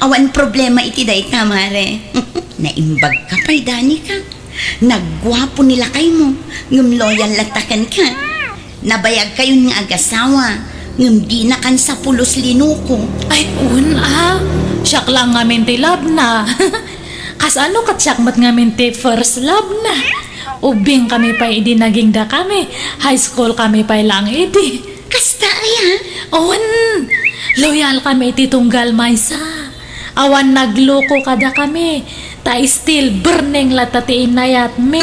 Awan problema iti dayta, mare. Naimbag ka pay, Danica. Nagguapo ni lakaymo, ngem loyal latta kenka. Nabayag kayon nga agasawa, ngem dina kan sapulos linuko. Ay, un, a. Siak la ngamin ti love na. Kasano ket siak met ngamin ti first love na? Ubbing kami pay idi naging dakami. High school kami pay laeng idi. Kasta aya? Awan. Loyal kami iti tunggal maysa. Awan nagluko kadakami. Ta still burning latta ti inayatmi.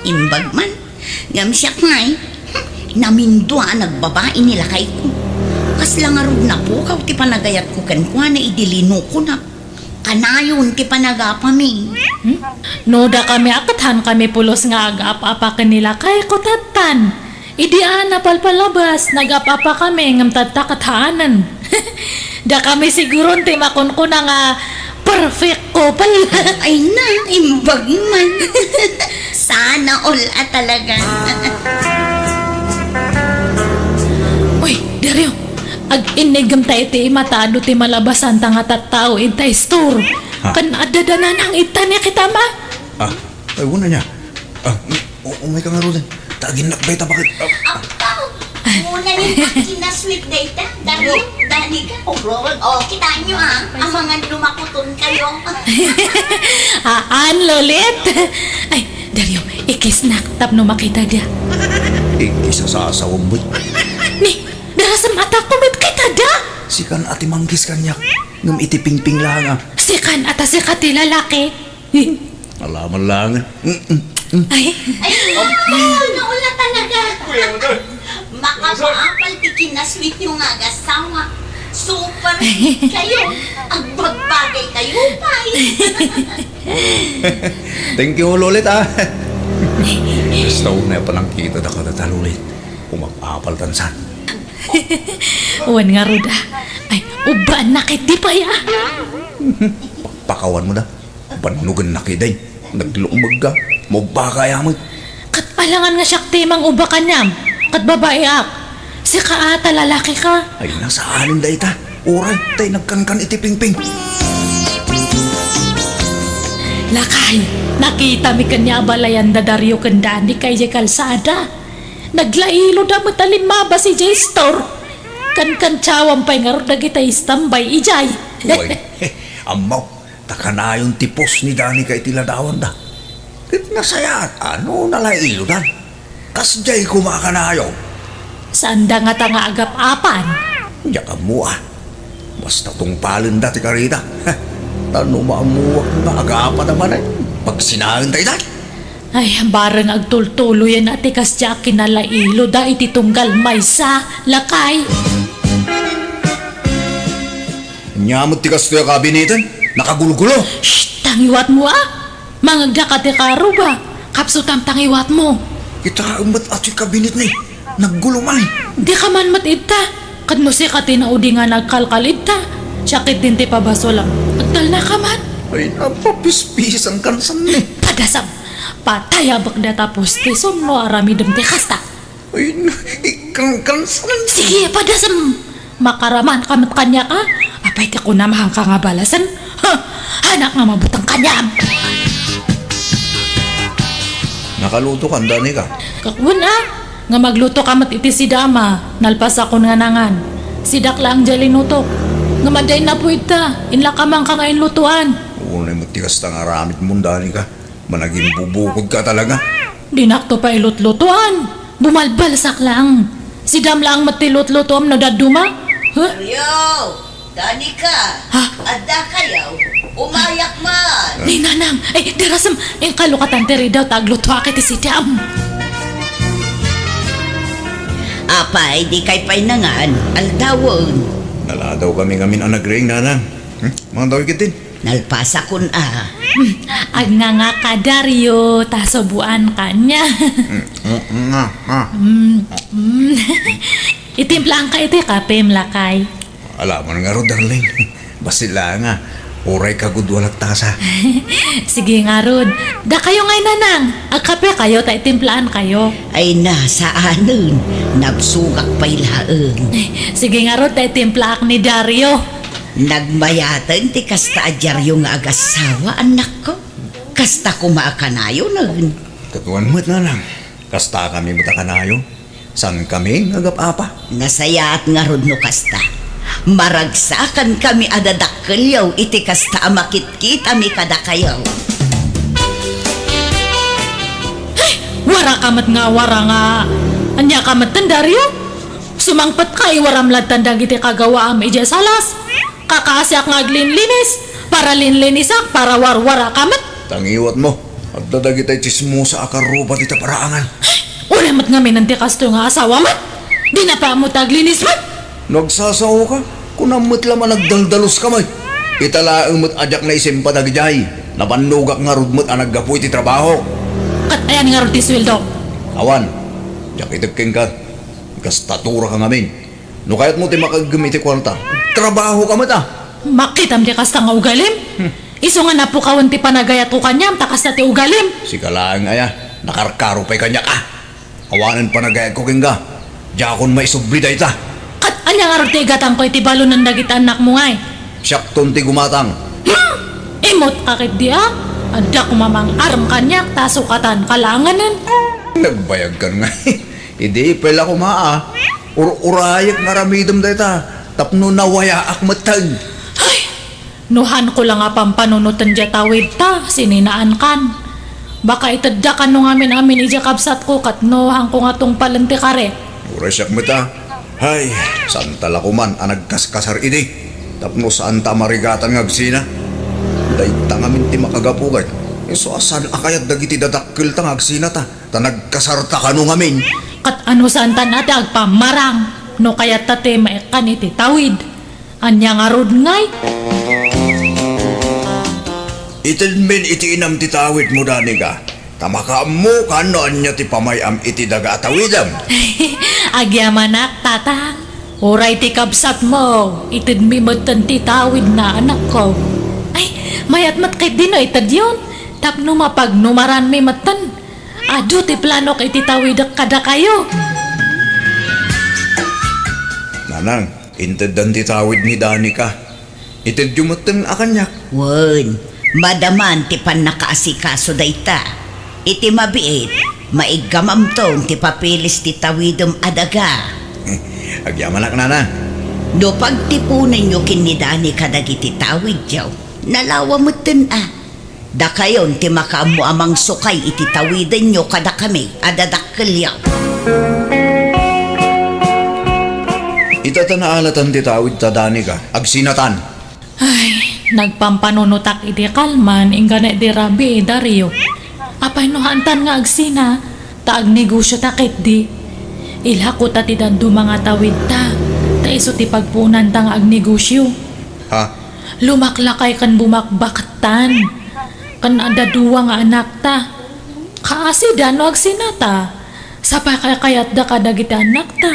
Imbag man. Ngem siak ngay, hmm, namindua a nagbabai ni lakayko. Kasla ngarud napukaw ti panagayatko kenkuana idi linukonak. Kanayon ti panagapami. Hmm? No dakami a ket haankami pulos nga agap-apa ken ni lakayko tattan. Idi a napalpalabas, nagap-apa kami ngem tatta ket haanen. Dakami siguron ti makunkuna nga perfect couple. Ay na, imbag man. Sana all a talaga. Uy, Dario, ag-innigem ta iti imatado ti malabasanta nga tattao ita store. Ha? Ken adda da nanang itan ni kita ma? Ah, ay, wala niya. Ah, u-, umay ka nga, Roden. Taginnak ba ita bakit? Ah, Appaw! Muna rin ang kinasweet dayta. Dario, Danica. Oh, Roden. Oh, kita nyo, ah. Ang mga lumakuton kayo. Haan, Lolit. Ay, Dario, ikisnak tapno makita dia. Ikis a sasawem, boy. Ni, darasem a ta ko met kita da. Sikan a ti manggis kaniak. Ngem iti pingping lang, ah. Sikan a ta sika ti lalaki. Alaman lang. Mm, mm, mm. Ay. Ay, naula talaga. Makapaapal ti kinasweet nyo nga agasawa. Super kayo. Agbagbagay kayo, pay. Thank you, Lolit, ah. Basta una panangkita da kadata, Lolit. Umapapal tansan. Wen nga ruda. Ay, ubbaan na ket di pay, ah. Pakpakawan mo da. Bannugen na kiday. Naglumeg ka. Mubba ka yaman. Ket alangan nga siak ti mangubba kaniam. Ket babaeak. Sika a ta lalaki ka. Ay, nasaanen dayta. Uray, tay nagkankan iti pingping. Lakay, nakitami ken ni abalayan da Dario ken Dani kay kalsada. Naglailo da met a limmabas idiay store. Kankantiawan pay ngarud dagiti istambay idiay. Uy, ammo, ta kanayon ti pos ni Danica iti ladawanda. Ket nasayaat, ano, nalailodan. Kasdiay koma a kanayon. Saanda ngata nga agap-apan. Diak ammo, ah. Basta tungpalenda ti karita. Ta no maammuak nga agapana manen, pagsinaen dayta. Ay, bareng agtultuloyen a ti kasdiay a kinalailoda iti tunggal maysa, lakay. Ania met ti kastoy a kabineten? Nakagulgulo. Shh! Tangiwatmo, ah! Mangagdaka ti karuba. Kapsutam tangiwatmo. Kitaem met a ti kabinetna. Naggulo man. Dika man met idta. Ket no sika ti naudi nga nagkalkal idta, siak ketdin ti pabasolam. Agtalnaka man. Ay, napapispisan kansan ni. Padasam. Patay a bakda ta pustison no aramidem ti kasta. Ay, na, ikangkansan. Sige, padasam. Makaraman ka met kaniak, a? Apay ti kunam a haanka nga balasen? Ha! Haanak nga mabuteng kaniam! Nakaluto ka, Danica? Wen, a? Nga magluto ka met iti sidam a, nalpasakon nga nangan. Sidak laeng diay linutok. Ngem adda innapuy idta, inlakamanka nga inlutoan. Unay met ti kasta nga aramidmo, Danica. Managimbubukod ka talaga. Dinakto pay lutlutoan. Bumalbalsak laeng. Sidam laeng met ti lutlutoam no dadduma. Huh? Dario! Danica! Ha? Adda kayo? Umayak man! Ni Nanang! Ay, darasem! Inkalokatan ti ridaw ta aglutoak iti sidam. Apay, dikay pay nangan, aldawen. Naladaw kami ngamin a nagriing, Nanang. Hmm? Mangdaw ikit din. Nalpasakon a. Hmm, agnganga ka, Dario, ta subuan ka nia. Mm, mm, nga, ah. Mm, mm. Itimplaanka iti kapem, lakay. Alaman ngarud, darling. Basta la nga, uray kagudua latta sa. Sige ngarud. Dakayo ngay, Nanang. Agkape kayo, ta itimplaan kayo. Ay na, saanen. Nabsogak pay laeng. Sige ngarud, ta itimplaak ni Dario. Nagmayaten ti kasta a diario nga agassawa, annakko. Kasta koma a kanayonen. Kaduan met, Nanang. Kasta kami met a kanayon. Saan kami nga agap-apa? Nasayaat ngarud no kasta. Maragsakan kami a dadakkelyo iti kasta a makitkitami kadakayo. Ay, wara ka met nga wara nga. Ania ka met, Dario? Sumangpet ka, iwaram lattan dagiti kagawaam idiay salas. Kakaasiak nga aglinlinis, para linlinisak, para warwara ka met. Tangiwat mo. Adda dagitay tsismosa a karruba dita paraangan. Uray met ngamin ti kastoy nga asawa met. Dina pay ammo ti aglinis met. No agsasaoka, kunam met la a nagdaldalos ka met. Ita laeng met a diak naisimpa dagidiay. Nabannogak ngarud met a naggapu iti trabaho. Ket ayan ngarud ti sueldo? Awan. Diak itek kenka. Gastatura ka ngamin. No kayatmo ti makaeggem iti kuarta, trabaho ka met a. Makitam ti kasta nga ugalim? Hmm. Isu nga napukawen ti panagayatko kaniam ta kasta ti ugalim. Sika laeng aya, nakarkaro pay kaniak a. Awanen panagayatko kenka. Diakon maisubli dayta. Ket ania ngarud ti igatangko iti balonen dagiti annakmo ngay? Siakton ti gumatang. Hmm! Imut ka ketdi a? Adda koma mang-arem kaniak ta sukatan ka laengen. Nagbayag kan ngay. Idi pay la koma a, ur-urayek nga aramidem dayta tapno nawayaak metten. Ay! No hanko la nga pampanunoten diay tawidta, sininaankan. Baka itedda kano ngamin-amin idiay kabsatko ket no hanko nga tungpalen ti kari. Uray siak met a. Hay, saanta la koman a nagkaskasar idi. Tapno saanta a marigatan nga agsina. Dayta ngamin ti makagapu ket isu a saan a kayat dagiti dadakkelta nga agsinata. Ta nagkasarta kano ngamin. Ket ano saantan a ti agpammarang no kayatta ti maikkan iti tawid? Ania ngarud ngay? Itedmin iti inam ti tawidmo, Danica, ta makaammokan no ania ti pamay-am iti daga a tawidem. Agyamanak, Tatang. Uray ti kabsatmo, itedmi metten ti tawidna, anakko. Ay, mayat met ketdi no itedyon, tapno mapagnumaranmi metten. Adu ti planok iti tawidek kadakayo. Nanang, inteddan ti tawid ni Danica. Itedyo metten a kaniak. Wen, madaman ti pannakaasikaso dayta. Iti mabiit, maiggamamton ti papilis ti tawidem a daga. Agyamanak, Nanang. No pagtiponenyo ken ni Danica dagiti tawidyo, nalawa metten a. Dakayon ti makaammo a mangsukay iti tawidenyo kadakami a dadakkelyo. Ita ta naalatan ti tawidta, Danica, agsinatan. Ay, nagpampanunotak iti kalman, inggana idi rabii, Dario. Apay no haantan nga agsina, ta agnegosiota ketdi. Ilako ta ti dadduma nga tawidta, ta isu ti pagpuonanta nga agnegosio. Ha? Lumaklakay ken bumakbaktan. Ken adda dua nga anakta. Kaasida no agsinata. Sapay kakayatda kadagiti anakta.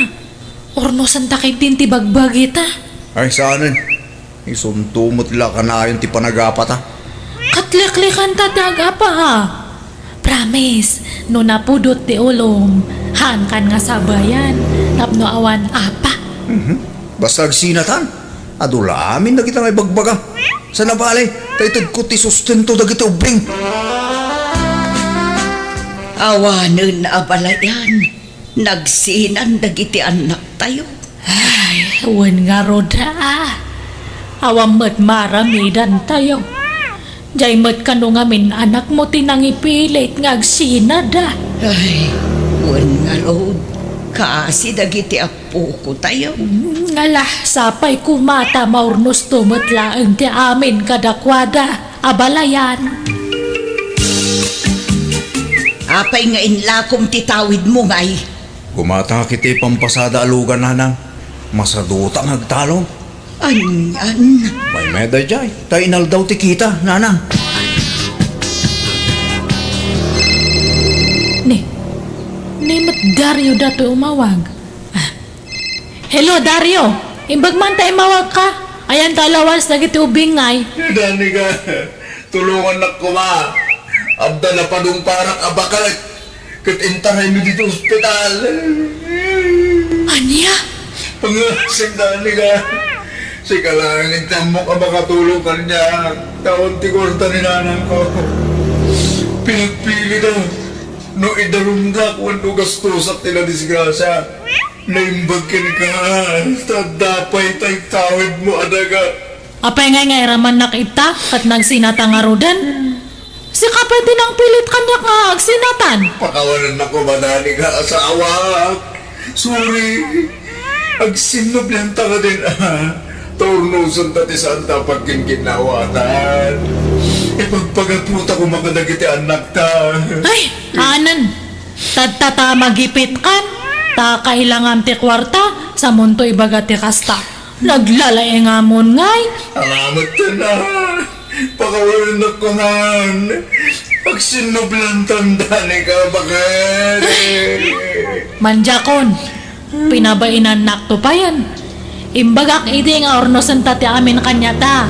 Urnosanta ketdin ti bagbagita. Ay, saanen. Isunto met la kanayon ti panagapata. Ket liklikanta ti agapa, a. Promise, no napudot ti ulom, haankan nga sabayan, tapno awan apa. Mhm. Basta agsinatan, adu la amin dagita nga ibagbaga. Saan a bale, ta itedko ti sustento dagiti ubbing. Awanen a balayan, nagsinan dagiti annaktayo. Ay, wen ngarud, a. Awan met maaramidantayo. Diay met kano ngamin anakmo ti nangipilit nga agsinada. Ay, wen ngarud, kaasi dagiti appokotayo. Mm, ala, sapay koma ta maurnosto met laeng ti amin kadakuada a balayan. Apay nga inlakom ti tawidmo, ngay? Gumatangak iti pampasada a lugan, nanang. Masaduta nga agtalon. Anian? Maymayat daydiay, ta inaldaw ti kita, nanang. Ni, ni met Dario datoy umawag. Ah. Hello, Dario. Imbag man ta imawagka. Ayan ta lawas dagiti ubing ngay. Danica, tulongannak koma. Adda napadungparak a baket. Ket intaraymi ditoy ospital. Ania? Pangasing, Danica. Sika laeng ti ammok a makatulong kaniak. Ta awan ti kuarta ni nanangko. Pinagpilida. No idarumdak wenno gastosak ti nadisgrasia, naimbag kenka, ta adda pay ti tawidmo a daga. Apay ngay nga iramannak ita ket nagsinata ngaruden? Sika pay ti nangpilit kaniak nga agsinatan. Pakawanennak koma, Danica, asawak. Sorry. Agsinnublianta kadin, a. Turnosenta ti saanta a pagginginnawanan. Ipagpagapota koma kadagiti annakta. Ay, anan. Tadtata magipitkan. Ta kailangam ti kuarta, samonto ibaga ti kasta. Naglalaingamon ngay. Angamet ken a. Pakawalennak kunan. Agsinnublantan, Danica, baket. Manjakon, pinabainannakto payen. Imbagak idi nga urnosenta ti amin kaniata.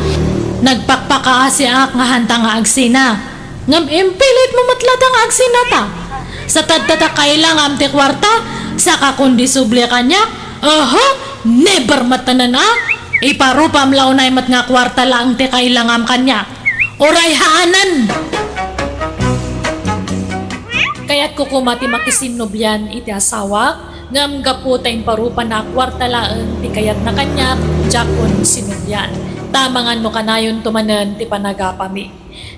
Nagpakpakaasiak nga hanta nga agsina. Ngem impilitmo met latta nga agsinata. Sa tadtata kailangam ti kuarta, saka kon disubli kaniak, aha, never met tanan a. Iparupam la unay met nga kuarta laeng ti kailangam kaniak. Uray haanan! Kayatko koma ti makisinnublian iti asawak, ngem gapu ta imparupana a kuarta laeng ti kayatna kaniak, diakon sinublian. Ta amangan no kanayonto manen ti panagapami.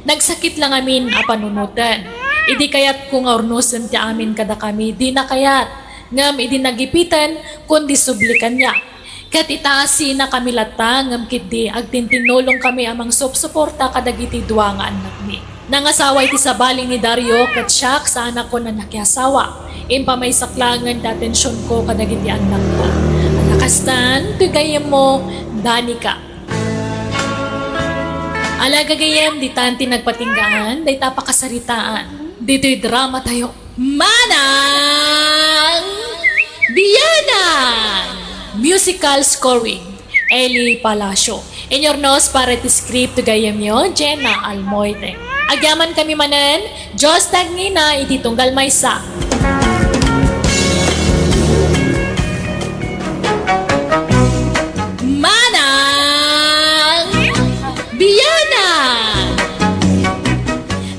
Nagsakit la ngamin a panunoten. Idi kayatko nga urnosen ti amin kadakami, dina kayat. Ngem idi nagipiten, kundi subli kaniak. Ket itaasina kami latta, ngem ketdi agtintinnulong kami a mangsupsuporta kadagiti dua nga annakmi. Nangasawa iti sabali ni Dario ket siak saanakon a nakiasawa. Impamaysak laengen ti atensionko kadagiti annakta. Ania kastan, ti gayyemmo, Danica. Ala gagayyem, ditan ti nagpatinggaan dayta a pakasaritaan ditoy drama tayo. Manang Biyanan! Musical scoring, Eli Palacio. Inurnos para ti script ti gayyemyo, Jenna Almoite. Agyamankami manen, Dios ti agngina iti tunggal maysa. Manang Biyanan!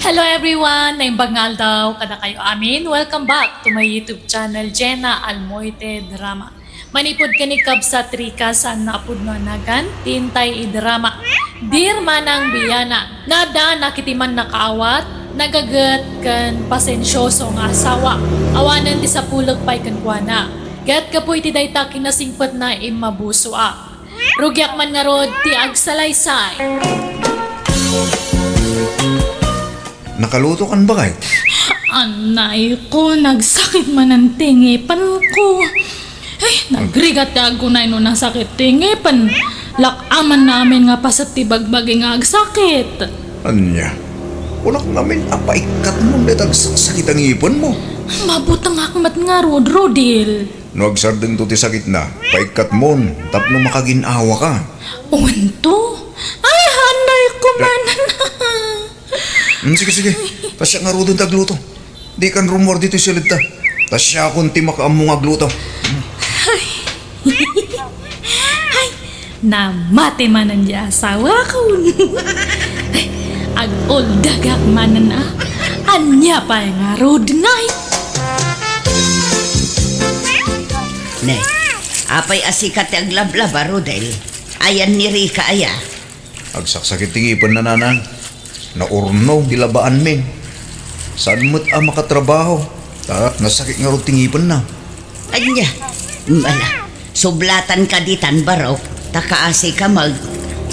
Hello everyone! Naimbag nga aldaw kadakayo amin. Welcome back to my YouTube channel, Jenna Almoite Drama. Manipud ken ni Kabsat Rica, saan nga pudno a nagan, ti intay idrama, Dear Manang Biyanan. Naaddaannak iti mannakaawat, nagaget, ken pasensioso nga asawa. Awanen ti sapulek pay kenkuana. Ket gapu iti dayta kinasingpetna, immabusoak. Rugiak man ngarud ti agsalaysay. Nakalutokan, baket? Anay ko, nagsakit manen ti ngipenko. Ay, nagrigat ti agkunay no nasakit ti ngipen. Lak-amanna amin nga paset ti bagbagi nga agsakit. Ania? Kunak ngamin a paikkatmon dayta agsaksakit a ngipenmo. Mabutengak met ngarud, Rodel. No agsardengto ti sakitna, paikkatmon tapno makaginawaka. Unto? Ay, anay ko man. Hmm, sige, sige. Ta siak ngaruden ti agluto. Dikan rummuar ditoy siledta. Ta siakon ti makaammo nga agluto. Ay. Ay, namati manen ti asawakon. Ay, aguldagak manen a. Ania pay ngarud ngay? Ne, apay a sika ti aglablaba, Rodel? Ayan ni Rica aya? Agsaksakit ti ngipenna, nanang. Naurno ti labaanmi. Saan met a makatrabaho, ta nasakit ngarud ti ngipenna. Ania? Ala, sublatan ka ditan, barok, ta kaasi ka mag-,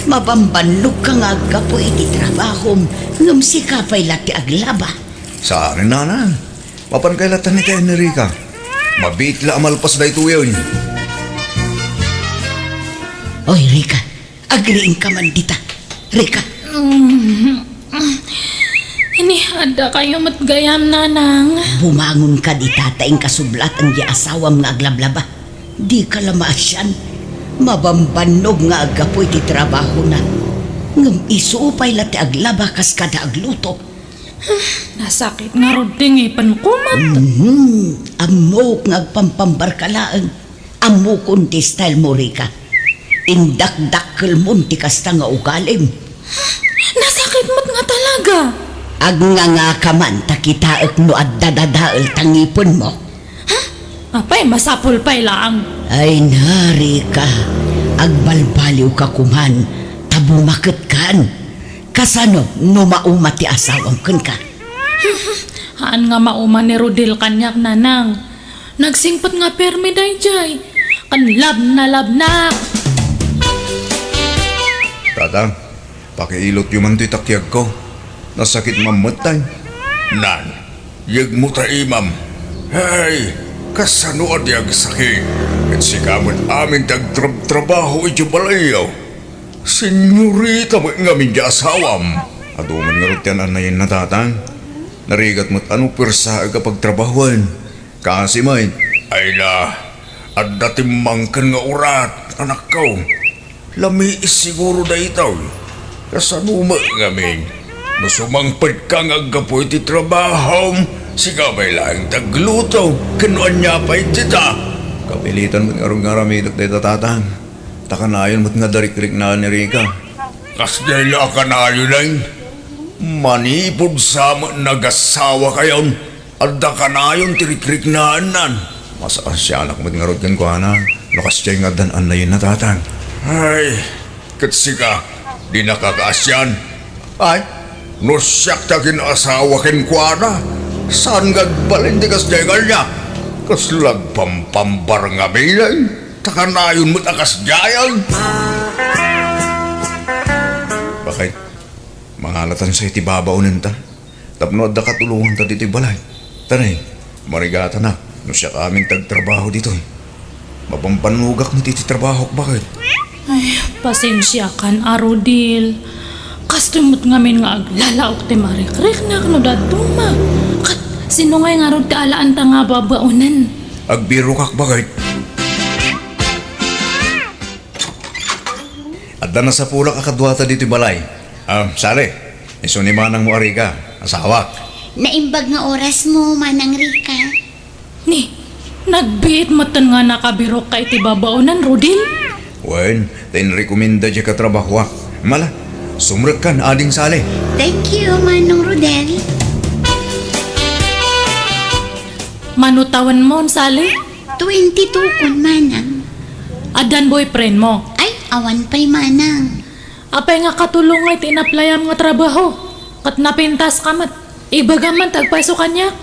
mabambannogka nga aggapu iti trabahom, ngem sika pay la ti aglaba. Saan, nanang. Mapan kay latta ni Rica. Mabiit la a malpas daytoyen. Oy, Rica, agriingka man dita. Rica. Mm. Ini, adda kayo met gayam, nanang. Bumangon ka dita ta inka sublatan ti asawam nga aglablaba. Dika la maasian. Mabambannog nga aggapu iti trabahona. Ngem isu pay la ti aglaba kas kada agluto. Nasakit ngarud ti ngipenko met. Mhm. Ammok nga agpampambarka laeng. Ammokon ti style mo, Rica. Indakdakkelmon ti kasta nga ugalim. Nasakit met nga talaga. Agngangaka man ta kitaek no adda dadael ta ngipenmo. Ha? Apay, masapul pay laeng. Ay na, Rica, agbalbaliwka koman ta bumaketkan. Kasano no mauma ti asawam kenka? Haan nga mauma ni Rodel kaniak, nanang. Nagsingpet nga permi daydiay. Ken labnalabnak. Tatang, pakiilotyo man toy takiagko. Nasakit man metten. Nan, yegmo ta imam. Hay, kasano a di agsakit? Ket sika met amin ti agtrabtrabaho iti balayyo. Senyorita met ngamin ti asawam. Adu man ngarud ti an-annayenna, Tatang. Narigat met a no puersaek a pagtrabahoen. Kasi met. Ay na, adda timmangken nga urat, anakko. Lamiis siguro daytoy. Kasano met ngamin? No sumangpetka nga aggapu iti trabahom, sika pay laeng ti agluto, ken no ania pay dita? Kapilitan met ngarud nga aramidek dayta, Tatang. Ta kanayon met nga adda rikriknaan ni Rica. Kasdiay la a kanayon, ay? Manipud sa met nagasawa kayon, adda kanayon ti rikriknaannan. Masaasianak met ngarud kenkuana, no kasdiay nga addan-annayenna, Tatang. Ay, ket sika, dinaka kaasian. Ay, no siak ti agin-asawa kenkuana, saan nga agbalin ti kasdiay kaniak? Kasla agpampambar ngamin, ay? Ta kanayon met a kasdiayen. Bakit? Mangalatansa iti babaonenta tapno adda katulonganta ditoy balay. Tanay, marigatanak no siak amin ti agtrabaho ditoy. Mapampanugak met iti trabahok, bakit? Ay, pasensiakan a, Rodel. Kastoy met ngamin nga aglalaok ti marikriknak no dadduma. Ket sino ngay ngarud ti alaanta nga babaonen? Agbirokak, bakit? Adda nasapulak a kaduata ditoy balay. Ah, Sally, isu ni manangmo a Rica, asawak. Naimbag nga orasmo, Manang Rica. Ni, nagbiit metten nga nakabirokka iti babaonen, Rodel? Wen, ta inrekomenda diay katrabahoak. Mala, sumrekkan, Ading Sally. Thank you, Manong Rodel. Mano tawenmo, Sally? Twenty-two kon, Manang. Addan boyfriendmo? Ay, awan pay, Manang. Apay nga katulong nga iti inaplayam nga trabaho? Ket napintaska met. Ibagam man ti agpayso kaniak.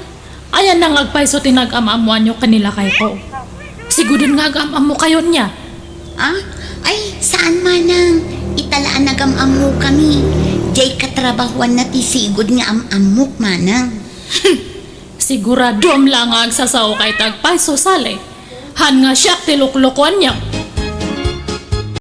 Ayanna nga agpayso ti nagam-ammoanyo ken ni lakayko. Siguden nga agam-ammokayo nia. Ah? Ay, saan, Manang. Ita la a nagam-ammokami. Diay katrabahoanna ti sigud nga am-ammok, Manang. Siguradom la nga agsasaoka iti agpayso, Sally. Han nga siak ti luklukuanyo.